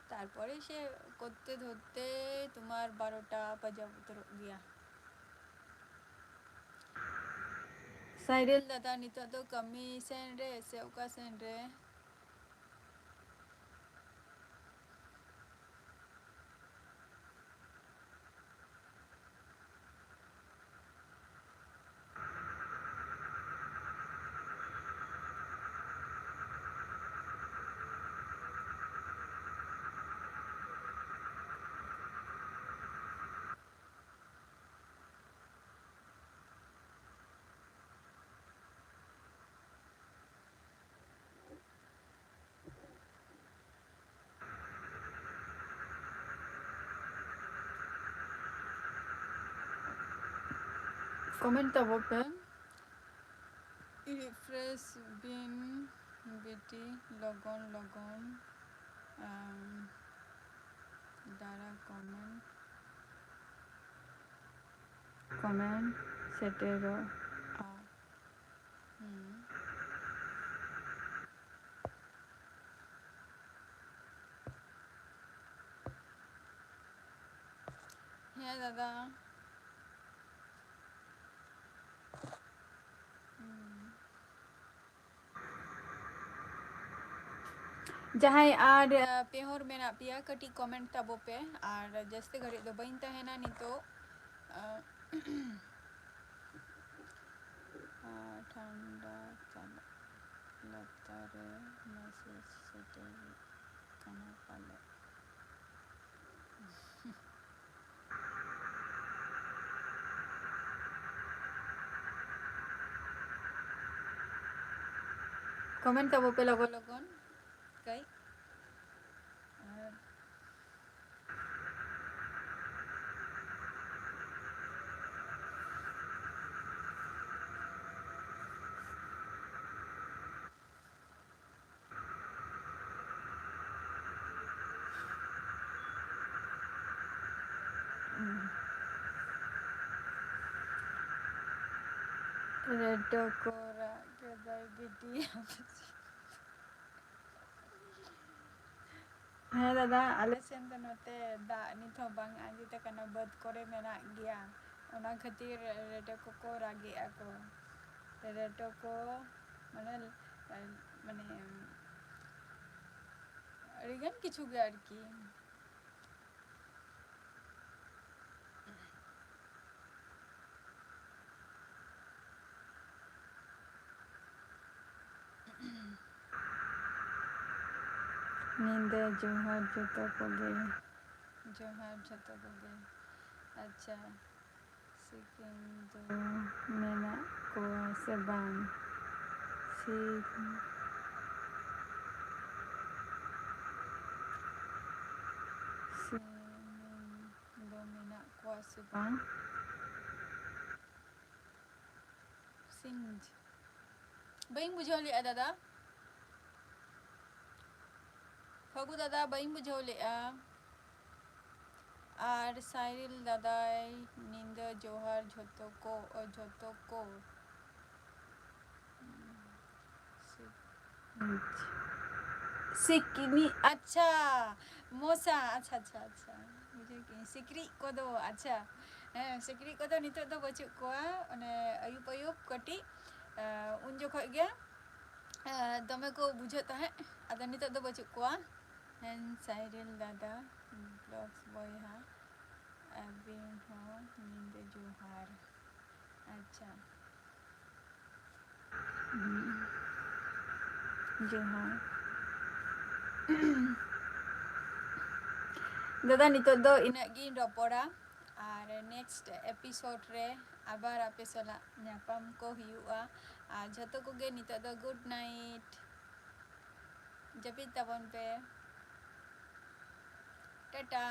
ᱛᱟᱨᱯᱚᱨᱮ ᱥᱮ ᱠᱚᱨᱛᱮ ᱫᱷᱚᱨᱛᱮ ᱛᱳᱢᱟᱨ ᱵᱟᱨᱚᱴᱟ ᱵᱟᱡᱟᱣ ᱩᱛᱟᱹᱨᱚᱜ ᱜᱮᱭᱟ᱾ ᱥᱟᱭᱨᱮᱞ ᱫᱟᱫᱟ ᱱᱤᱛᱚᱜ ᱫᱚ ᱠᱟᱹᱢᱤ ᱥᱮᱱ ᱨᱮ ᱥᱮ ᱚᱠᱟ ᱥᱮᱱ ᱨᱮ? Comment ᱛᱟᱵᱚ ᱯᱮ᱾ Refresh ᱵᱤᱱ ᱵᱤᱴᱤ ᱞᱚᱜᱚᱱ ᱞᱚᱜᱚᱱ, ᱟᱢ, ᱫᱟᱨᱟ comment, comment ᱥᱮᱴᱮᱨᱚᱜᱼᱟ᱾ ᱦᱩᱸ᱾ ᱦᱮᱸ ᱫᱟᱫᱟ᱾ ᱦᱩᱸ᱾ ᱡᱟᱦᱟᱸᱭ ᱟᱨ, ᱟᱸ, ᱯᱮ ᱦᱚᱲ ᱢᱮᱱᱟᱜ ᱯᱮᱭᱟ, ᱠᱟᱹᱴᱤᱡ comment ᱛᱟᱵᱚ ᱯᱮ, ᱟᱨ ᱡᱟᱹᱥᱛᱤ ᱜᱷᱟᱹᱲᱤᱡ ᱫᱚ ᱵᱟᱹᱧ ᱛᱟᱦᱮᱱᱟ ᱱᱤᱛᱚᱜ᱾ ᱟᱸ, ᱟᱨ ᱴᱷᱟᱱᱰᱟ ᱪᱟᱵᱟᱜ ᱞᱟᱛᱟᱨ ᱨᱮ message ᱥᱮᱴᱮᱨ ᱠᱟᱱᱟ ᱯᱟᱞᱮ᱾ Comment ᱛᱟᱵᱚ ᱯᱮ ᱞᱚᱜᱚᱱ ᱞᱚᱜᱚᱱ ᱠᱟᱹᱡ᱾ ᱟᱨ ᱨᱮᱰᱚ ᱠᱚ ᱨᱟᱜ ᱠᱮᱫᱟᱭ ᱵᱤᱴᱤ᱾ ᱦᱮᱸ ᱫᱟᱫᱟ, ᱟᱞᱮ ᱥᱮᱱ ᱫᱚ ᱱᱚᱛᱮ ᱫᱟᱜ ᱱᱤᱛ ᱦᱚᱸ ᱵᱟᱝ ᱟᱸᱡᱮᱫ ᱟᱠᱟᱱᱟ, ᱵᱟᱹᱫᱽ ᱠᱚᱨᱮ ᱢᱮᱱᱟᱜ ᱜᱮᱭᱟ, ᱚᱱᱟ ᱠᱷᱟᱹᱛᱤᱨ ᱨᱮᱰᱚ ᱠᱚᱠᱚ ᱨᱟᱜᱮᱜᱼᱟ ᱠᱚ᱾ ᱨᱮᱰᱚ ᱠᱚ ᱢᱟᱱᱮ, ᱢᱟᱱᱮ ᱟᱹᱰᱤᱜᱟᱱ ᱠᱤᱪᱷᱩ ᱜᱮ ᱟᱨᱠᱤ᱾ ᱧᱤᱫᱟᱹ ᱡᱚᱦᱟᱨ ᱡᱚᱛᱚ ᱠᱚᱜᱮ᱾ ᱡᱚᱦᱟᱨ ᱡᱚᱛᱚ ᱠᱚᱜᱮ᱾ ᱟᱪᱪᱷᱟ, ᱥᱤᱠᱤᱢ ᱫᱚ ᱢᱮᱱᱟᱜ ᱠᱚᱣᱟ ᱥᱮ ᱵᱟᱝ? ᱥᱤᱠ-, ᱥᱤᱠᱤᱢ ᱫᱚ ᱢᱮᱱᱟᱜ ᱠᱚᱣᱟ ᱥᱮ ᱵᱟᱝ? ᱥᱤᱧ᱾ ᱵᱟᱹᱧ ᱵᱩᱡᱷᱟᱹᱣ ᱞᱮᱜᱼᱟ ᱫᱟᱫᱟ᱾ ᱯᱷᱟᱹᱜᱩ ᱫᱟᱫᱟ, ᱵᱟᱹᱧ ᱵᱩᱡᱷᱟᱹᱣ ᱞᱮᱜᱼᱟ᱾ ᱟᱨ ᱥᱟᱭᱨᱤᱞ ᱫᱟᱫᱟᱭ, ᱧᱤᱫᱟᱹ ᱡᱚᱦᱟᱨ ᱡᱷᱚᱛᱚ ᱠᱚ, ᱚ, ᱡᱷᱚᱛᱚ ᱠᱚ᱾ ᱥᱤᱠᱱᱤ, ᱟᱪᱪᱷᱟ, ᱢᱚᱥᱟ, ᱟᱪᱪᱷᱟ, ᱟᱪᱪᱷᱟ, ᱟᱪᱪᱷᱟ, ᱵᱩᱡᱷᱟᱹᱣ ᱠᱮᱜᱼᱟᱹᱧ᱾ ᱥᱤᱠᱲᱤᱡ ᱠᱚᱫᱚ, ᱟᱪᱪᱷᱟ, ᱦᱮᱸ, ᱥᱤᱠᱲᱤᱡ ᱠᱚᱫᱚ ᱱᱤᱛᱚᱜ ᱫᱚ ᱵᱟᱹᱪᱩᱜ ᱠᱚᱣᱟ, ᱚᱱᱮ ᱟᱹᱭᱩᱵ ᱟᱹᱭᱩᱵ ᱠᱟᱹᱴᱤᱡ, ᱟᱸ, ᱩᱱ ᱡᱚᱠᱷᱚᱡ ᱜᱮ ᱫᱚᱢᱮ ᱠᱚ ᱵᱩᱡᱷᱟᱹᱜ ᱛᱟᱦᱮᱸᱫ, ᱟᱫᱚ ᱱᱤᱛᱚᱜ ᱫᱚ ᱵᱟᱹᱪᱩᱜ ᱠᱚᱣᱟ᱾ ᱦᱮᱸ, ᱥᱟᱭᱨᱤᱞ ᱫᱟᱫᱟ, ᱵᱞᱚᱜᱥ ᱵᱚᱭᱦᱟ, ᱟᱹᱵᱤᱱ ᱦᱚᱸ ᱧᱤᱫᱟᱹ ᱡᱚᱦᱟᱨ᱾ ᱟᱪᱪᱷᱟ, ᱡᱚᱦᱟᱨ᱾ ᱫᱟᱫᱟ, ᱱᱤᱛᱚᱜ ᱫᱚ ᱤᱱᱟᱹᱜ ᱜᱤᱧ ᱨᱚᱯᱚᱲᱟ, ᱟᱨ next episode ᱨᱮ ᱟᱵᱟᱨ ᱟᱯᱮ ᱥᱟᱞᱟᱜ ᱧᱟᱯᱟᱢ ᱠᱚ ᱦᱩᱭᱩᱜᱼᱟ᱾ ᱟᱨ ᱡᱷᱚᱛᱚ ᱠᱚᱜᱮ ᱱᱤᱛᱚᱜ ᱫᱚ good night, ᱡᱟᱹᱯᱤᱫ ᱛᱟᱵᱚᱱ ᱯᱮ, ᱴᱟᱴᱟ᱾